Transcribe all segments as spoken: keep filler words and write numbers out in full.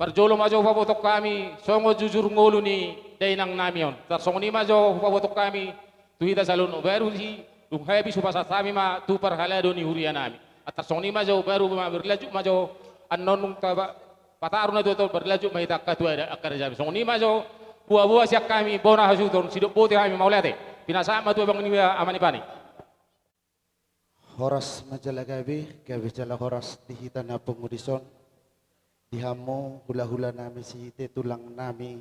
Parjolo ma jo hupaboto hami songon jujur ngolu ni dainang nami on. Tarsongon i ma jo hupaboto hami tu hita saluhutna, baru i dung habis hupasahat hami ma tu parhalado ni huria nami. Tarsongon i ma jo baru ma berlanjut ma jo annon dung taba pataru na tuatua, berlanjut ma hita angka tuatua angka raja nami. Songon i ma jo boaboa sian hami bona hasuhuton, sidok boti hami, mauliate. Pinasahat ma tu abang ni Amani Pani. Horas ma jala gabe, gabe jala horas di hita na pungu dison, di hamu hulahula nami sihite, tulang nami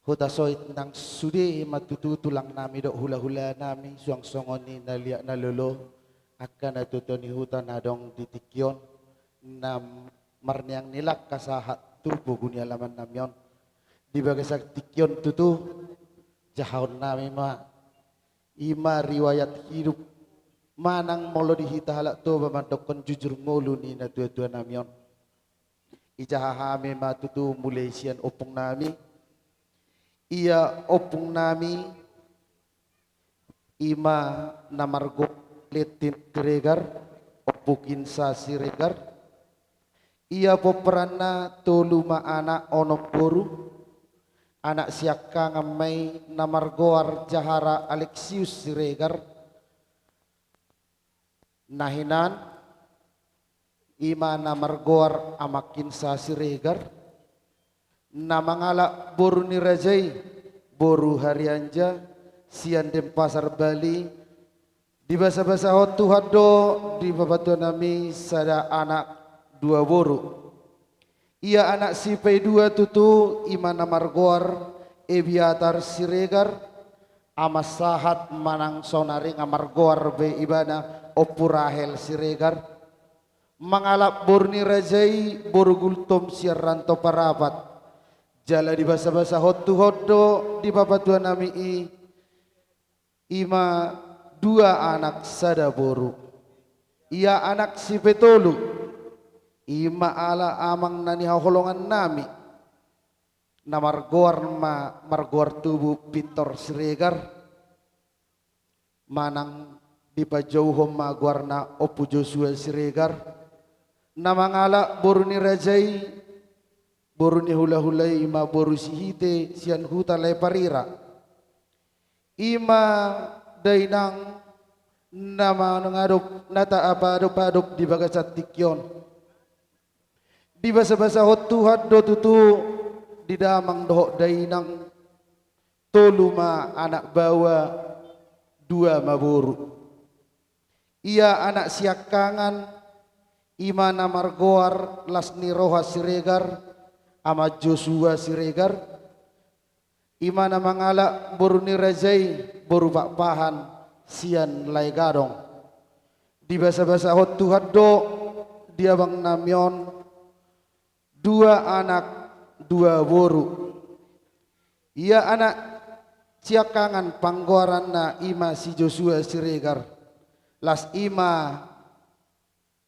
Hutasoit, nang sude ma tutu tulang nami dohot hulahula nami, suang songon i na liat na lolo, angka na tuatua ni huta na adong di tingki on, na marneang ni langka sahat tu pogu ni alaman nami on. Di bagasan tingki on tutu, jahaon nami ma, i ma riwayat hidup manang molo di hita halak Toba mandokkon jujur ngolu ni na tuatua nami on. Ijaha hami ma tutu mulai sian ompung nami. Ia ompung nami i ma na margoar Letin Siregar, Ompu Kinsa Siregar. Ia pomparanna tolu ma anak, onom boru. Anak siangkangan ma i na margoar Jahara Aleksius Siregar. Na hinan i ma na margoar Amang Kinsa Siregar. Na mangalap boru ni raja i, boru Harianja, sian Denpasar, Bali. Dibasabasahon Tuhan do di bapatuan nami sada anak dua boru. Ia anak sipaidua tutu i ma na margoar Ebiatar Siregar, ama sahat manang saonari nga margoar be ibana Ompu Rahel Siregar. Mangalap boru ni raja i boru Gultom sian Ranto Parapat. Jala dibasabasahon Tuhan do di bapatuan nami i, i ma dua anak sada boru. Ia anak sipatolu i ma ala amang na nihaholongan nami, na margoar ma, margoar tubu Pintor Siregar, manang dipajouhon ma goarna Ompu Josua Siregar. Na mangalap boru ni raja i, boru ni hulahula i ma boru Sihite sian huta Lae Parira. I ma dainang na mangadop, na taadopadop di bagasan tingki on. Dibasabasahon Tuhan do tutu di damang dohot dainang, tolu ma anak baoa, dua ma boru. Ia anak siangkangan i ma na margoar Las ni Roha Siregar, ama Josua Siregar. I ma na mangalap boru ni raja i boru Pakpahan sian Lae Gadong. Dibasabasahon Tuhan do di abang nami on dua anak dua boru. Ia anak siangkangan panggoaranna i ma si Josua Siregar. Las i ma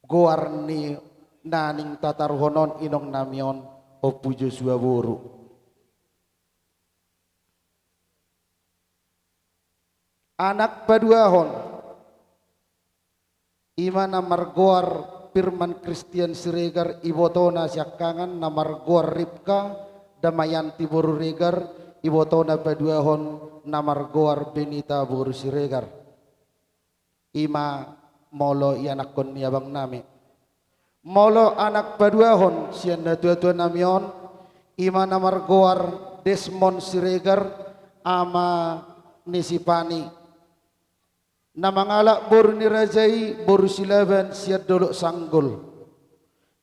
goar ni na naeng tataruhon on inong nami on, Ompu Josua boru. Anak paduahon i ma na margoar Firman Kristian Siregar, ibotona siangkangan na margoar Ripka Damayanti boru Regar, ibotona paduahon na margoar Benita boru Siregar. I ma molo ianakhon ni abang nami. Molo anak paduahon sian natuatua nami on, i ma na margoar Desmond Siregar, ama ni si Pani. Na mangalap boru ni raja i boru Silaban sian Dolok Sanggul.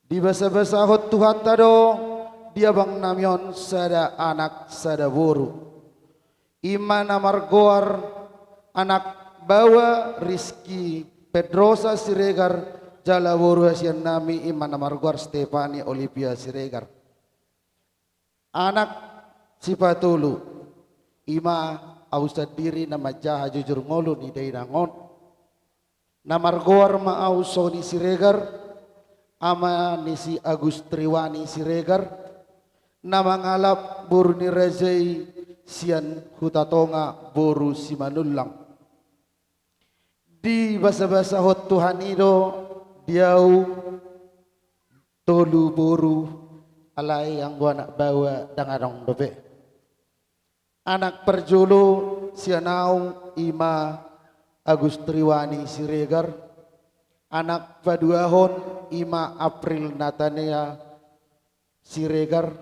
Dibasabasahon Tuhanta do di abang nami on sada anak sada boru. I ma na margoar anak baoa Rizky Pedrosa Siregar, jala boru hasian nami i ma na margoar Stefani Olivia Siregar. Anak sipatolu i ma au sandiri na manjaha jujur ngolu ni dainang on. Na margoar ma au Soni Siregar, ama ni si Agus Triwani Siregar, na mangalap boru ni raja i sian Hutatonga boru Simanullang. Dibasabasahon Tuhan i do di au tolu boru, Alai anggo anak baoa ndang adong dope. Anak parjolo sian au i ma Agus Triwani Siregar. Anak paduahon i ma April Natanea Siregar.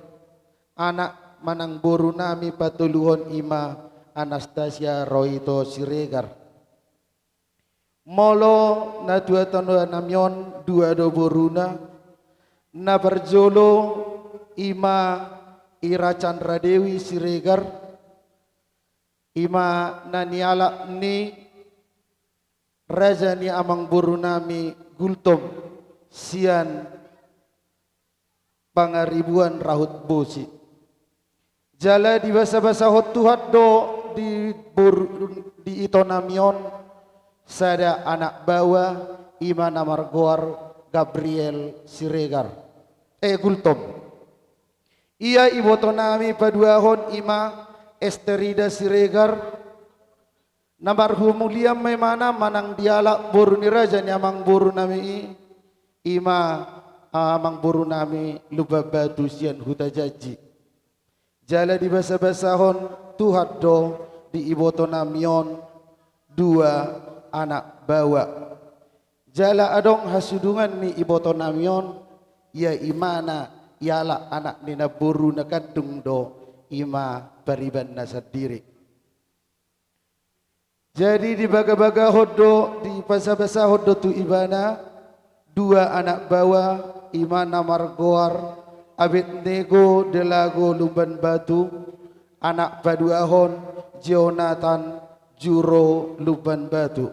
Anak manang boru nami patoluhon i ma Anastasia Rohito Siregar. Molo na tua-tua nami on, dua do boruna. Na parjolo i ma Ira Chandra Dewi Siregar, i ma na nialap ni raja ni amangboru nami Gultom sian Pangaribuan Rahut Bosi. Jala dibasa-basahon Tuhan do di bor-, di ito nami on sada anak baoa, i ma na margoar Gabriel Siregar, eh, Gultom. Ia iboto nami paduahon i ma Esterida Siregar. Na marhumulian ma imana manang dialap boru ni raja ni amangboru nami i, i ma amangboru nami Lumban Batu sian Hutajanji. Jala dibasa-basahon Tuhan do di iboto nami on dua anak baoa. Jala adong hasudungan ni iboto nami on, ia imana ialap anak ni namboru na kandung do, i ma paribanna sandiri. Jadi dibagabagahon do, dibasabasahon do tu ibana dua anak baoa, i ma na margoar Abednego Delago Lumban Batu, anak paduahon Jonathan Juro Lumban Batu.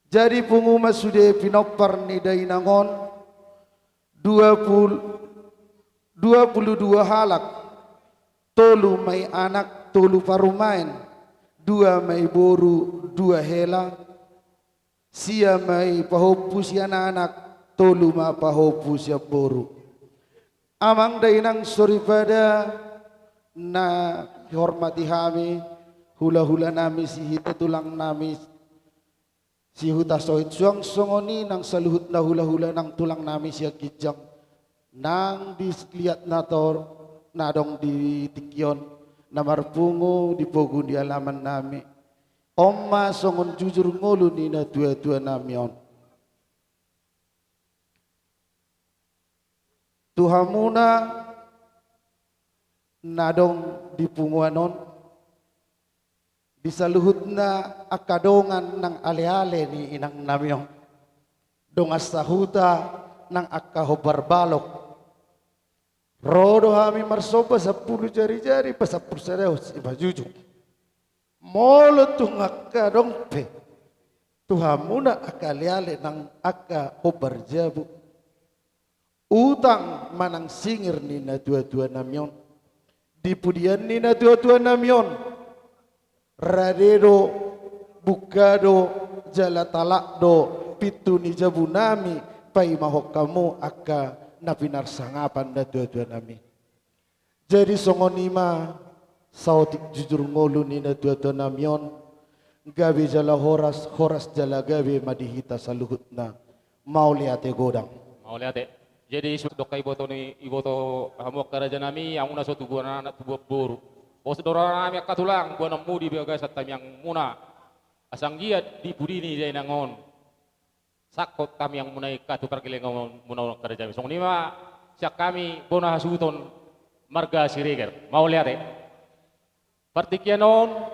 Jadi pungu ma sude pinompar ni dainang on, dua pul-, dua pulu dua halak, tolu ma i anak, tolu parumaen, dua ma i boru, dua hela, sia ma i pahompu sian anak, tolu ma pahompu sian boru. Amang dainang soripada na dihormati hami, hula-hula nami Sihite, tulang nami Sihutasoit, suang songon i nang saluhutna hula-hula nang tulang nami sian ginjang, nang di liat na tor-, na adong di tingki on, na marpungu di pogu ni alaman nami. On ma songon jujur ngolu ni natua-tua nami on. Tu hamuna na adong di punguan on, di saluhutna angka dongan nang ale-ale ni inang nami on, dongan sahuta nang angka hombar balok. Ro do hami marsomba sampulu jari-jari, pasampulu sadahon simanjujung. Molo tung angka adong pe tu hamuna angka ale-ale nang angka hombar jabu, utang manang singir ni natua-tua nami on, di pudian ni natua-tua nami on, rade do, bungka do, jala talak do pintu ni jabu nami, paimahon hamu angka na pinarsangapan natua-tua nami. Jadi songon i ma saotik jujur ngolu ni natua-tua nami on, gabe jala horas, horas jala gabe ma di hita saluhutna. Mauliate godang. Mauliate. Jadi sude angka iboto ni, iboto hamu angka raja nami, hamuna so tubuan anak tubuan boru. Pos do roha nami angka tulang, boanonmu di bagasan tamiangmuna. Asa anggiat di pudi ni dainang on sangkot tamiangmuna i angka tu pargellengonmuna on angka raja nami. Songon i ma sian hami bona hasuhuton marga Siregar. Mauliate. Partingkian on,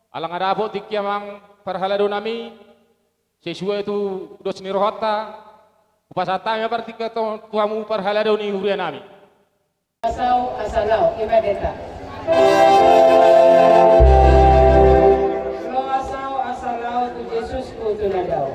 ala nga dapot tingki amang parhalado nami, sesuai tu dos ni rohanta, hupasahat hami ma partingkian on tu hamu parhalado ni huria nami. Asau asa lao, ima deta. Lo asau asa lao tu Jesus, tu na dao.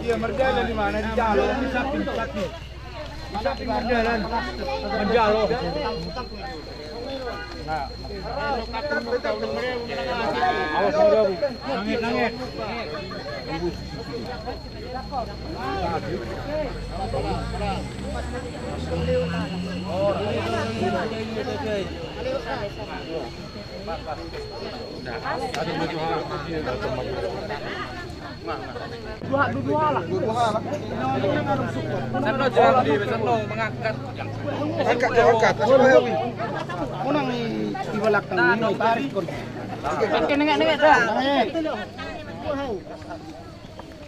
Dia mardalan di mana? Di jalo, di samping, samping. Di samping mardalan. Manjalo. Nah. Awas, awas. Nangit, nangit. Dua, dua, dua halak. Dua, dua halak. Angkat, angkat. Unang i, i balakang ini tarik kau. Oke, nengak, nengak, dah. Nengak.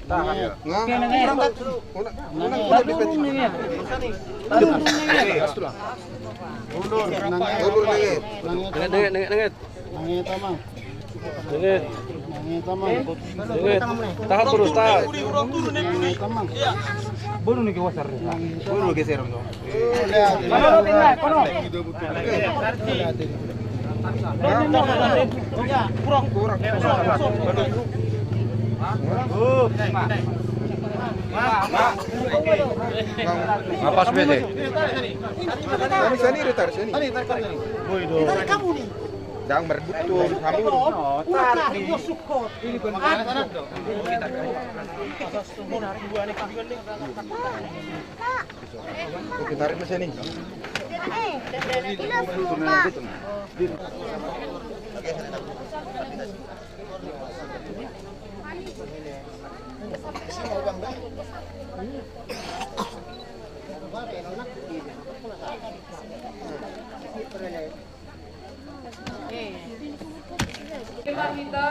Tahan. Nengak. Unang, unang, unang. Baru nengak. Baru nengak. Mundur. Mundur, nengak. Nengak, nengak, nengak. Nangis, Amang. Nangis. Nangis, Amang. Nangis. Tahan terus, tahan. Nangis, Amang. Baru nih geser. Baru geser, Amang. Kono, pindah, kono. Kurang, kurang. Ngapas bete. Sani, sani, retar, sani. Sani, tarik, tarik, sani. Woi, do. Tarik kamu nih. Dang marbuttung, hamu. Tarik, tarik, gua sukot. Ini kan. Oke, tarik mesin ini. Marhite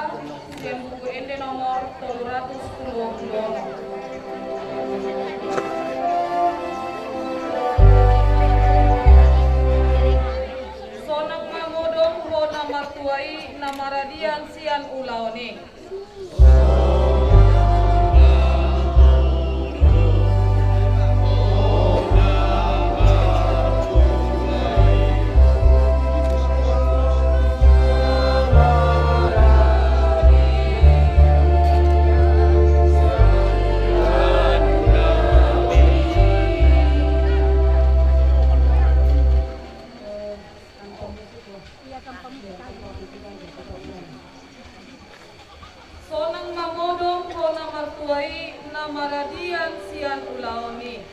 sian Buku Ende nomor tolu ratus tolu pulu onom. Sonang ma modom ho na martua i na maradian sian ulaon i. Sonang ma modom ho na martua i na maradian sian ulaon i.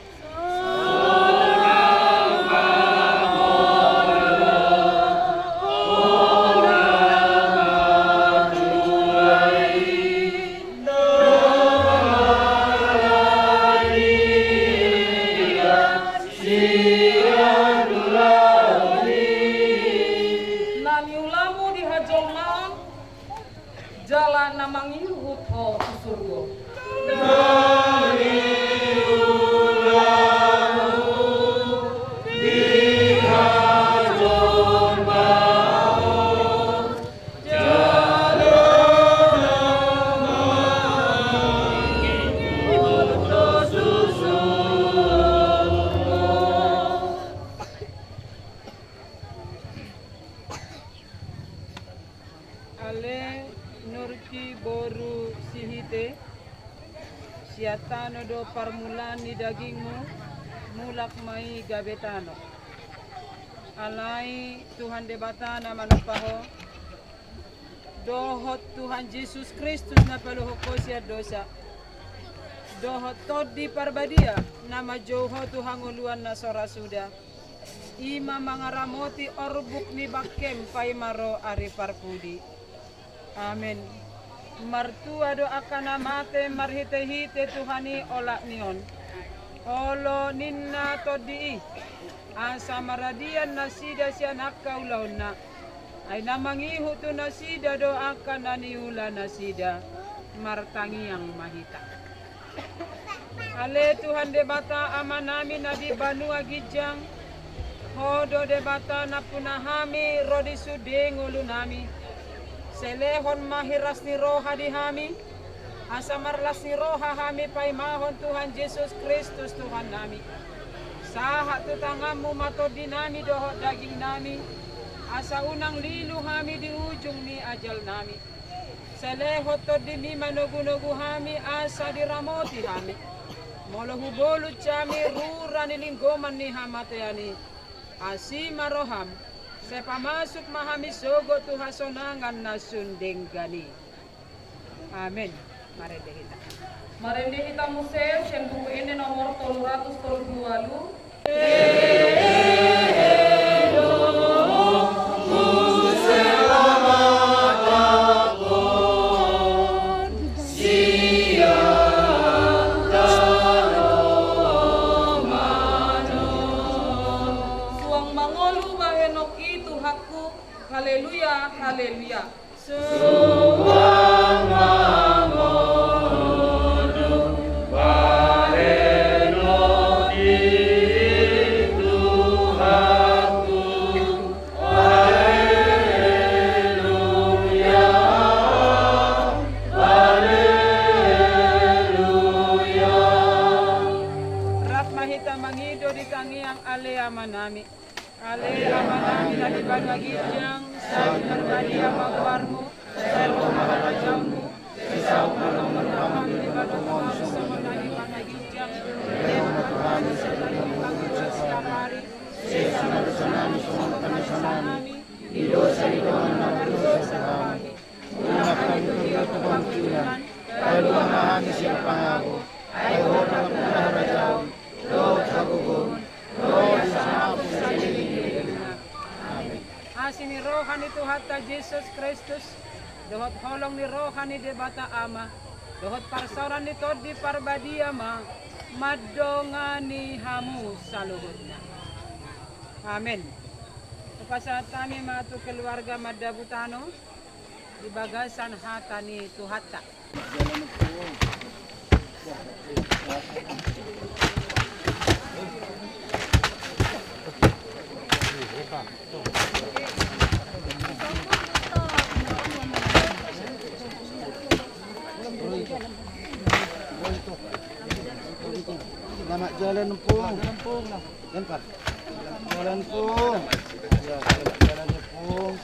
Na niulamu di hajolmaon, jala na mangihut ho tu surgo. Ale nurki boru Sihite, sian tano do parmulaan ni dagingmu, mulak ma i gabe tano. Alai Tuhan Debata na manumpa ho, dohot Tuhan Jesus Kristus na paluahon ho sian dosa, dohot Tondi Parbadia na manjou ho tu hangoluan na so ra suda, i ma mangaramoti orbuk ni bangkem paima ro ari parpudi. Amen. Martua do angka na mate marhitehite Tuhan i olat ni on. Olo ninna Tondi i, asa maradian nasida sian angka ulaonna. Ai na mangihut tu nasida do angka na niula nasida. Martangiang ma hita. Ale Tuhan Debata Amanami na di banua ginjang, Ho do Debata nampuna hami ro di sude ngolunami. Sai lehon ma hiras ni roha di hami, asa marlas ni roha hami paimahon Tuhan Jesus Kristus Tuhannami. Sahat tu tanganmu ma tondinami dohot dagingnami, asa unang lilu hami di ujung ni ajalnami. Lehon tondimi manogunogu hami asa diramoti hami. Molo hubolut hami rura ni linggoman ni hamatean i, asi ma roham, sai pamasuk ma hami sogot tu hasonangan na sun denggan i. Amen. Marende hita. Marende hita muse sian Buku Ende nomor tolu ratus tolu pulu ualu. Suang mangolu bahenonki Tuhanku. Haleluya, haleluya. Suang mangolu bahenonki Tuhanku. Haleluya, haleluya. Rap ma hita mangido di tangiang Ale Amanami. Ale Amanami na di banua ginjang, sai pinarbadia ma goarmu, sai ro ma harajaonmu, sai saut ma lomo ni roham di banua tonga on songon na di banua ginjang. Lehon ma tu hami sadari on hangoluan siapari. Sesa ma dosanami songon panesanami di dosa ni dongan na mardosa tu hami. Unang hami togihon tu pangunjunan, palua ma hami sian pangago. Ai Ho do nampuna harajaon dohot hagogoon. Asi ni roha ni Tuhanta Jesus Kristus, dohot holong ni roha ni Debata Ama, dohot parsaoran ni Tondi Parbadia ma mandongani hamu saluhutna. Amen. Hupasahat hami ma tu keluarga Mandabutano di bagasan hata ni Tuhanta. Selamat jalan, Empung. Jalan, Pak. Jalan, Empung. Ya, selamat jalan, Empung.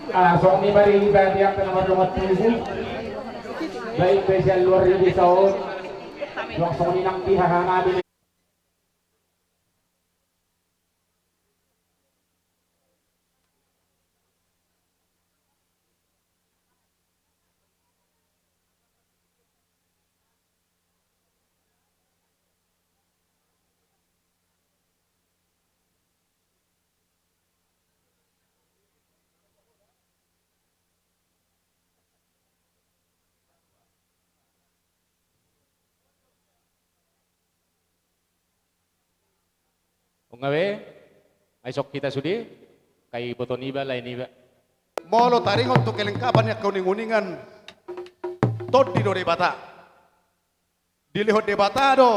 Ah, songon i ma di hita di angka na mardongan tubu, baik pe sian luar ni desa on, suang songon i nang di haha nami. Nunga be, ai songon hita sude, angka iboto niba, lae niba. Molo taringot tu kelengkapan ni angka uninguningan, tondi do Debata. Dilehon Debata do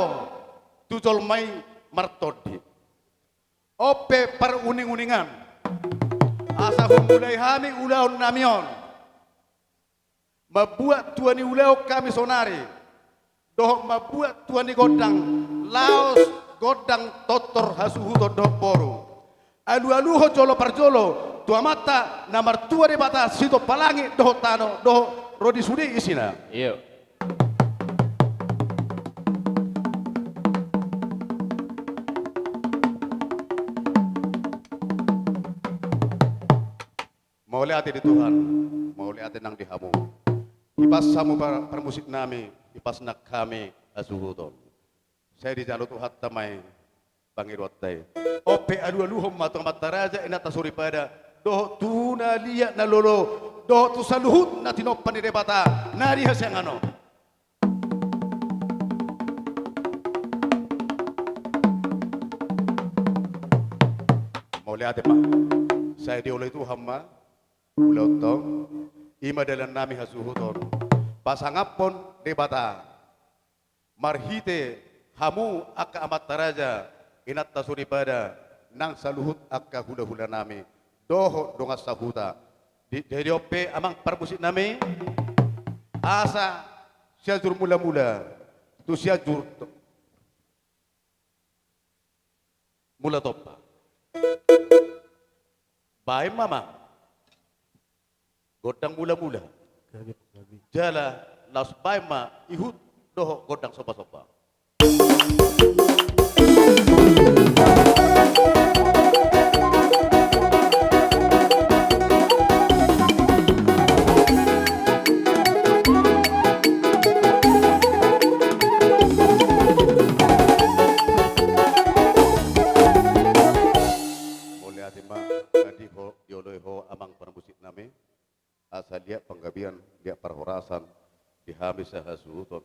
tu jolma i martondi. On pe paruning-uningan. Asa humulai hami ulaon nami on. Mambuat tua ni ulaon hami sonari. Dohot mambuat tua ni gondang, laos gondang tortor hasuhuton dohot boru. Alu-aluhon jolo parjolo tu Amanta na martua Debata sitompa langit dohot tano dohot ro di sude isina. Iyo. Mauliate di Tuhan, mauliate nang di hamu. Hipas hamu par-, parmusik nami, hipas nang hami hasuhuton. Sai dijalo Tuhanta ma i pangidoanta i. On pe alu-aluhon ma tu Amanta Raja, Inanta Soripada, dohot tu na liat na lolo, dohot tu saluhut na tinompa ni Debata na di hasiangan on. Mauliate ma. Sai dioloi Tuhan ma ulaonta on. I ma dalan nami hasuhuton. Pasangaphon Debata marhite hamu angka Amanta Raja, Inanta Soripada, nang saluhut angka hula-hula nami dohot dongan sahuta. Di, jadi on pe amang parmusik nami, asa Sianjur Mula-mula tu Sianjur to-, Mula Tompa. Baen ma, amang, gondang mula-mula. Jala laos baen ma ihut dohot gondang somba-somba. Mauliate ma, dioloi ho amang parmusik nami. Asa liat panggabean, liat parhorasan di hami sahasuhuton.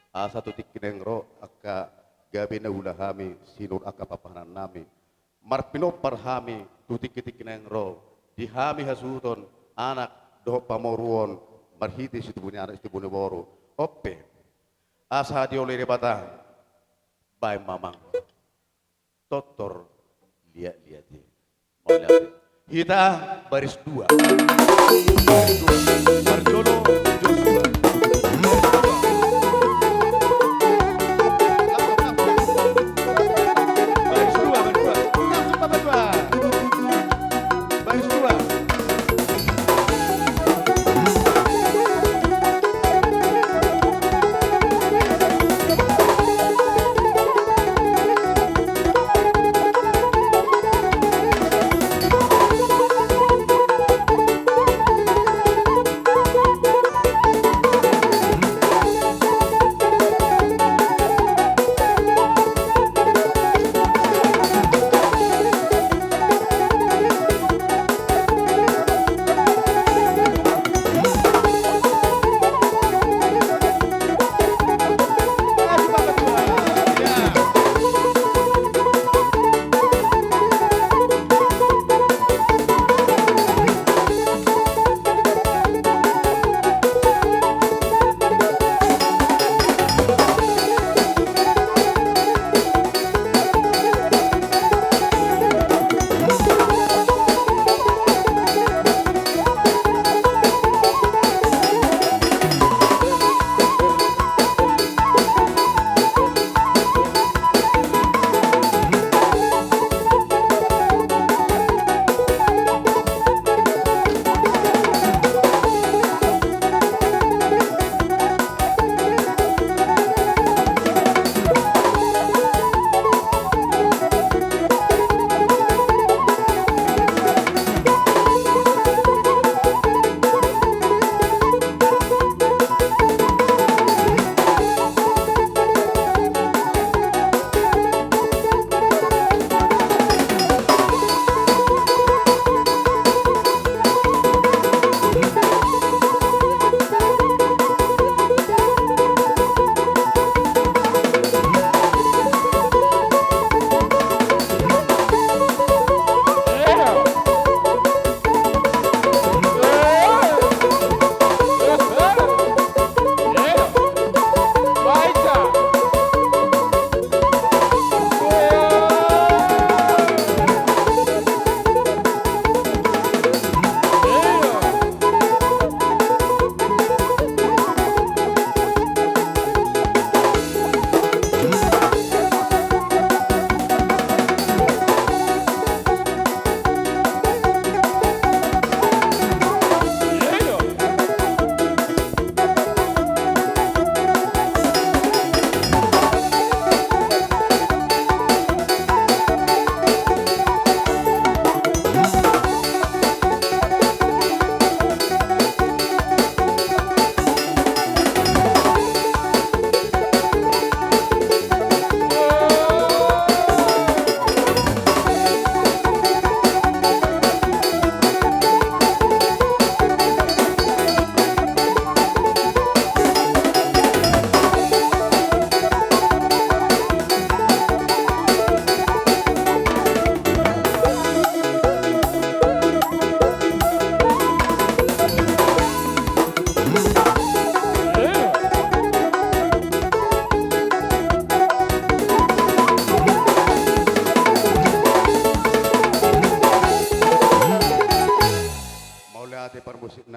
Asa tu tingki naeng ro angka gabe na huula hami sinur angka papahanan nami. Marpinompar hami tu tingki-tingki naeng ro di hami hasuhuton, anak dohot pamoruon, marhite situbu ni anak situbu ni boru. On pe, asa dioloi Debata, baen ma, amang. Tortor liat-liat i. Mauliate. Hita baris dua. Parjolo Joshua. Baris dua, baris dua. Baris dua.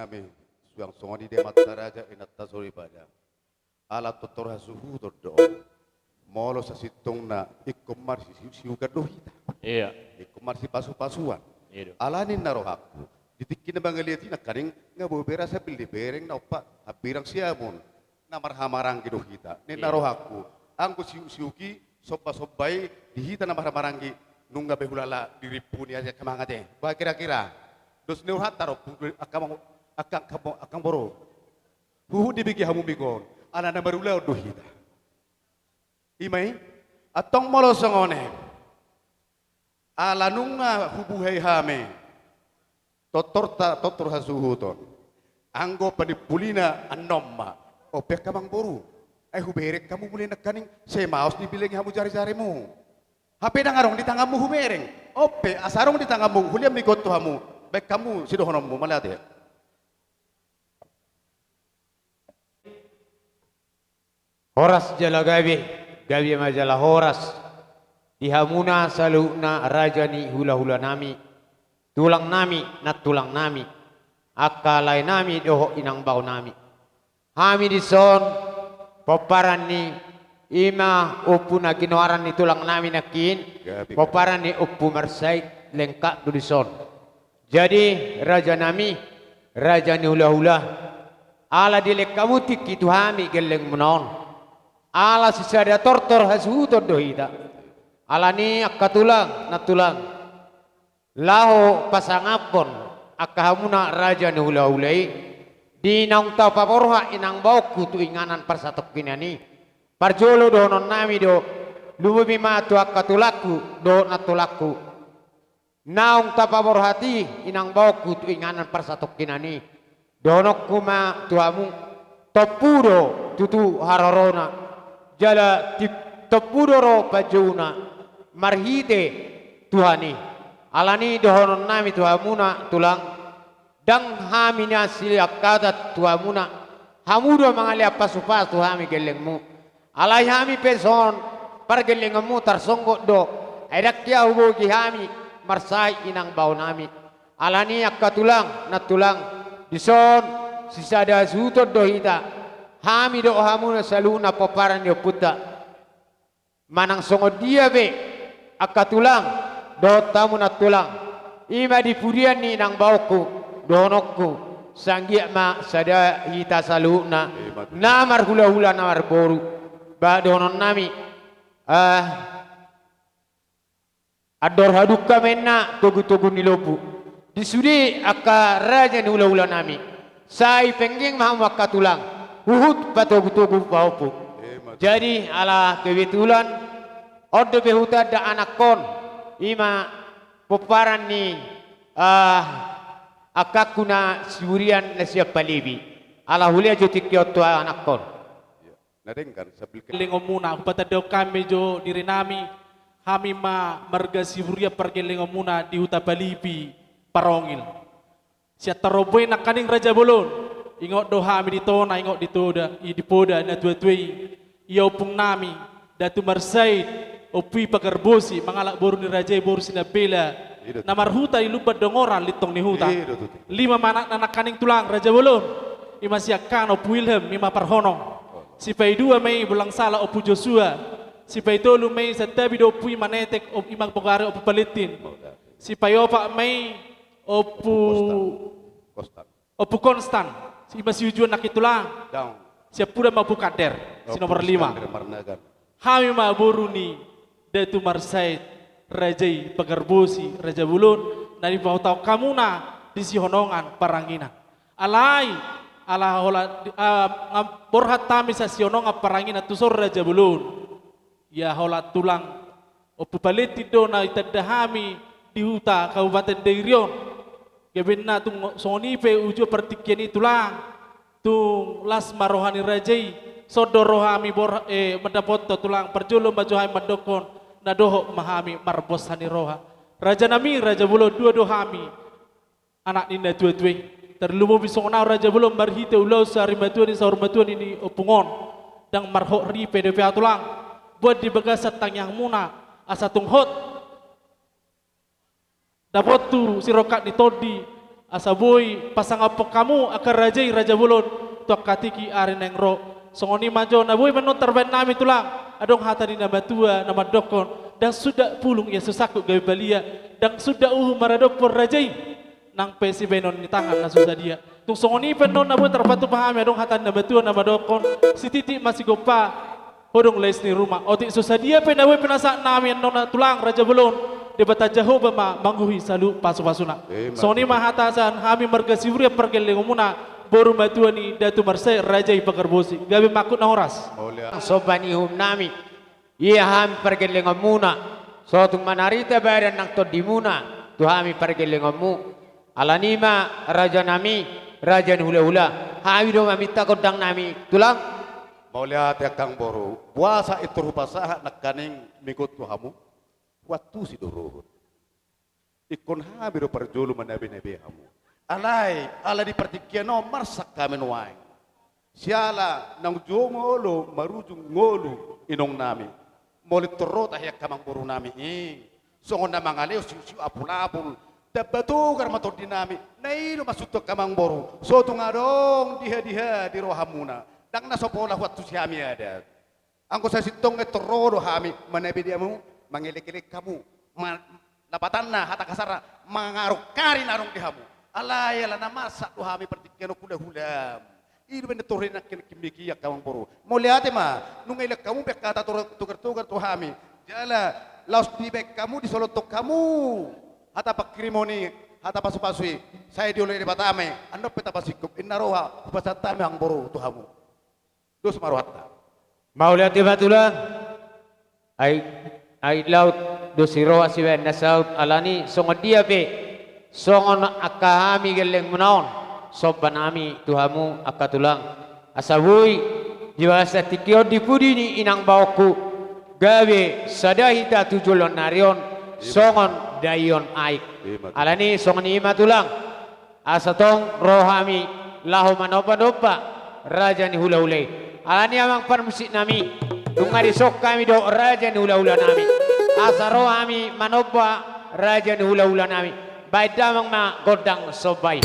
Hami suang songon i, Amanta Raja, Inanta Soripada. Ala tortor hasuhuton do. Molo sasintongna ingkon marsiusiukan do hita. Iya. Ingkon marsipasupasuan. Iya do. Alani ninna rohangku, di tingki na mangaliat i nangkaning nga boi be ra sambil dibereng na ompa hambirang siamun. Na marhahamaranggi do hita. Ninna rohangku, anggo siuksiuk i, sombasomba i, di hita na marhahamaranggi, nunga be hulala dirimpuni aja kemangat e. Ba kira-kira. Dos ni rohanta ro, angka, angka, angka boru. Huhut dibege hamu minggu on, ala na marulaon do hita. Ima i, antong molo songon i. Ala nunga hubuhai hami tortorta, tortor hasuhuton. Anggo panimpulina annon ma, on pe angka amangboru. Ai hubereng hamu muse nangkaning, sai maos dibilengi hamu jarijarimu. Hape ndang adong di tanganmu hubereng. On pe, asa adong di tanganmu, hulean minggu on tu hamu. Baen hamu sidohononmu, mauliate. Horas jala gabe, gabe ma jala horas. Di hamuna saluhutna raja ni hulahulanami, tulangnami, nantulangnami, angka laenami dohot inang baonami. Hami dison, pomparan ni, ima ompu na ginoaran ni tulangnami nangkin, gabe, pomparan ni Ompu Marsait, lengkap do dison. Jadi, rajanami, raja ni hulahula, ala dilehon hamu tingki tu hami gellengmuna on. Ala sisada tortor hasuhuton do hita. Alani angka tulang, nantulang, laho pasangaphon angka hamuna raja ni hulahula i, di naung tapaborhat inang baongku tu inganan parsatongkinan i. Parjolo dohononnami do, lumobi ma tu angka tulangku dohot nantulangku. Naung tapaborhat i inang baongku tu inganan parsatongkinan i, dohononku ma tu hamu, tompu do tutu harorona, jala ti-, tompu do ro panjouna marhite Tuhan i. Alani dohononnami tu hamuna tulang, ndang hami na siangkatan tu hamuna, hamu do mangalean pasupasu hami gellengmu. Alai hami pe songon pargellengonmu tarsonggot do, ai ndang hea hubogei hami marsahit inang baonami. Alani angka tulang, nantulang, dison sisada hasuhuton do hita, hami dohot hamu na saluhutna pomparan ni ompunta. Manang songon dia pe angka tulang dohot hamu nantulang, ima di pudian ni inang baongku, dohononku, sai anggiat ma sada hita saluhutna, ima tutu, na marhulahula na marboru. Ba dohononnami, ah, andor hadungka ma inna togutogu ni lombu. Di sude angka raja ni hulahulanami, sai penggeng ma hamu angka tulang, huhut patogutogu pahompu. Ima tutu. Jadi, ala kebetulan, on dope hutanda anakkon, ima pomparan ni, ah, angkangku na siburian na sian Palipi. Ala hulean jo tingki on tu anakkon. Iya. Na denggan sambil ke- Pargellengonmuna, hupatandahon hami jo dirinami, hami ma marga Siburian pargellengonmuna di huta Palipi, Parongil. Sian tarombo i nangkaning raja bolon, ingot do hami di tona, ingot di toda, i di poda, natuatua i, ia ompungnami, Datu Marsait, Ompu i Pagarbosi, mangalap boru ni raja i boru Sinambela, i do tutu, na marhuta di Lumban Dongoran, Lintong ni Huta. I do tutu. Lima ma anakna nangkaning tulang, raja bolon, ima siangkangan Ompu Wilhelm, ima parhonong. Sipaidua ma i bolang sala Ompu Josua. Sipaitolu ma i santabi do ompu i manetek, om-, ima pogari Ompu Palintin. Sipaiopat ma i Ompu Kostan. Kostan. Ompu Konstan. Ima siujuan nangkin tulang. Daong. Siampudan ma Ompu Kander. Si nomor lima. Ompu Kander Marnagan. Hami ma boru ni Datu Marsait, raja i Pagarbosi, raja bolon, na dipahuthon hamuna di sihonongan paranginan. Alai, ala holan, ah, ngam-, borhat hami sian sihonongan paranginan tu son raja bolon. Ia holan tulang, Ompu Palintin do na ditanda hami di huta Kabupaten Dairi on. Gabenna tung songon i pe uju partingkian i tulang. Tung las ma roha ni raja i, songon do roha hami bor-, eh, mandapothon tulang, parjolo ma jo hami mandokhon, na dohot ma hami marbonsah ni roha. Rajanami, raja bolon, dua do hami anak ni natuatua i. Tarlumobi songon ahu raja bolon marhite ulaon sarimatua ni saurmatua ni ompung on. Ndang marhot ripe dope ahu tulang. Boan di bagasan tangiangmuna, asa tung hot dapot tu sirongkap ni tondi, Asa boi pasangaphon hamu angka raja i, raja bolon, tu angka tingki ari naeng ro. Songon i ma jo na boi annon tarbahen nami tulang, adong hata ni na matua na mandokkon, ndang suda pulung ia so sangkut gabe balia, ndang suda uhum maradophon raja i, nang pe sibahenon ni tangan na so sadia. Tung songon i pe annon na boi tarpatupa hami, adong hata ni na matua na mandokkon, sititi ma sigompa, hodong lais ni ruma. Otik so sadia pe na boi pinasahat nami annon tulang, raja bolon, Debata Jahowa ma manggohi saluhut pasupasuna. Ima tutu. Songon i ma hata sian hami marga Siburian pargellengonmuna, boru matua ni Datu Marsae, raja i Pagarbosi. Gabe ma angkup na horas. Mauliate. Somba ni uhum nami, ia hami pargellengonmuna, so tung manarita badan nang tondimuna tu hami pargellengonmu. Alani i ma, raja nami, raja ni hulahula, hami do maminta gondang nami tulang. Mauliate angka amangboru, boasa intor hupasahat nangkaning migot tu hamu? Huantusi do roham. Ingkon hami do parjolo manabenabe hamu. Alai, ala di partingkian on marsak hami nuaeng. Siala naung jou ngolu, marujung ngolu inong nami. Molo intor ro tahe angka amangboru nami i, songon na mangalehon siusiu apulapul, ndang batogar ma tondi nami. Na i do maksudhu angka amangboru, so tung adong diha-diha di rohamuna, ndang na so pola huantusi hami adat. Anggo sasintongna intor ro do hami manabenabe hamu, mangelekelek hamu, ma-, lapatanna hata kasarna, mangarungkari na adong di hamu. Alai ala na marsak do hami partingkian on hulahulam. I do umbahen na torhe nangkin, nangkin miki angka amangboru. Mauliate ma, nunga ilean hamu pe angka hata tor-, togartogar tu hami. Jala laos dibahen hamu, disolothon hamu hata panghirimon i, hata pasupasu i, sai dioloi Debata ma i. Annon pe tapasingkop, inna roha hupasahat hami amangboru tu hamu. Dos ma rohanta. Mauliate ma tulang. Ai, ai laut do si roha sibahen na saut, alani songon dia pe, songon angka hami gellengmuna on, somba nami tu hamu angka tulang. Asa boi di bagasan tingki on di pudi ni inang baoku, gabe sada hita tu joloan ni ari on, songon daion aek. Ima tutu. Alani songon i ma tulang. Asa tong ro hami laho manombanomba raja ni hulahula i. Alani amang parmusik nami, nunga dison hami dohot raja ni hulahula nami. Asa ro hami manomba raja ni hulahula nami. Bahen damang ma gondang somba i.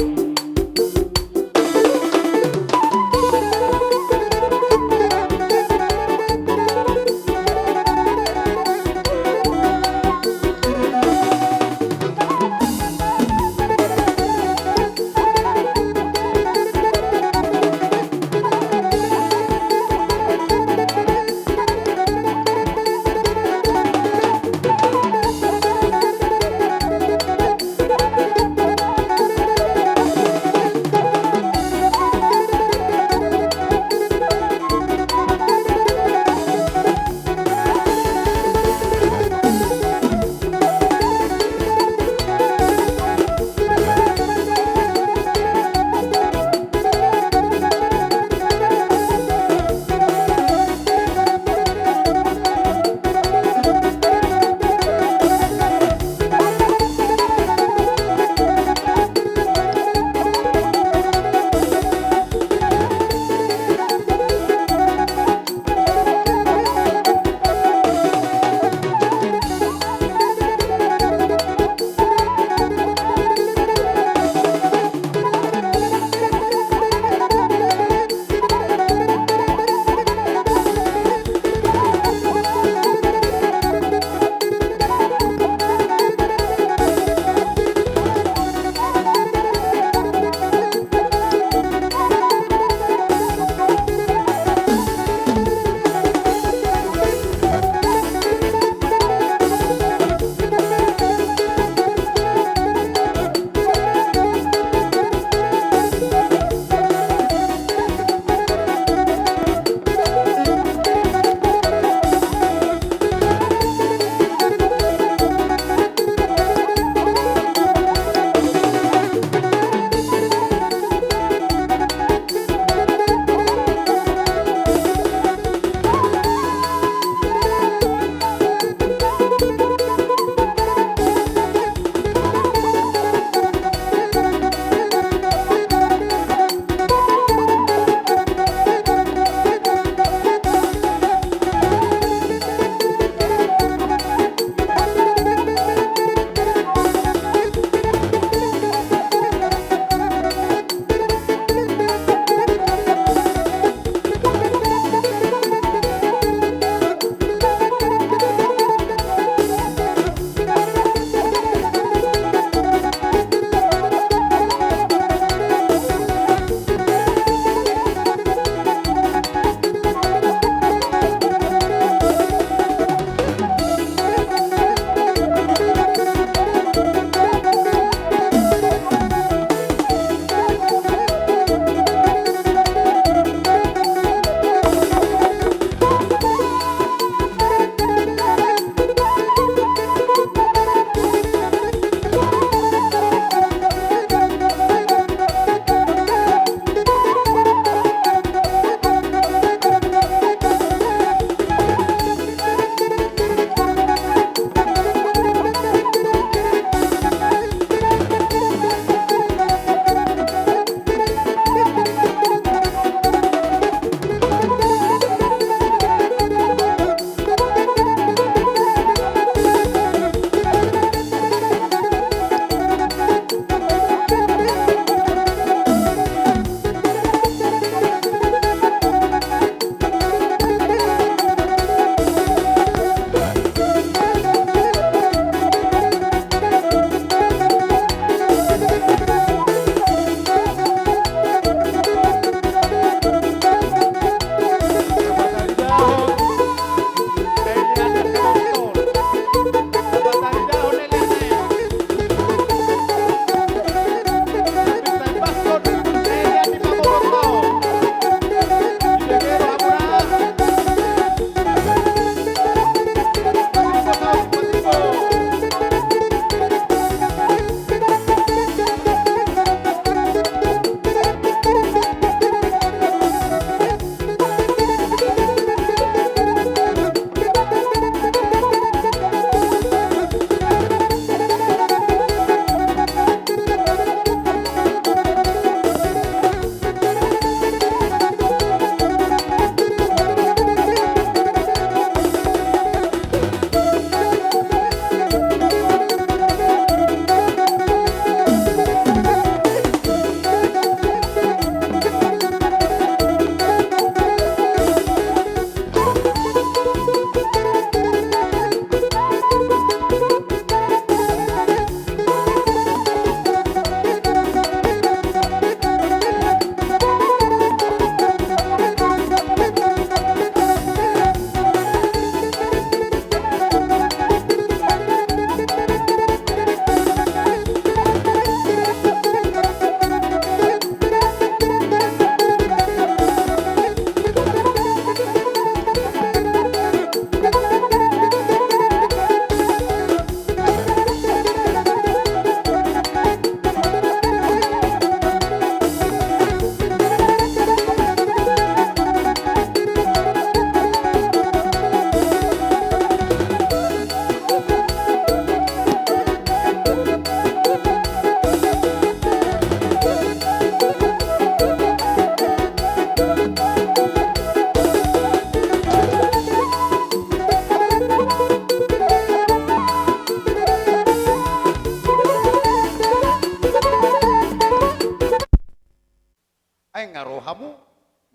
hamu,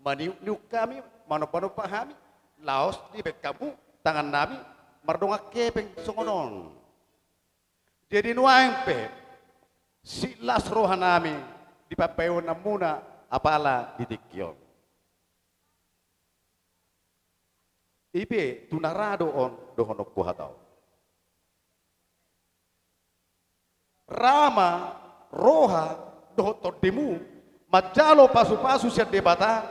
maniukniuk hami, manombanomba hami, laos dibaen hamu tangannami mardongan hepeng songon on. Jadi nuaeng pe, sitlas rohanami di pambahenanmuna apala di tingki on. I pe tu na ra do on dohononku hata on. Ra ma roha dohot tondimu manjalo pasupasu sian Debata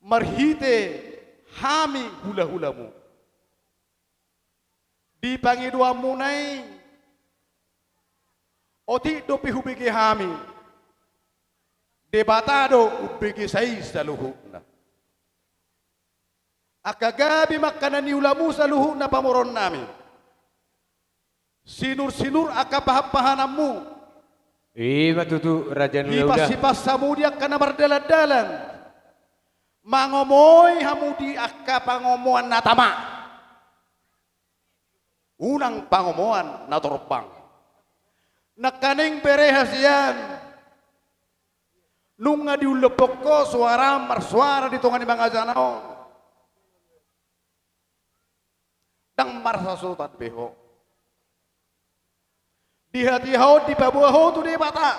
marhite hami hulahulamu. Di pangidoanmuna i, otik dope hubege hami, Debata do umbege sai saluhutna. Angka gabe ma angka na niulamu saluhutna pamoruonnami. Sinursinur angka pahanpahananmu. I ma tutu, raja ni hulahula. Hipas-hipas hamu di angka na mardalandalan. Mangomoi hamu di angka pangomoan na tama. Unang pangomoan na torbang. Nangkaning bere hasian. Nunga diullophon ho suara marsuara di tonga ni pangajana on. Ndang marhasosotan be ho. Di hatiha on dipaboa ho tu Debata.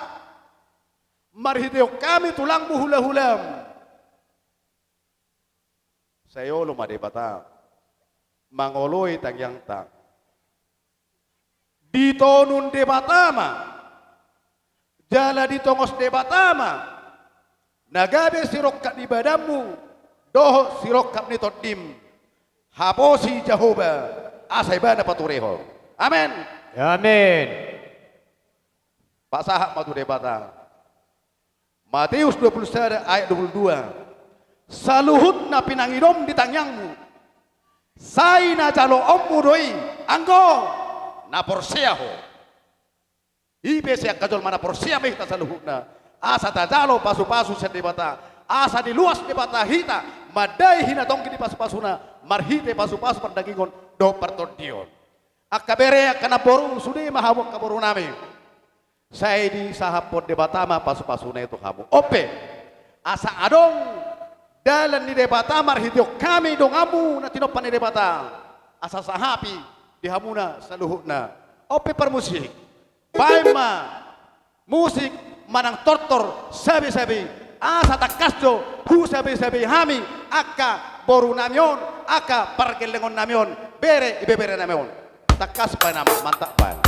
Marhitehon hami tulangmu hulahulam. Sai olo ma Debata mangoloi tangiangta. Ditonun Debata ma, jala ditongos Debata ma, na gabe sirongkap ni badanmu, dohot sirongkap ni tondim. Haposi Jahowa, asa ibana paturehon. Amen. Amen. Pasahat ma tu Debata. Mateus dua puluh sada ayat dua puluh dua. Saluhut na pinangidom di tangiangmu, sai na jaloonmu do i, anggo na porsea ho. I pe sian angka jolma na porsea ma hita saluhutna. Asa tajalo pasupasu sian Debata. Asa diluas Debata hita, mandai hinatongging ni pasupasuna, marhite pasupasu pardagingon dohot partondion. Angka bere, angka namboru, sude ma hamu angka borunami. Sai disahaphon Debata ma pasupasuna i tu hamu. On pe, asa adong dalan ni Debata marhitehon hami donganmu na tinompa ni Debata. Asa sahapi di hamuna saluhutna. On pe parmusik. Baen ma musik manang tortor sabisabei. Asa tangkas do husabisabei hami angka borunami on, angka pargellengonnami on, bere ibeberenami on. Tangkas baen, amang, mantap baen.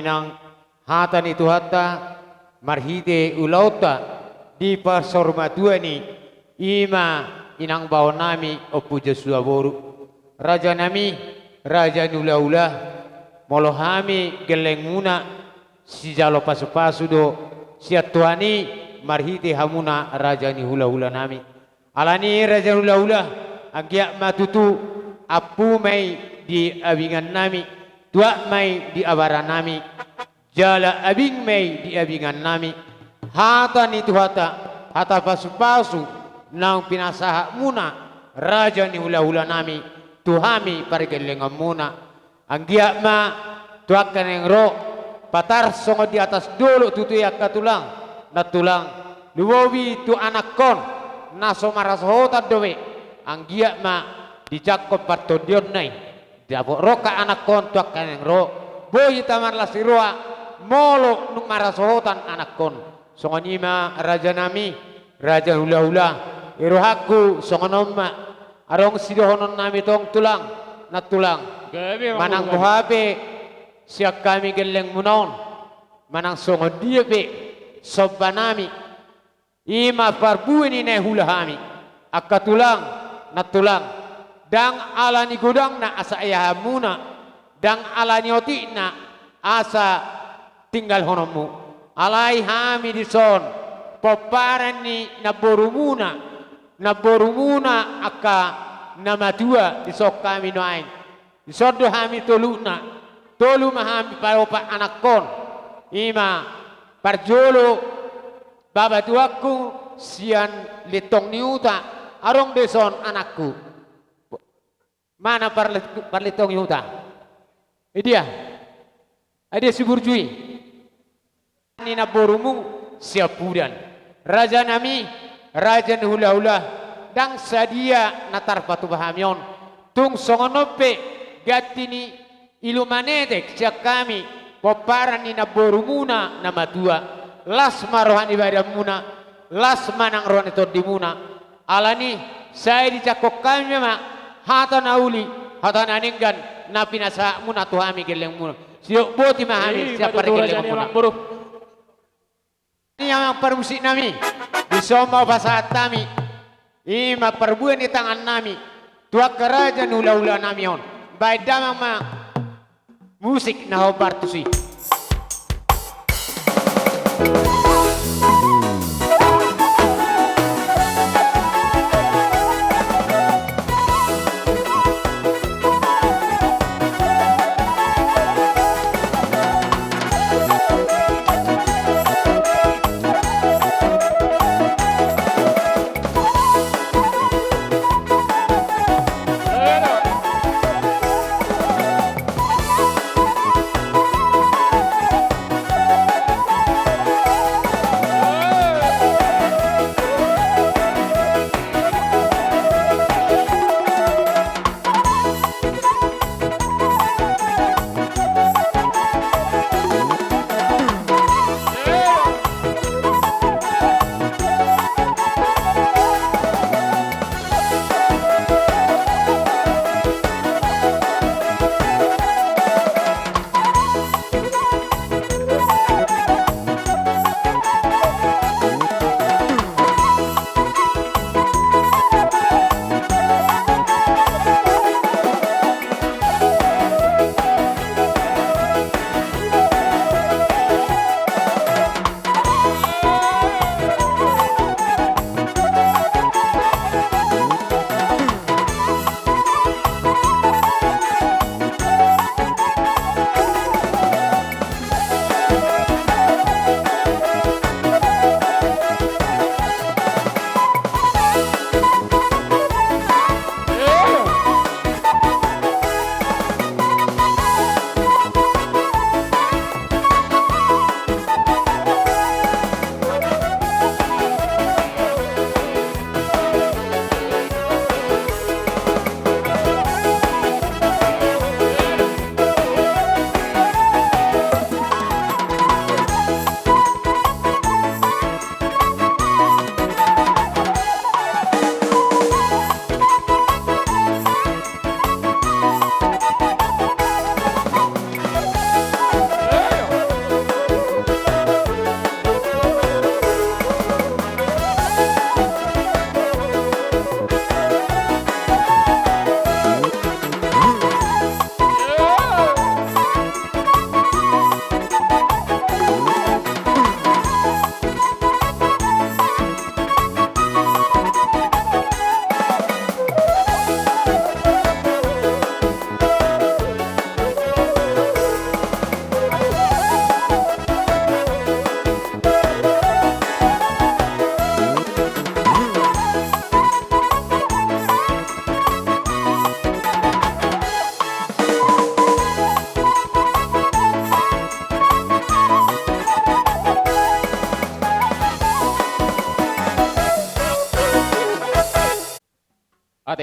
Nang hata ni Tuhanta marhite ulaonta di parsaurmatuaon i, i ma inang baoa nami Ompu Josua boru. Raja nami, raja ni hulahula, molo hami gellengmuna, sijalo pasupasu do sian Tuhan i marhite hamuna raja ni hulahula nami. Alani i raja ni hulahula, anggiat ma tutu ampu ma i di abingan nami, tuak ma i di abara nami, jala abing ma i di abingan nami. Hata ni Tuhanta, hata pasupasu naung pinasahatmuna raja ni hulahula nami tu hami pargellengonmuna. Anggiat ma tu angka naeng ro, patar songon di atas dolok tutu i angka tulang, nantulang, lumobi tu anakkon na so marasohotan dope, anggiat ma dijangkon partondionna i. Dapot ro angka anakkon tu angka naeng ro, boi hita marlas ni roha molo dung marasohotan anakkon. Songon i ma raja nami, raja ni hulahula, i rohangku songon on ma. Adong sidohonon nami tong tulang, nantulang. Gabe, manang boha pe sian hami gellengmuna on, manang songon dia pe somba nami, i ma parbue ni na hula hami. Angka tulang, nantulang, ndang ala ni godangna asa iahanmuna, ndang ala ni otikna asa tinggalhononmu. Alai hami dison pomparan ni namborumuna, namborumuna angka na matua dison hami nuaeng. Dison do hami toluna, tolu ma hami paopat anakkon. I ma parjolo bapa tuangku sian Lintong ni Huta, adong dison anakku. Mana parle-, parlintong ni huta? Idia? Idia si burju i? Ni namborumu siampudan. Raja nami, raja ni hulahula, ndang sadia na tarpatupa hami on. Tung songon on pe ganti ni ilu manetek sian hami pomparan ni namborumuna na matua. Las ma roha ni badanmuna, las ma nang roha ni tondimuna. Alani, sai dijangkon hami ma hata na uli, hata na denggan, na pinasahatmuna tu hami gellengmuna. Sidok boti ma hami sian pargellengmuna. Ni amang parmusik nami, dison ma hupasahat hami, i ma parbue ni tangan nami, tu angka raja ni hulahula nami on. Baen damang ma musik na hombar tusi.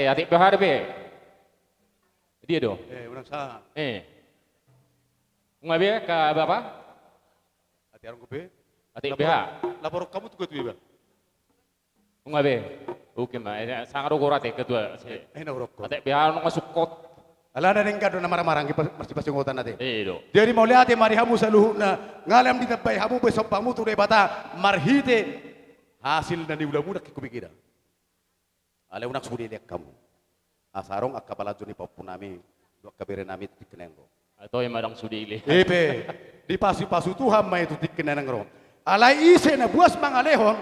Eh, atik B H be. Dia do. Eh, unang sa. Eh. Nunga be, ka bapa? Atik arongku be. Atik B H. Laporan hamu tu ketua iba. Nunga be. Oke ma, eh, sanga do gorate ketua. Eh, na urokko. Atik B H nunga sungkot. Alana denggan do na marhahamaranggi pas, marsipasingotan ate. Eh, do. Jadi mauliate ma di hamu saluhutna, nga lam ditambai hamu be sombamu tu Debata marhite hasil na niulamuna nangkin hubege da. Alai unang sude lean hamu. Asa adong angka palanjut ni pahompunami dohot angka berenami tu tingki na naeng ro. Atau ima dang sude ile. Ipe, dipasupasu Tuhan ma i tu tingki na naeng ro. Alai ise na buas mangalehon,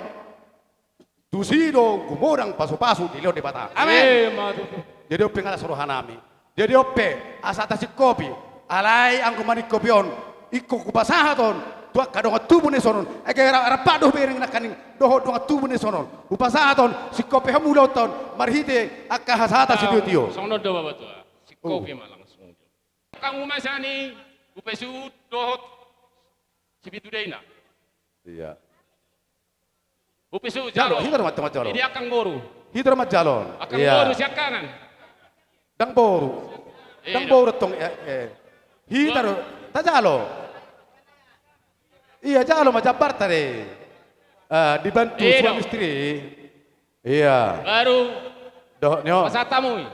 tusi do gumodang pasupasu dilehon Debata. Amen. Eh, ma tutu. Jadi on pe nga las rohanami. Jadi on pe, asa tasingkopi, alai anggo maningkopi on, ingkon hupasahat on tu angka dongan tubu na dison on, age ra-, rap do hubereng nangkaning dohot dongan tubu na dison on. Hupasahat on, singkopi hamu ulaonta on marhite angka hasahatan sitiotio. Songon on do, Bapak Tua. Singkopi ma langsung. Angka umasani, upe suhut dohot Sipitudei na. Iya. Upe suhut jalo, jalo. Hita do ma, ma jalo. Di angka boru. Hita do ma jalo. Angka boru siangkangan. Dang boru. Dang boru tong, eh, eh. Hita do, tajalo. Iya, jalo ma jambarta de. Eh, dibantu suami istri. Iya. Baru. Dohot ni on. Pasahat hamu i.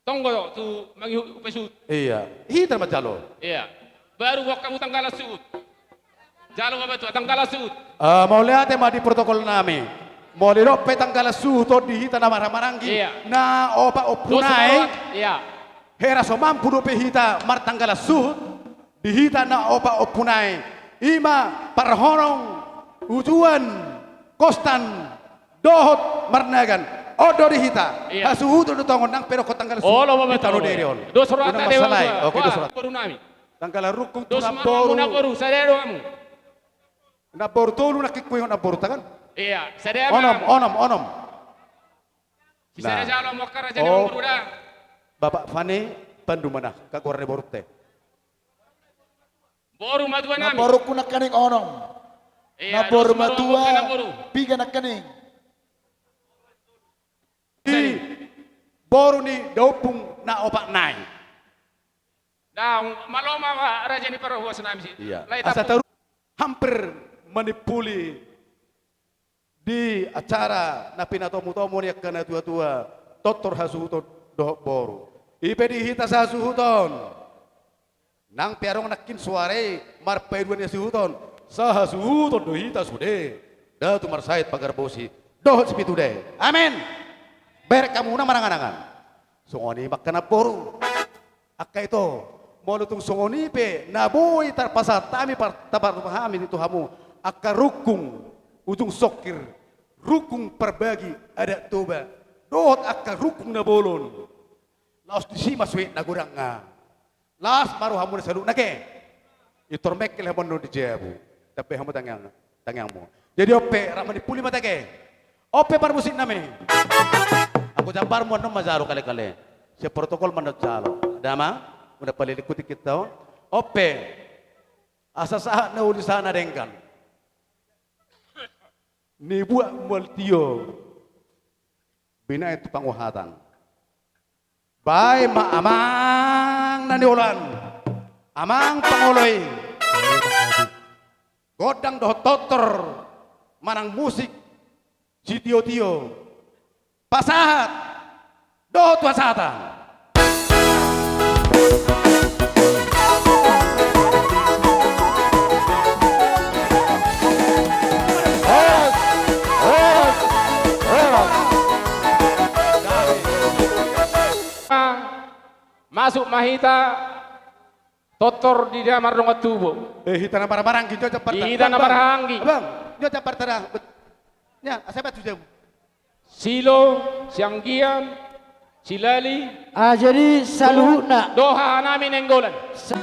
Tonggo tu mangihut upe suhut. Iya. Hita ma jalo. Iya. Baru boan hamu tanggalan suhut. Jalo ma Bapak Tua tanggalan suhut. Eh, mauliate ma di protokolnami. Molo didok pe tanggalan suhut on di hita na marhahamaranggi. Iya. Na opat ompu nai. Iya. Hera so mampu dope hita martanggalan suhut. Di hita na opat ompu nai. Ima Parhonong, Ujuan, Kostan, dohot Marnagan. On do di hita. Iya. Hasuhuton do tongon nang pe dohonon tanggalan suhut. Olo, Bapak Tua. Di tano deri on. Dos rohanta de, Bapak Tua. Oke, dos rohanta. Borunami. Tanggalan rungkung tu namboru. Namboru, sada do hamu. Namboru tolu nangkin huingot namborunta kan? Iya, sada. Onom, onom, onom. Sisada jalo hamu angka raja ni namboru da. Bapak Fani Pandumana, angka goar ni borunta. Boru matua nami. Namborungku nangkaning onom. Iya, namboru matua, namboru. Piga nangkaning? Di boru ni daompung na opat nai. Dang, malo ma raja ni parhohos nami si. Iya. Asa taru hampir manimpuli di acara na pinatomutomu ni angka natuatua, tortor hasuhuton dohot boru. Ipe di hita sahasuhuton. Nang pe adong nangkin suara i marpaidua ni hasuhuton, sahasuhuton do hita sude. Datu Marsahit Pagarbosi dohot Sipitudei. Amen. Berek hamu na marangan-angan. Songon i ma angka namboru. Angka ito, molo tung songon i pe na boi tarpasahat hami par-, taparrohahon hami tu hamu angka rungkung ujung songkir, rungkung parbagi adat Toba, dohot angka rungkung na bolon. Laos disi ma suhut na godang nga. Las ma rohamuna saluhutna ate. Pintor mengkel hamu annon di jabu. Tambai hamu tangiang, tangiangmu. Jadi on pe rap manimpuli ma ate. On pe parmusiknami. Anggo jambarmu annon ma jalo kale-kale. Sian protokol ma annon jalo. Dama, unang paliliku tingkinta on. On pe. Asa sahat na uli sahat na denggan. Nibuat mual tio. Binahen tu panguhatan. Baen ma amang na nioloan, amang pangoloi, gondang dohot tortor manang musik sitiotio, pasahat dohot hasahatan. Masuk ma hita tortor di damar dongan tubu. Eh, hita na marhahamaranggi, jojak parta. Hita na marhahamaranggi. Abang, jojak parta dah. Nya, asa batu jam. Silo, Sianggian, Silali. Ah, jadi saluhutna. Dohot hahanami Nainggolan. Sa-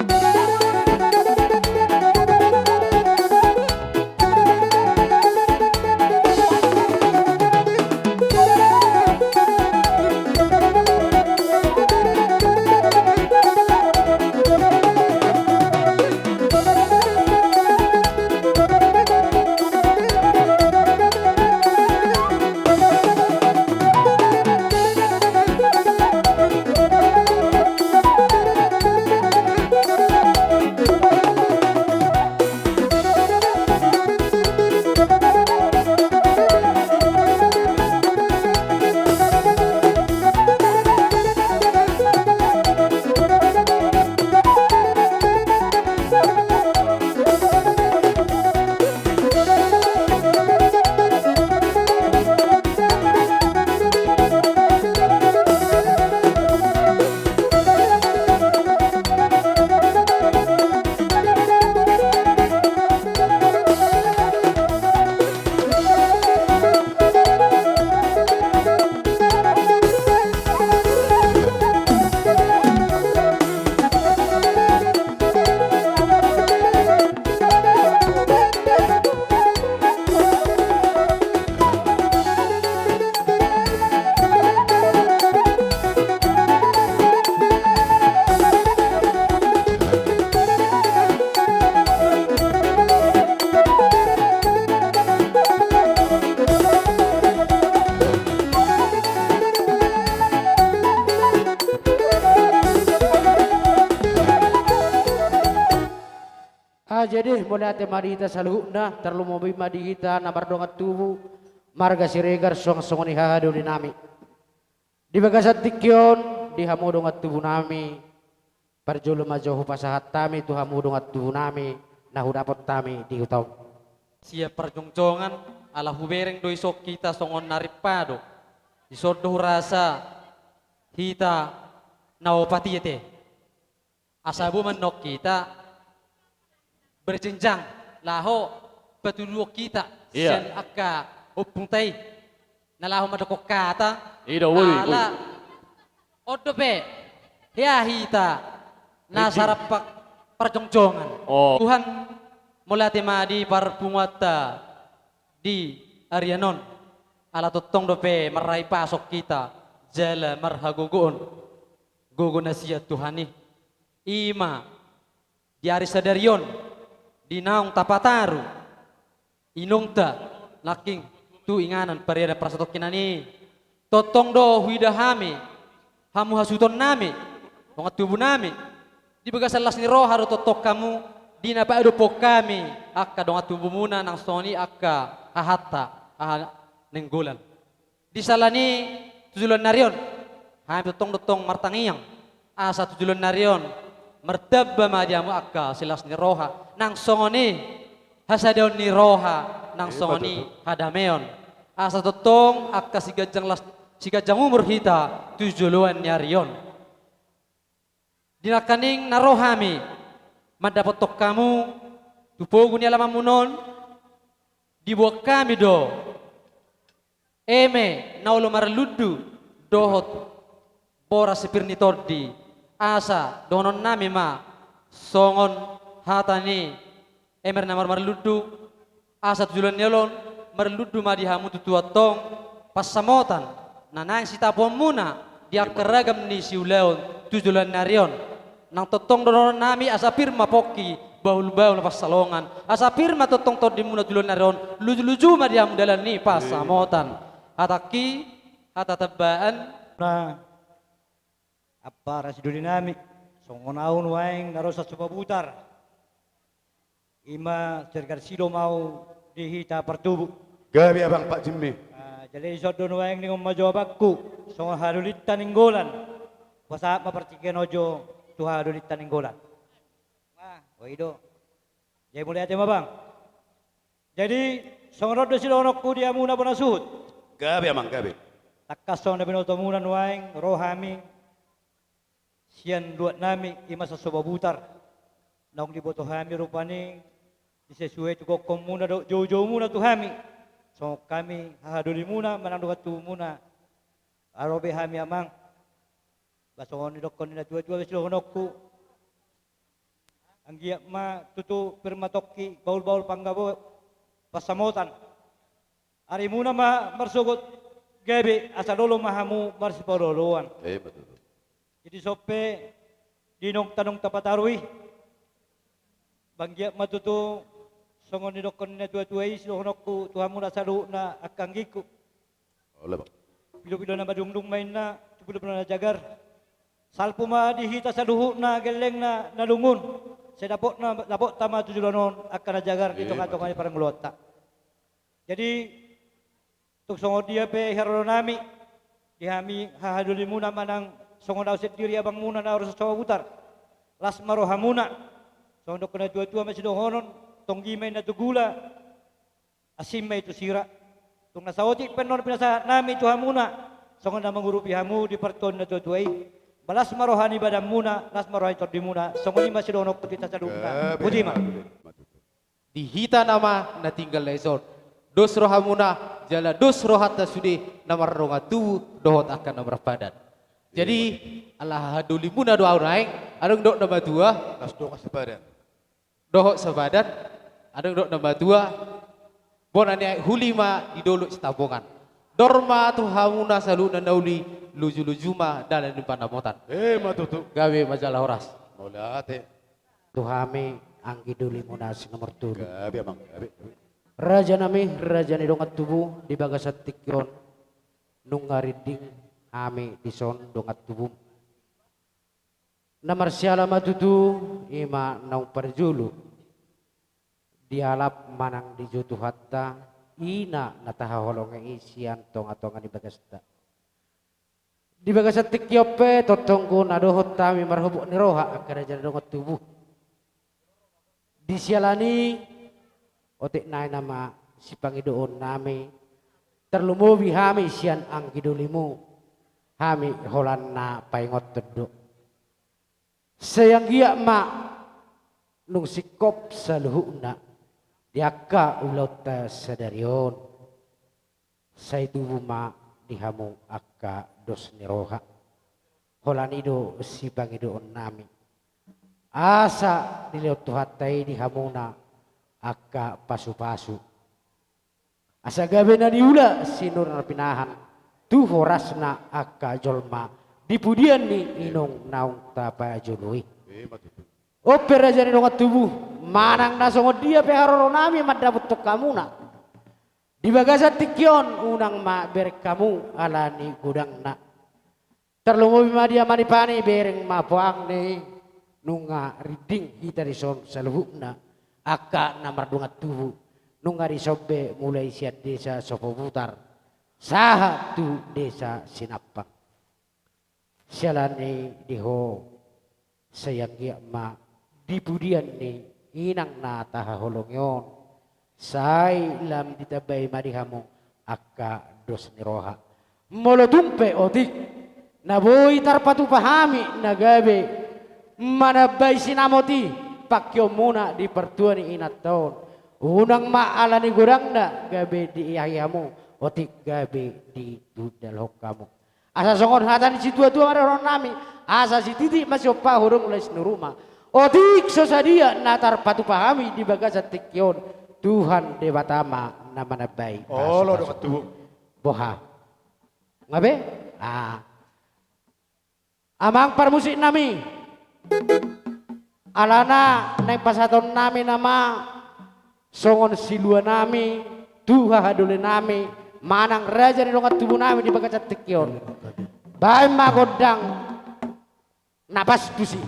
Ah, jadi mauliate ma di hita saluhutna, tarlumobi ma di hita na mardongan tubu marga Siregar, songon songon i hahadolinami. Di bagasan tingki on, di hamu dongan tubunami, parjolo ma jo hupasahat hami tu hamu dongan tubunami na hudapot hami di huta on. Sian parjongjongan, ala hubereng do dison hita songon na rimpa do. Dison do hurasa hita na opat i ate. Asa boi ma annon hita berjenjang laho patuduhon hita, iya, sian angka ompunta i na laho mandokkon hata. I do, boi, boi. Ala on dope hea hita na, boi, sarampak parjongjongan. Oh. Tuhan, mauliate ma di parpunguanta di arian on, ala tongtong dope marhahipason hita jala marhagogoon gogo na sian Tuhan i. I ma di ari sadari on, di naung tapataru inongta nangkin tu inganan parianan parsatongkinan i. Tongtong do huida hami, hamu hasuhutonnami, dongan tubunami, di bagasan las ni roha do tongtong hamu di na padophon hami angka dongan tubumuna nang songon i angka hahanta, haha Nainggolan. Di sala ni tu joloan ni ari on, hami tongtong do tong martangiang asa tu joloan ni ari on martamba ma di hamu angka silas ni roha nang songon i hasadaon ni roha nang songon i hadameon, asa tongtong angka siganjang las, siganjang umur hita tu joloan ni ari on. Di nangkaning na ro hami mandapothon hamu tu pogu ni alamanmuna on, diboan hami do eme na olo marlundu dohot boras sipir ni tondi, asa dohononnami ma songon hata ni eme na marmarlundu, asa tu joloan ni ari on marlundu ma di hamu tutu antong pansamotan na naeng sitapoonmuna di angka ragam ni siulaon tu joloan ni ari on. Nang tongtong dohononnami asa pir ma pongki bahulbahul pansalongan, asa pir ma tongtong tondimuna tu joloan ni ari on, lujuluju ma di hamu dalan ni pansamotan. Hatangki, hata tambaan. Na, ampara sidolinami, songon ahu nuaeng na ro Sasoba Butar. I ma Siregar Sidom ahu di hita partubu. Gabe abang Pak Jimmy. Ah, jadi dison do nuaeng ningon ma jo abangku, songon hahadolinta Nainggolan. Pasahat ma partingkian on jo tu hahadolinta Nainggolan. Nah, oi do. Jadi mauliate ma abang. Jadi songon on do sidohononku di hamu na bona suhut. Gabe amang, gabe. Tangkas songon na binotomuna nuaeng ro hami sian luatnami i ma Sasoba Butar. Naung diboto hami rupani di sesuai tu gokhonmuna dohot joujoumuna tu hami. Songon hami hahadolimuna manang dongan tubumuna. Aro be hami amang. Ba songon nidokkon ni natuatua be sidohononku. Anggiat ma tutu pir ma tongki bahulbahul panggabo pansamotan. Arimuna ma marsogot gabe asa lolo ma hamu marsipaolooloan. Eh, betul. Jadi songon pe di naung ta naung tapataru i. Ba anggiat ma tutu songon nidokkon ni natuatua i sidohononku tu hamuna saluhutna angka anggingku. Olo, bang. Pilopilo na madungdung ma inna tu pilopilo na jagar. Salpu ma di hita saluhutna gellengna na lungun. Sai dapotna, dapotta ma tu joloan on angka na jagar di tongatonga ni parngoluonta. Jadi tung songon dia pe hira donami di hami hahadolimuna manang songon ahu sendiri abangmuna na ro Sasoba Butar. Las ma rohamuna. Songon dokkon ni natuatua ma sidohonon, tonggi ma inna tu gula, asing ma i tu sira. Tung na saotik pe annon pinasahatnami tu hamuna songon na mangurupi hamu di partuaon ni natuatua i. Ba las ma roha ni badanmuna, las ma roha ni tondimuna. Songon i ma sidohononku tu hita saluhutna. Boti ma. Di hita nama na tinggal na dison, dos rohamuna jala dos rohanta sude na mardongan tubu dohot angka na marpadan. Jadi ala hahadolimuna do ahu nuaeng, adong dohot na matua. Las dongan sapadan. Dohot sapadan, adong dohot na matua. Bona ni aek huli ma di dolok Sitambongan. Dor ma tu hamuna saluhutna na uli, lujuluju ma dalan ni pansamotan. Eh, ma tutu. Gabe ma jala horas. Mauliate. Tu hami anggi dolimuna si nomor tolu. Gabe amang, gabe, gabe. Rajanami, raja ni dongan tubu, di bagasan tingki on nunga rinding hami dison dongan tubum. Na marsiala ma tutu, i ma naung parjolo. dialap manang dijou Tuhanta, ina na tahaholongi i sian tonga-tonga ni bagasta. Di bagasan tingki on pe tongtong do na dohot hami marhobok ni roha angka raja na dongan tubu. Di siala ni i, otik nai nama sipangidoon nami, tarlumobi hami sian anggi dolimu, hami holan na paingothon do. Sai anggiat ma nunga singkop saluhutna di angka ulaonta sadari on. Sai tubu ma di hamu angka dos ni roha. Holan i do sipangidoon nami, asa dilehon Tuhanta i di hamuna angka pasu-pasu. Asa gabe na niula sinuan na pinahan tu horasna angka jolma di pudian ni inong naung tapajolo i. On pe raja ni dongan tubu, manang na songon dia pe haroro nami mandapothon hamuna di bagasan tingki on, unang ma bereng hamu ala ni godangna. Tarlumobi ma di Ama ni Pani, bereng ma poang ni i, nunga rinding hita dison saluhutna angka na mardongan tubu, nunga dison be mulai sian desa Sopobutar sahat tu desa Sinampang. Siala ni i di ho, sai anggiat ma di pudian ni inang na tahaholongi on, sai lam ditambai ma di hamu angka dos ni roha. Molo tung pe otik na boi tarpatupa hami na gabe manambai sinamot i pangkeonmuna di partua ni inanta on, unang ma ala ni godangna gabe diahi hamu otik gabe ditundalhon hamu. Asa songon hata ni situa-tua ma dohonon nami, asa sititik ma siompa, hurung lais ni ruma. Otik so sadia na tarpatupa hami di bagasan tingki on, Tuhan Debata ma na manambai. Olo, pasu-pasu. Dongan tubu. Boha? Nga be? Ah. Amang parmusik nami, alana naeng pasahaton nami nama songon silua nami tu hahadole nami manang raja ni dongan tubu nami di bagasan tingki on. Baen ma gondang na pas tusi.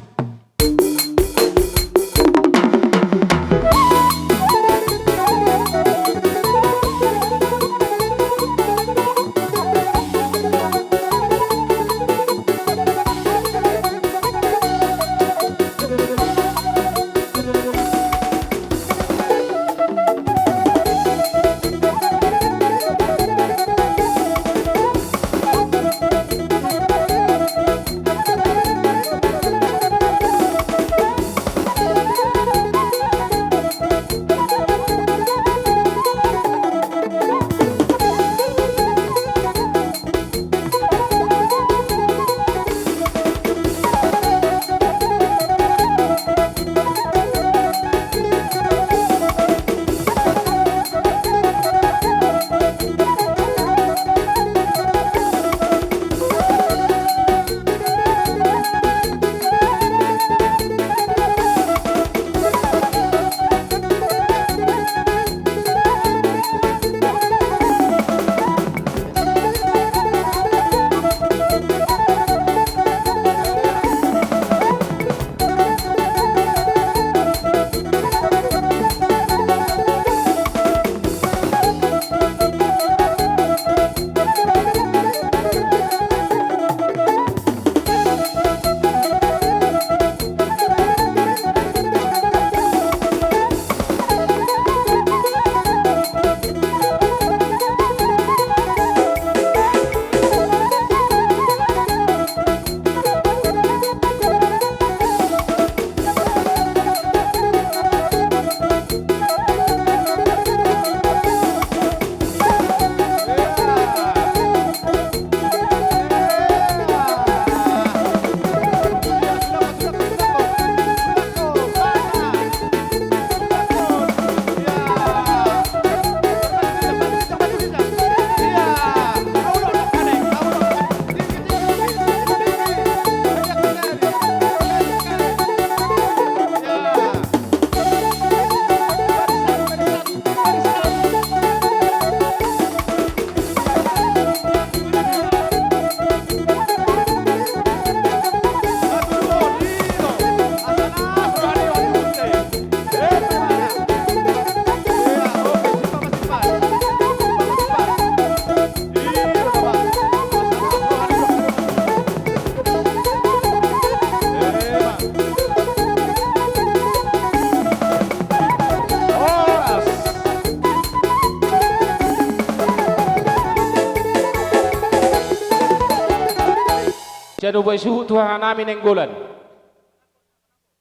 Nuaeng suhut tu amanami Nainggolan.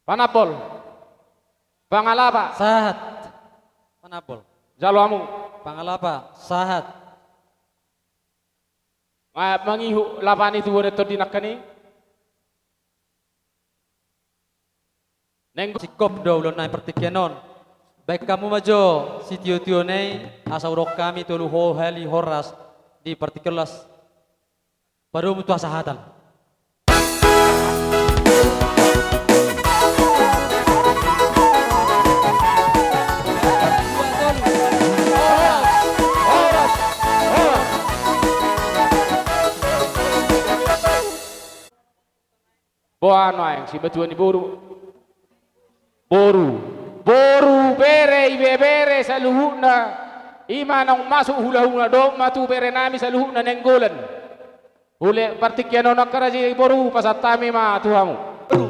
Panambol. Pangalapa. Sahat. Panambol. Jalo hamu. Pangalapa. Sahat. Ma-, mangihut lapa ni tubu ni tondi nangkin i. Nainggo-, singkop do ulaon nami partingkian on. Baen hamu ma jo sitio-tio na i, asa hudok hami tolu ho-, hali horas di partingkian las. Padomu tu hasahatan. Boha nuaeng simatua ni boru. Boru. Boru, bere, ibebere, saluhutna. I ma naung masuk hulahula dohot ma tu berenami saluhutna Nainggolan. Ule partingkian on angka raja i boru, pasahat hami ma tu hamu. Boru.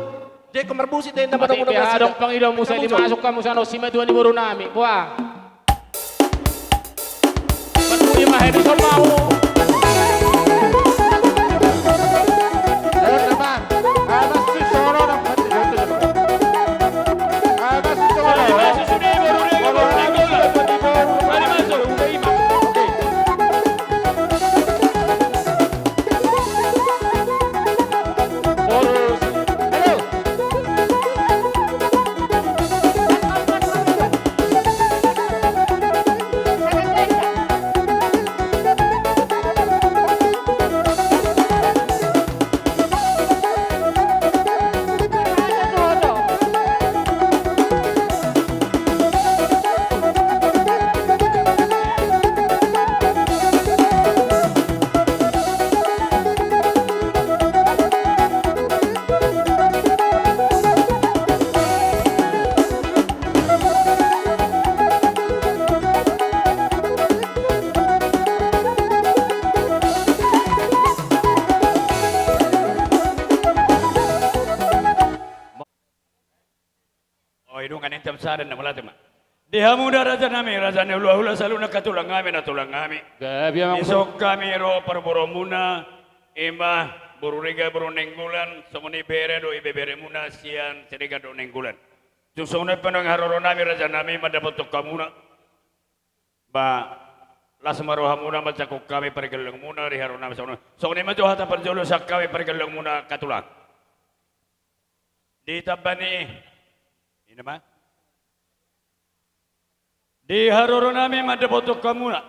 Jadi ko marbusi te inda. Mate, mada-mada be, adong pangidoanmu, sai dimasuk hamu sian on simatua ni borunami. Boha. Oi, dungan intam sada na mulate ma. Di hamuna rajanami, raja ni hulahula saluhutna angka tulang nami, na tulang nami. Gabe ma. Dison hami ro parboruonmuna, i ma boru Riga boru Nainggolan, songon i bere dohot ibeberemuna sian Siregar dohot Nainggolan. Tung songon on pe nuaeng haroronami rajanami mandapothon hamuna. Ba, las ma rohamuna manjangkon hami pargellengonmuna di haroronami songon on. Songon i ma jo hata parjolo sian hami pargellengonmuna angka tulang. Di tamba ni, i ma. Di haroronami mandapothon hamuna.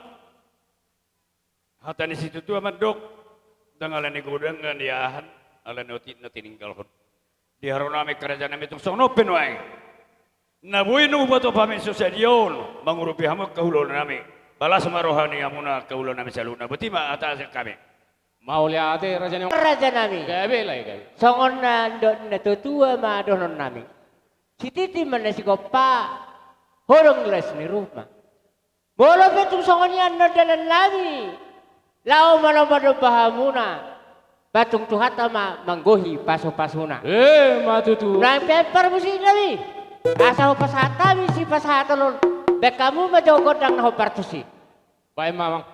Hata ni situatua mandok, ndang ala ni godang na niahan, ala ni otik na tininggalhon. Di haroronami angka rajanami tung songon on pe nuaeng. Na boi nuaeng huhatop hami so sadia on, mangurupi hamu angka hulahula nami. Ba las ma roha ni hamuna angka hulahula nami saluhutna. Boti ma hata sian hami. Mauliate rajanami. Rajanami. Gabe lae gabe. Songon na nidok ni natuatua ma dohononnami. Sititi ma na sigompa, holong las ni ruma. Molo pe tung songon i annon dalannami, laho ma na manomba hamuna, ba tung Tuhanta ma manggohi pasupasuna. E, ma tutu. Nang pe parmusiknami, asa hupasahat hami sipasahaton on, baen hamu ma jo gondang na hombar tusi. Baen ma, Amang.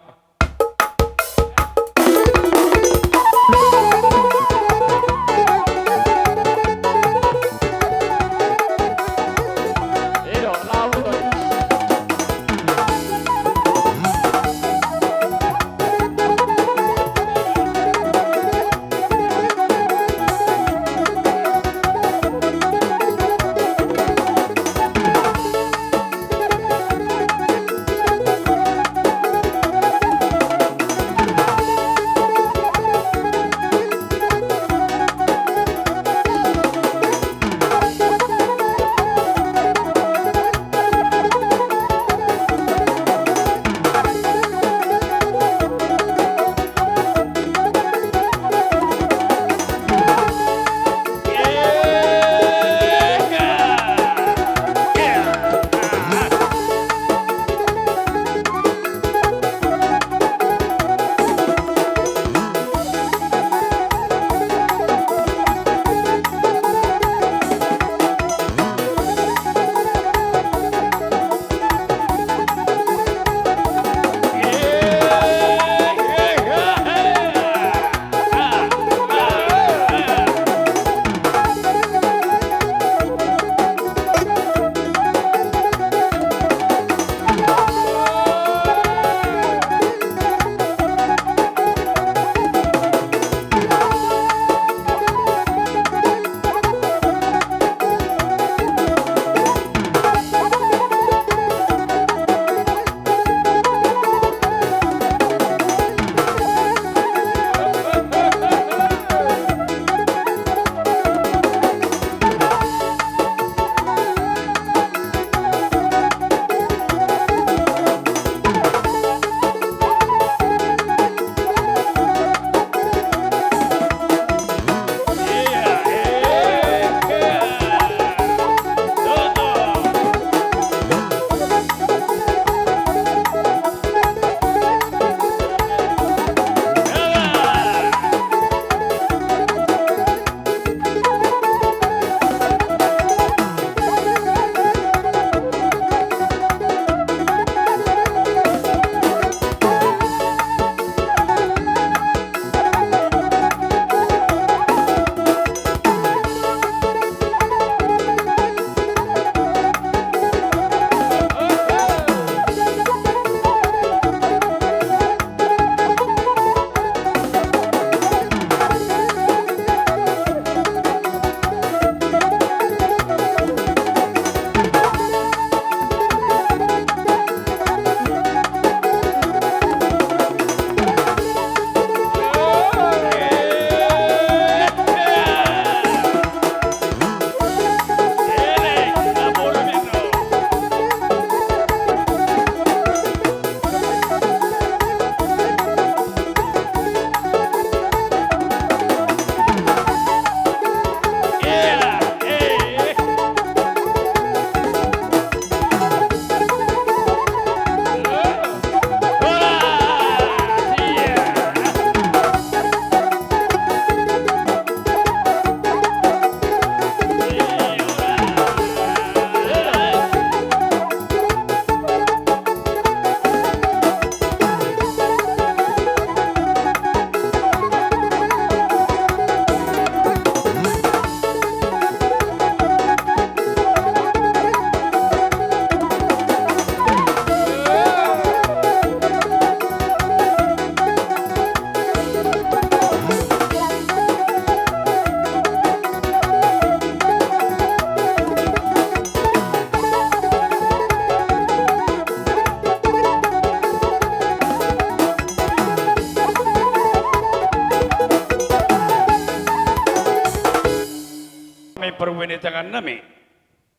Kan nami,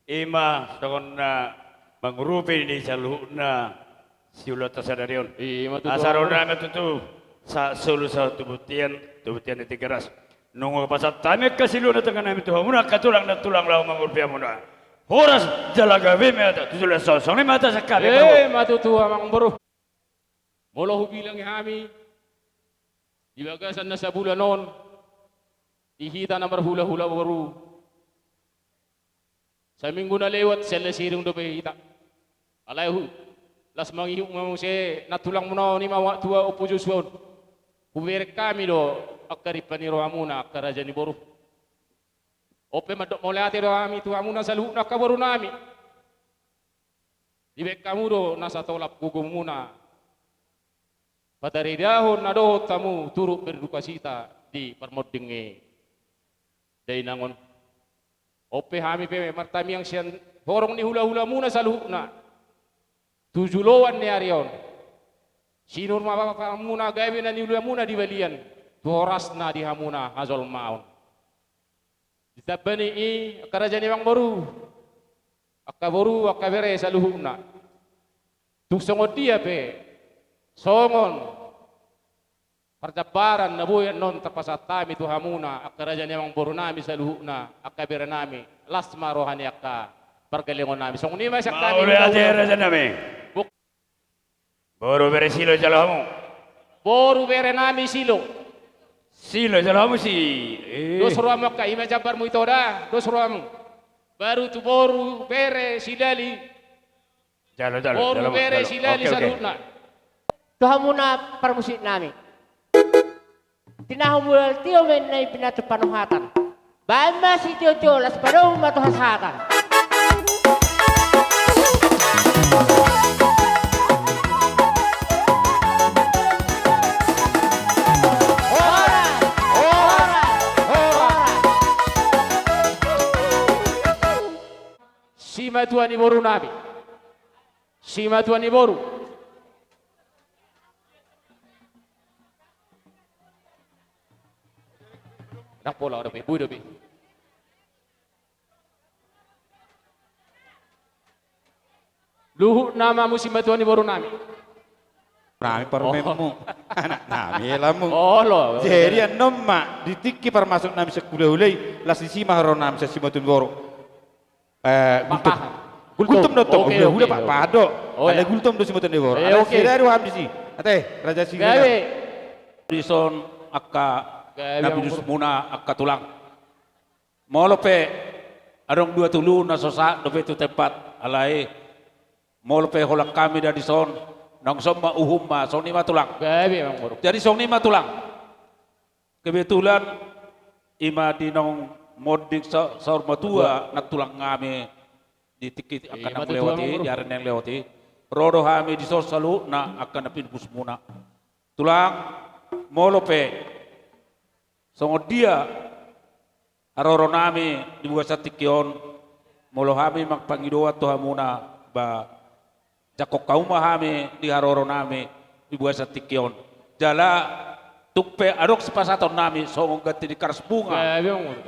ima songon na mangurupi ni saluhutna siulanta sadari on. Ima tutu. Asa ro nami tutu, sa solu sa tubutian, tubutian di Tigaras. Nunga pasahat hami angka siluan na tangan nami tu hamuna angka tulang na tulang laho mangurupi hamuna. Horas jala gabe ma hata, tutu la sosong ni mata sakali. Ima tutu amang boru. Molo hubilangi hami, di bagasan na sabulan on, di hita na marhulahula boru. Saminggu na lewat, sian na sirung dope hita. Alai hu, las mangihut ma muse, na tulangmuna on ima tua ompu Josua on. Hubereng hami do, angka ripa ni rohamuna, angka raja ni boru. On pe mandok mauliate do hami tu hamuna saluhutna angka boru nami. Dibaen hamu do nasa tolap gogomuna. Pataridahon na dohot hamu turut berdukacita di parmonding i. Dainang on. On pe hami pe martamiang sian horong ni hulahulamuna saluhutna. Tu joloan ni ari on. Sinur ma papahanmuna gabe na niulamuna di balian. Tu horasna di hamuna hajolmaon. Ditamba ni i, angka raja ni amang boru. Angka boru, angka bere saluhutna. Tung songon dia pe, songon parjambaran na boi annon tapasahat hami tu hamuna, angka raja ni amang boru nami saluhutna, angka bere nami, las ma roha ni angka pargellengon nami. Songon i ma sian hami. Mauliate raja nami. Buk- Boru bere Silo jalo hamu. Boru bere nami Silo. Silo jalo hamu si. Eh. Dos rohamu angka, ima jambarmu ito da, dos rohamu. Baru tu boru bere Silali. Jalo, jalo, boru jalo, bere jalo. Silali. Oke, oke. Saluhutna. Tu hamuna parmusik nami. Tinahu mulal tio ma inna i pinatu panuhatan. Baen ma sitiotio las padomu ma tu hasahatan. Horas, horas, horas. Simatua ni boru nami. Simatua ni boru. Ndang pola dope, boi dope. Luhut nama musim batuan ni boru nami. Nami parumaenmu. Oh. Anak nami helamu. Oh, lo. Jadi annon ma di tingki parmasuk nami sian hulahula i, las disi ma haroro nami sian simatua ni boru. Eh, Gultom. Gultom do tong. Oke, oke, oke. Hulahula Pakpahan do. Oh, iya. Alai Gultom do simatua ni boru. Eh, oke. Alai sira do ham disi. Ate, Raja Singa. Gabe. Dison angka na pinusmuna angka tulang. Molo pe adong dua tolu na so sahat dope tu tempat, alai molo pe holan hami da dison, naung son ma uhum ma, songon i ma tulang. Gabe, Amang Boru. Jadi songon i ma tulang. Kebetulan ima di naung monding sa-, saur matua nantulang hami di tingki angka na lewat i, di ari na lewat i. Ro do hami dison saluhutna angka na pinusmuna. Tulang, molo pe songon dia haroro nami di bagasan tingki on, molo hami manang pangidoan tu hamuna, ba, jangkon hamu ma hami di haroro nami di bagasan tingki on. Jala tung pe adong sipasahaton nami songon ganti ni karas bunga.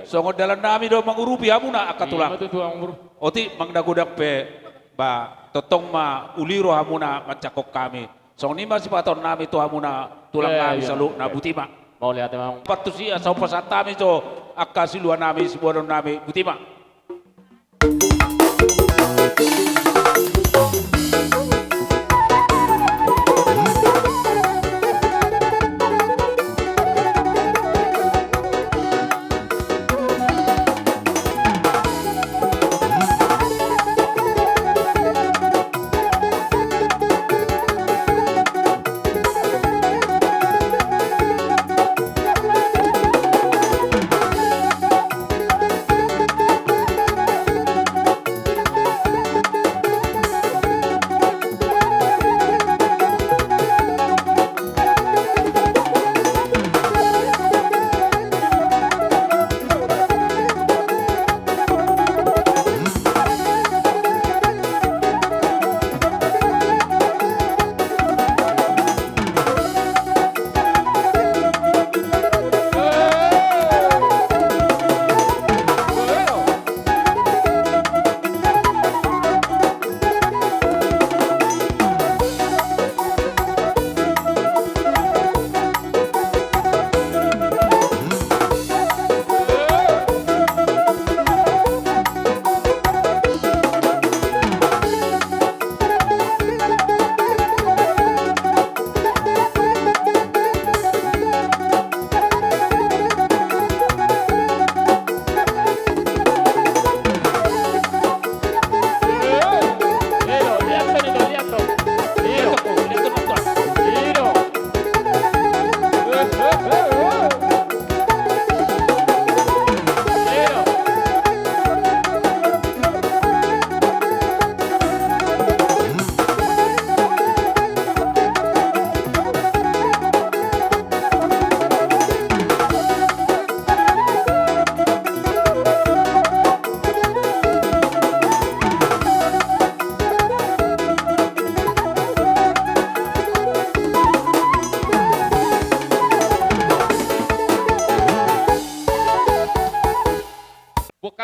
Songon dalan nami do mangurupi hamuna angka tulang. Otik manang na godang pe, ba, tongtong ma uli rohamuna manjangkon hami. Songon i ma sipasahaton nami tu hamuna tulang nami saluhutna, botima. Mauliate ma. Patusi asa hupasahat hami jo angka siluan nami, siboanon nami, botima.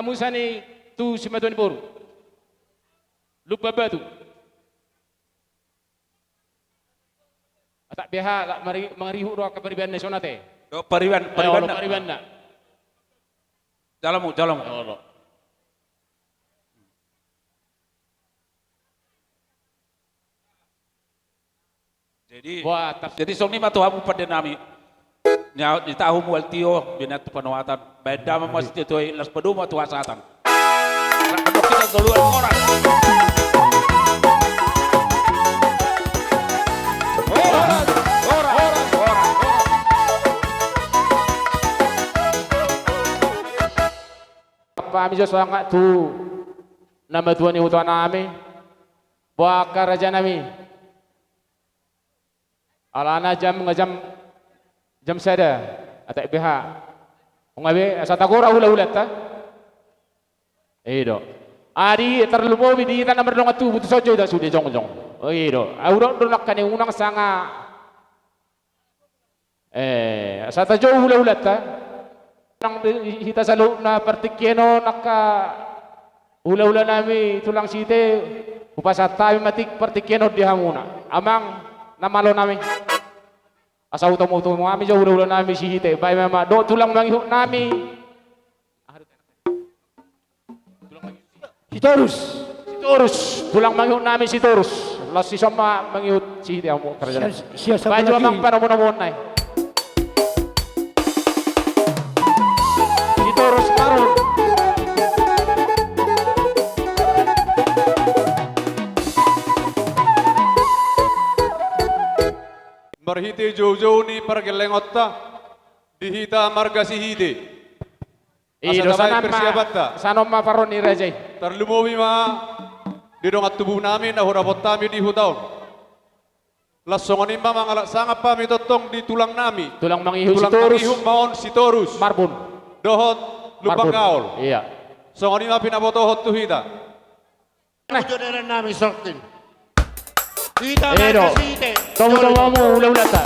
Musani tu simatua ni boru. Lumban Batu. Atak B H, la mari-, mangarihut do angka paribanna i songon ate. Do pariban, eh, paribanna. Olo, paribanna. Jalo hamu, jalo hamu. Olo. Jadi, wah, tap- jadi songon i ma tu hamu pande nami. Nia, nitahu mual tio, bina tu panuatan. Baen damang ma sitio-tio i, las padomu ma tu hasahatan. Rap mandok hita tolu an, horas. Horas, horas, horas, horas. Hami jo sangap tu na matua ni huta nami. Boha angka raja nami. Alana jam, jam, jam sada, atak B H. Nunga be, asa tagora hula-hulanta. I do. Adi, tarlumobi di hita na mardongan tubu, tu son jo hita sude jongjong. I do. Ahu do, do nangkaning unang sanga. Eh, asa tajou hula-hulanta. Nang di hita saluhutna partingkian on angka hula-hula nami tulang Sihite, hupasahat hami ma tingki partingkian on di hamuna. Amang na malo nami. Asa hutomu-tomu hami jo hula-hula nami Sihite. Baen ma, ma dohot tulang mangihut nami. Sitorus. Sitorus. Tulang mangihut nami Sitorus. Laos dison ma mangihut Sihite hamu, karajaan. Sia, sia, baen jo amang panomu-nomuon nai. Sitorus marun. Marhite jou-jou ni pargellengonta di hita marga Sihite. I do, asa tabaen persiapanta. Sanon ma parro ni raja i. Tarlumobi ma di dongan tubu nami na hudapot hami di huta on. Laos songon i ma mangalap sangap hami tongtong di tulang nami. Tulang mangihut Sitorus. Tulang mangihut ma on Sitorus. Marbun. Dohot Lumban Gaol. Ia. Songon i ma pinabotohon tu hita. Nah. Joderan nami songkin. Hita marga Sihite. Tomu-tomu hamu hula-hulanta.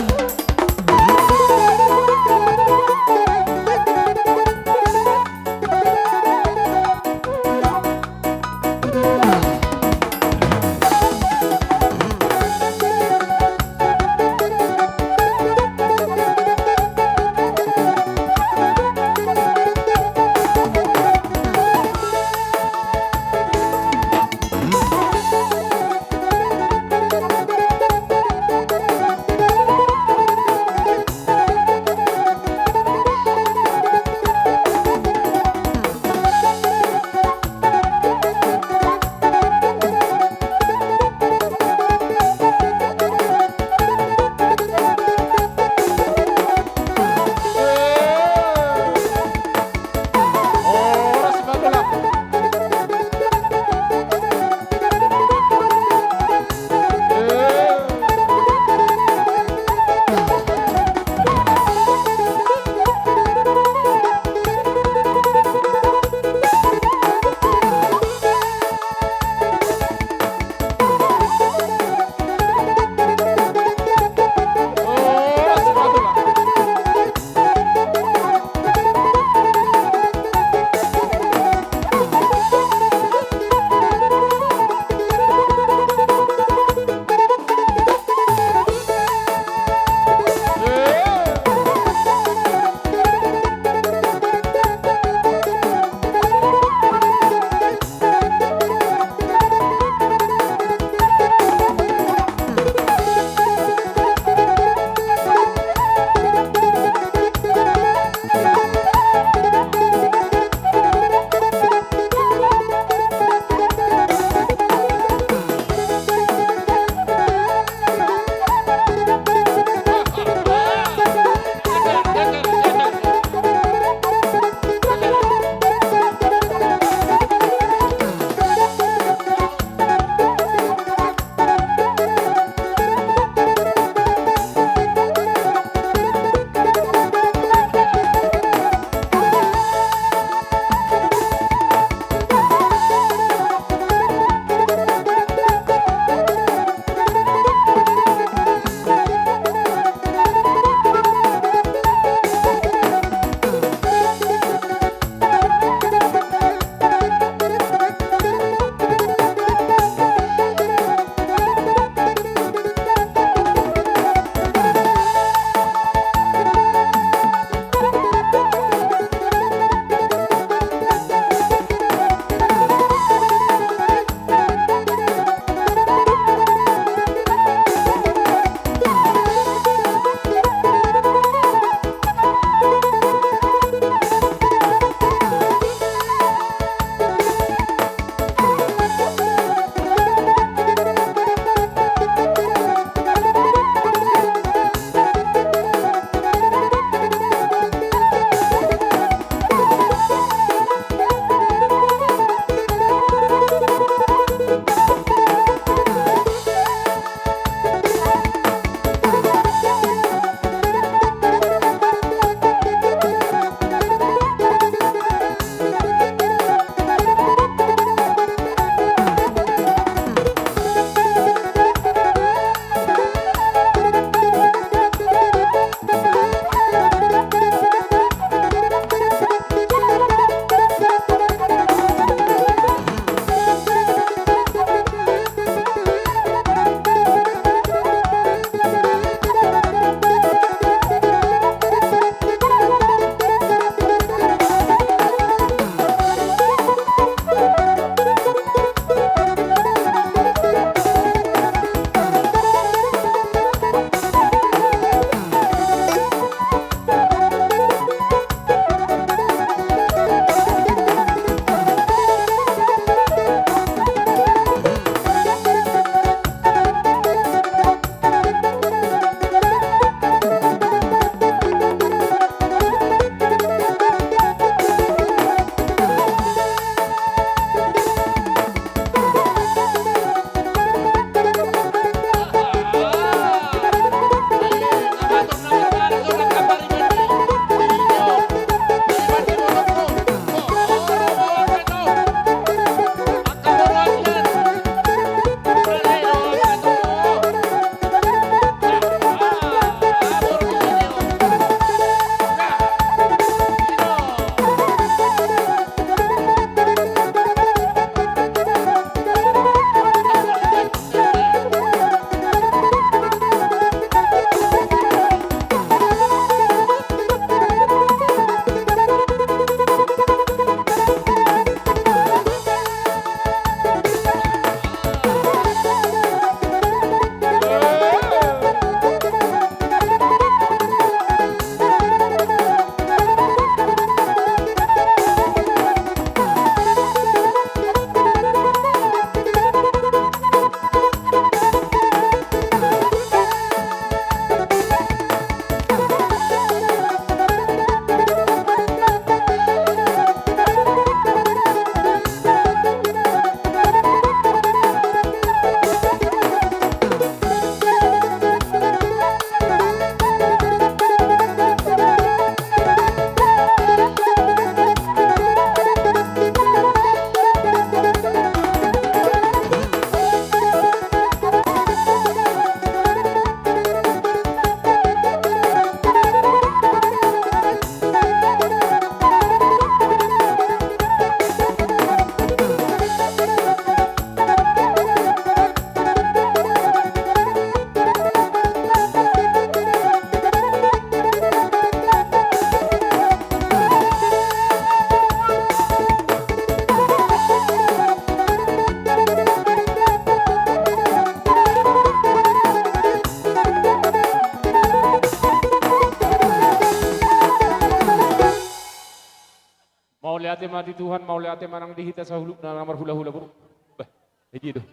Ate ma di Tuhan, mauliate ma nang di hita saluhutna na marhulahula, boru. Bah, jadi do.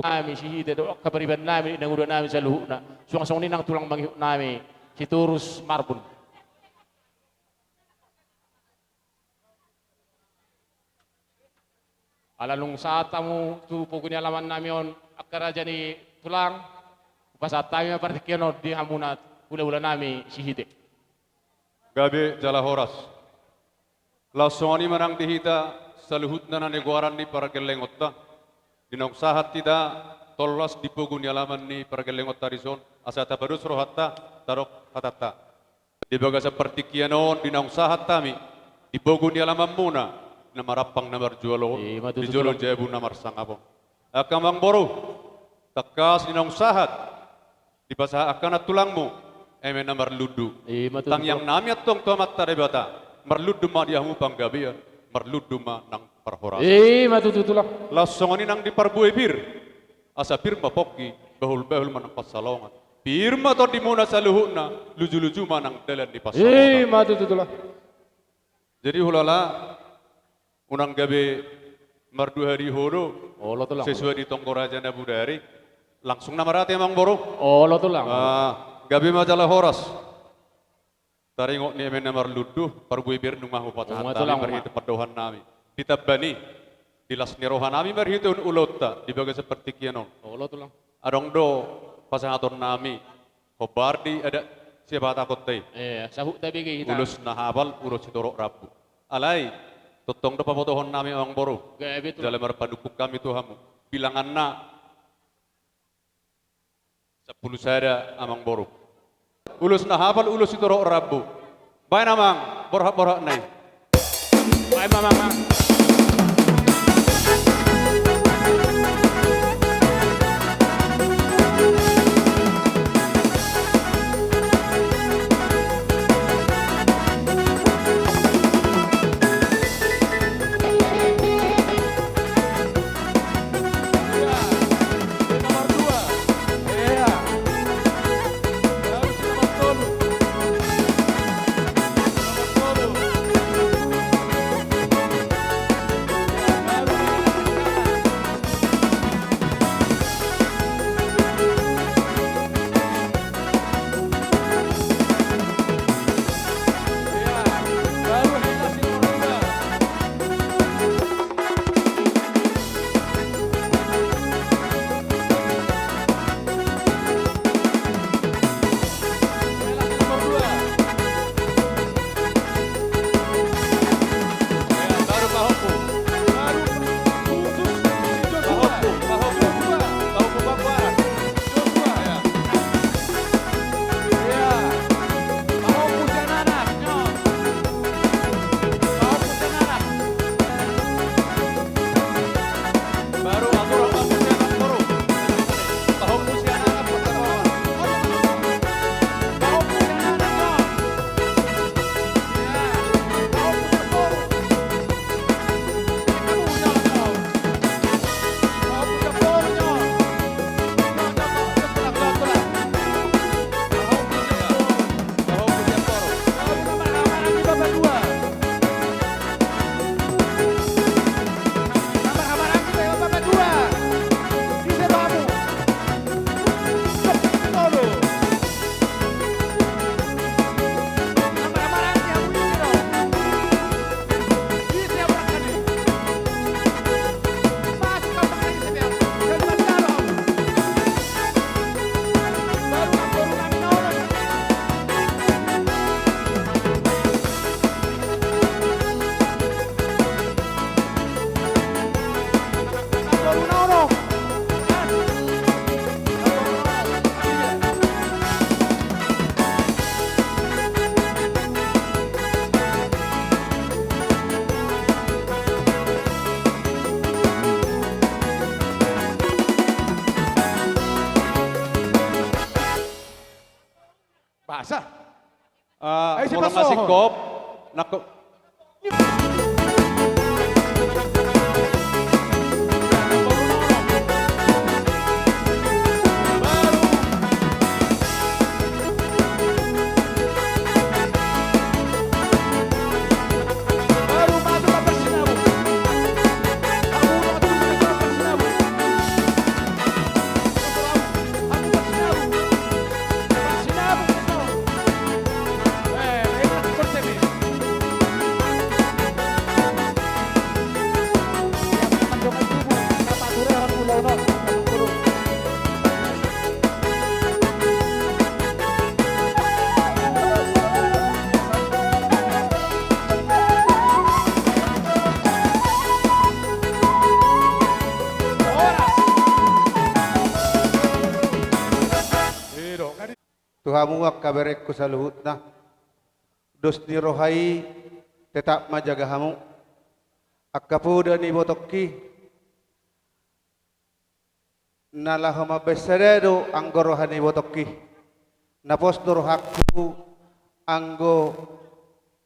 Nami sihite do, angka pariban nami, nang ulaon nami saluhutna. Suang songon i nang tulang mangihut nami, Sitorus Marbun. Ala nunga sahat hamu tu pogu ni alaman nami on, angka raja ni tulang, hupasahat hami ma partingkian on di hamuna hulahula nami sihite. Gabe jala horas. Laos songon i ma nang di hita saluhutna na nigoaran ni pargellengonta. Di naung sahat hita tolhas di pogu ni alaman ni pargellengonta dison, asa tapados rohanta, tadok hatanta. Di bagasan partingkian on, di naung sahat hami di pogu ni alamanmuna na marampang na marjual on, i ma tutu, di jolo tulang, jabu na marsangap on. Angka amangboru, tangkas di naung sahat dipasahat angka nantulangmu eme na marlundu. I ma tutu, tulang. Tangiang nami antong tu Amanta Debata, marlundu ma di hamu panggabean, marlundu ma nang parhorasan. I ma tutu, tulang. Laos songon i nang di parbue pir. Asa pir ma pongki, bahulbahul ma nang pansalongan. Pir ma tondimuna saluhutna, lujuluju ma nang dalan ni pansalongan. I ma tutu, tulang. Jadi hulala, unang gabe mardua hali ho do. Olo, tulang. Sesuai di tonggo raja na bodari. Langsung nama rate, amangboru. Olo, tulang. Ah, gabe ma jala horas. Taringot ni eme na marlundu, parbue pir nunga hupasahat, olo, tulang, hami marhite pandohan nami. Ditambani di las ni roha nami marhite ulaonta di bagasan partingkian on. Olo, tulang. Adong do pasahaton nami, hombar di adat Siapatakonta i. Iya, sahuta bege hita. Ulos na hapal, ulos sitorop rambu. Alai, tongtong do pabotohon nami, amangboru. Gabe, tulang. Jala marpanungkun hami tu hamu. Bilanganna sampulu sada, amangboru. Ulos na hapal, ulos sitorop rambu. Baen, amang, borhat-borhatna i. Baen ma, amang. Basa. Ah, ai, siapa molo ngasih soho? Kop, nako. hamu angka berengku saluhutna. Dos ni roha i tetap ma jaga hamu. Angka poda ni ibotongki, na laho mambahen sada do anggo roha ni ibotongki. Na pos do rohangku anggo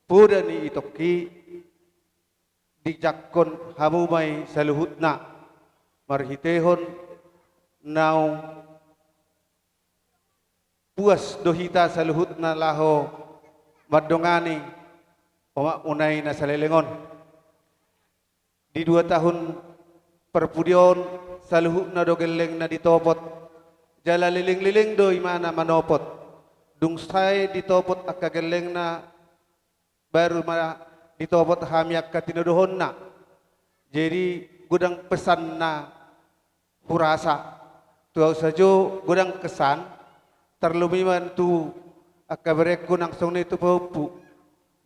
poda ni itongki dijangkon hamu ma i saluhutna, marhitehon naung puas do hita saluhutna laho mandongani omakmuna i na saleleng on. Di dua tahun parpudi on, saluhutna do gellengna ditopot, jala leleng-leleng do imana manopot. Dung sae ditopot angka gellengna, baru ma ditopot hami angka tinodohonna. Jadi, godang pesan na hurasa. Tu ahu sajo godang kesan, tarlumobi ma tu angka berengku nang songon i tu pahompu.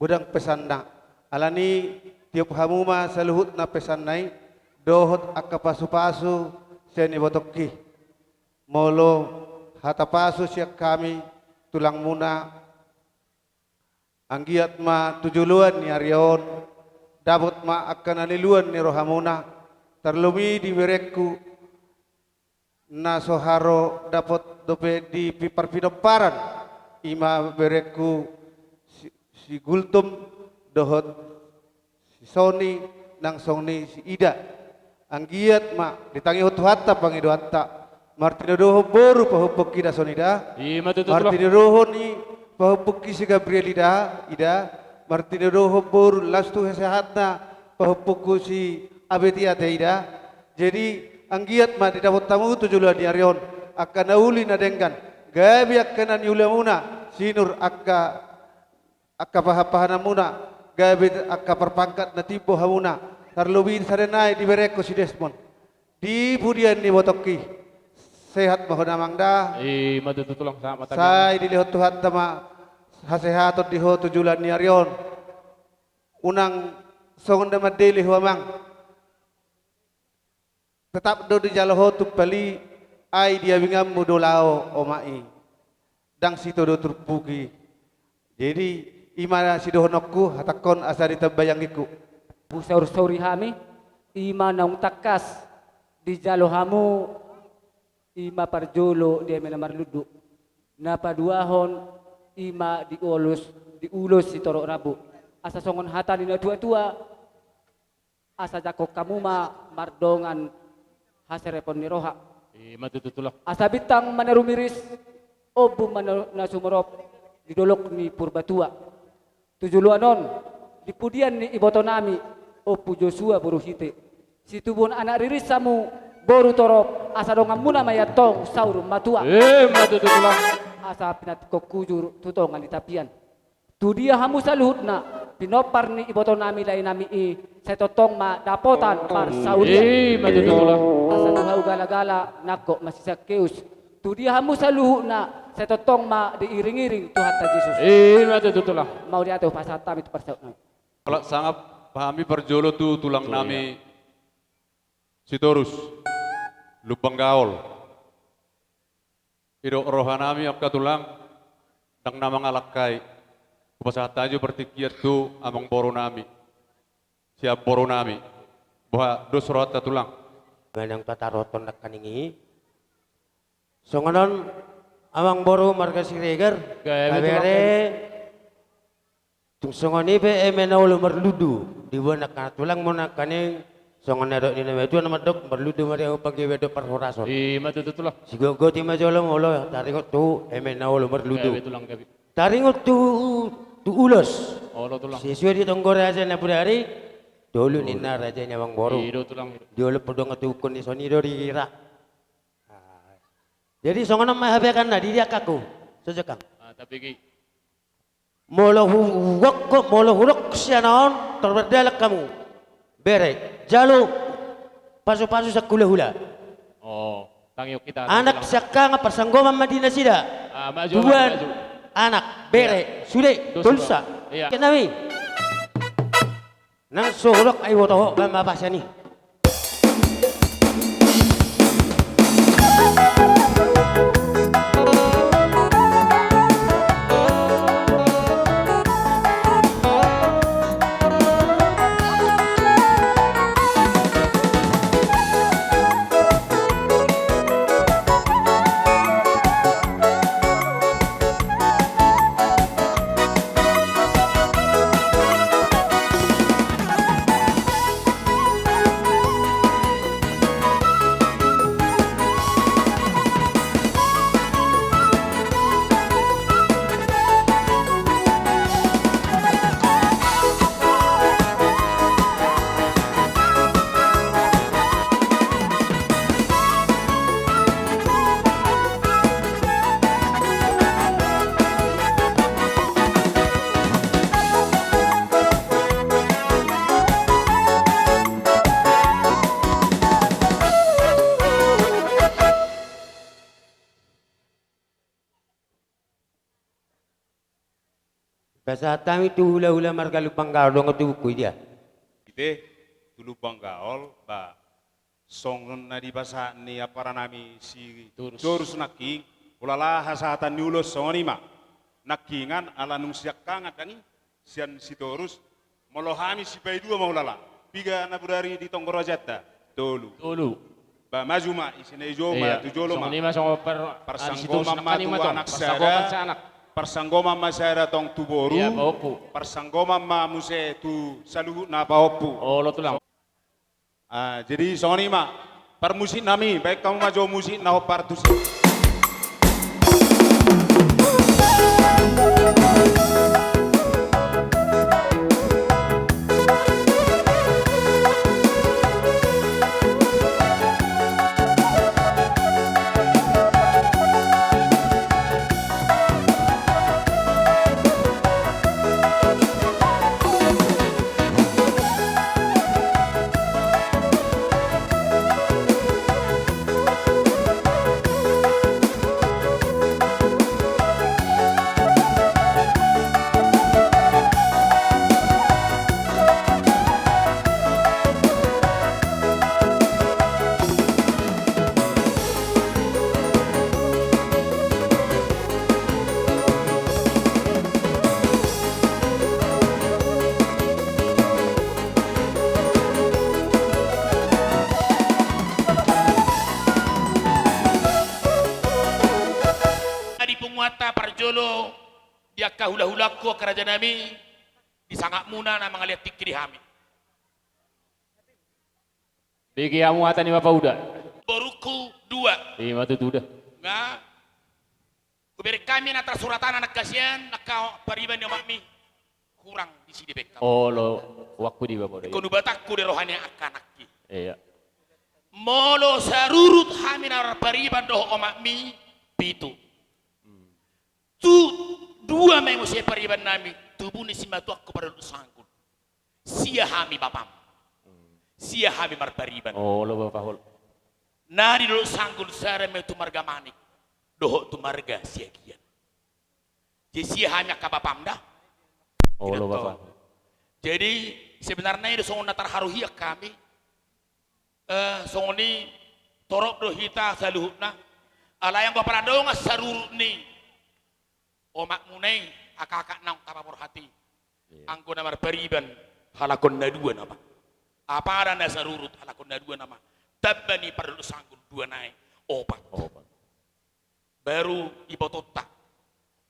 Godang pesanna. Alani, tiop hamu ma saluhutna pesanna i, dohot angka pasu-pasu sian ibotongki. Molo hata pasu sian hami tulangmuna, anggiat ma tu joloan ni ari on, dapot ma angka na niluan ni rohamuna, tarlumobi di berengku, na so haro dapot dope di pi-, parpinomparan, ima berengku si, si Gultom dohot si Soni nang songon i si Ida. Anggiat ma ditangihon Tuhanta pangidoanta. Martinodohon boru pahompungki da Soni da. Ima tutu, Tulang. Martinodohon i pahompungki si Gabriel i da, Ida. Martinodohon boru laos tu hasehatanna pahompungku si Abetiate i da. Jadi, anggiat ma didapot hamu tu joloan ni ari on angka na uli na denggan, gabe angka na niulamuna, sinur angka angka pahan-pahananmuna, gabe angka parpangkat na timbo hamuna, tarlumobi sada nai di berengku si Desmond. Di pudian ni ibotongki, sehat ma ho da, Amang da. Ima tutu, Tulang, selamat pagi. Sai dilehon Tuhanta ma hasehaton di ho tu joloan ni ari on. Unang songon na mandele ho, Amang. Tetap do dijalo ho tumpal i, ai di abinganmu do laho omak i. Ndang sitio do turpuk i. Jadi, ima sidohononku, hatangkon asa ditambai anggingku. Husaur-sauri hami, ima naung tangkas dijalo hamu, ima parjolo di eme na marlundu. Na paduahon, ima di ulos, di ulos sitorop rambu. Asa songon hata ni na tua-tua, asa jangkon hamu ma mardongan haserepon ni roha. Ima tutu, Tulang. Asa bintang ma na rumiris, ombun ma na, na sumorop di dolok ni Purbatua. Tu joloan on, di pudian ni ibotonami, Ompu Josua boru Hite. Situbuhon anak riris hamu, boru torop, asa donganmuna ma i antong saur matua. Ima tutu, Tulang. Asa pinantikhon hujur tu tonga ni tapian. Tu dia hamu saluhutna, pinompar ni ibotonami laenami i, sai tongtong ma dapotan parsaulian. Ima tutu, Tulang. Asa tu hau gala-gala, nangkok masisangkeus. Tu dia hamu saluhutna, sai tongtong ma diiring-iring Tuhanta Jesus. Ima tutu, Tulang. Mauliate, hupasahat hami tu parsautnami. Holan sangap hami parjolo tu tulangnami Sitorus, Lumban Gaol. Didok rohanami angka tulang, ndang na mangalangkai. Hupasahat hami jo partingkian tu amangborunami, siamborunami. Boha dos rohanta, Tulang? Manang tataroton nangkaning i. Songon on, amangboru marga Siregar, gabe, Tulang, habere. Tung songon i pe eme na olo marlundu, diboan angka tulangmu nangkaning, songon na dok ni na matua na mandok, marlundu ma di hamu panggabean dohot parhorason. Ima tutu, Tulang. Sigotgoti ma jolo molo taringot tu eme na olo marlundu. Gabe, Tulang, gabe. Taringot tu, tu ulos. Olo, Tulang. Sesuai di tonggo raja na bodari, tolu ninna raja ni amangboru. I do, Tulang, i do. Di olo pe dongan tuhukon ni Soni do dira. Jadi songon on ma hape angka na di dia, angkangku. Sajo, Kang. Ah, tapi ki. Molo hu-, hudokkon, molo hudok sian on, tor mardalan hamu. Bere, jalo pasu-pasu sian hula-hula. Oh, tangihon hita. Anak siangkangan parsanggoman ma di nasida. Ah, maju, tubuan, maju. Anak, bere, sude, tolu sa. Iya. Kenami. Nang so hudok ai boto ho, baen ma pasan i. Pasahat hami tu hulahula marga Lumban Gaol, dong tu buku i dia. Ite, tu Lumban Gaol, ba, songon na dipasahat ni ampara nami si Torus. Torus nangkin, ulala hasahatan ni ulos songon i ma. Nangkiningan ala nunga siangkangan dang i, sian si Torus, molo hami sipaidua ma ulala. Piga na bodari di tonggor ajanta? Tolu. Tolu. Ba, maju ma, isi na i jo ma, iya, tu jolo ma. Songon i ma, songon per-, parsanggoman ma tu anak sada. Parsanggoman sada tong tu boru. Iya, pahompu. Parsanggoman ma muse tu saluhutna pahompu. Olo tulang. Ah, jadi songon i ma. Parmusik nami, baen hamu ma jo musik na hombar tusi. Di punguanta parjolo, di angka hulahulangku, angka rajanami, di sangapmuna na mangalean tingki di hami. Bege hamu hata ni bapa uda. Borungku dua. Ima tutu da. Nga. Hubereng hami na tarsurat anak hasian, angka pariban ni omakmi. Hurang disi dibaen hamu. Olo, wakku di bapa uda. Ingkon hubatangku di roha ni angka anakki. Iya. Molo sarurut hami na marpariban dohot omakmi, pitu. Hmm. Tu dua ma i muse pariban nami, tubu ni simatuangku pardodok sanggul. Sia hami bapam. Hmm. Sia hami marpariban. Olo, bapa, olo. Na di Dolok Sanggul sada ma i tu marga Manik. Dohot tu marga Siagian. Jadi sia hami angka bapam da. Olo, bapa. Jadi sebenarna i do songon na tarharu hian hami. Eh, songon i torop do hita saluhutna. Alai anggo pala dongan sarurut ni omakmuna i, angka angka naung tapaborhat i. Iya. Anggo na marpariban halak on na dua nama. Apala na sarurut halak on na dua nama. Tamba ni pardodok sanggul dua nai opat. Opat. Baru ibotonta.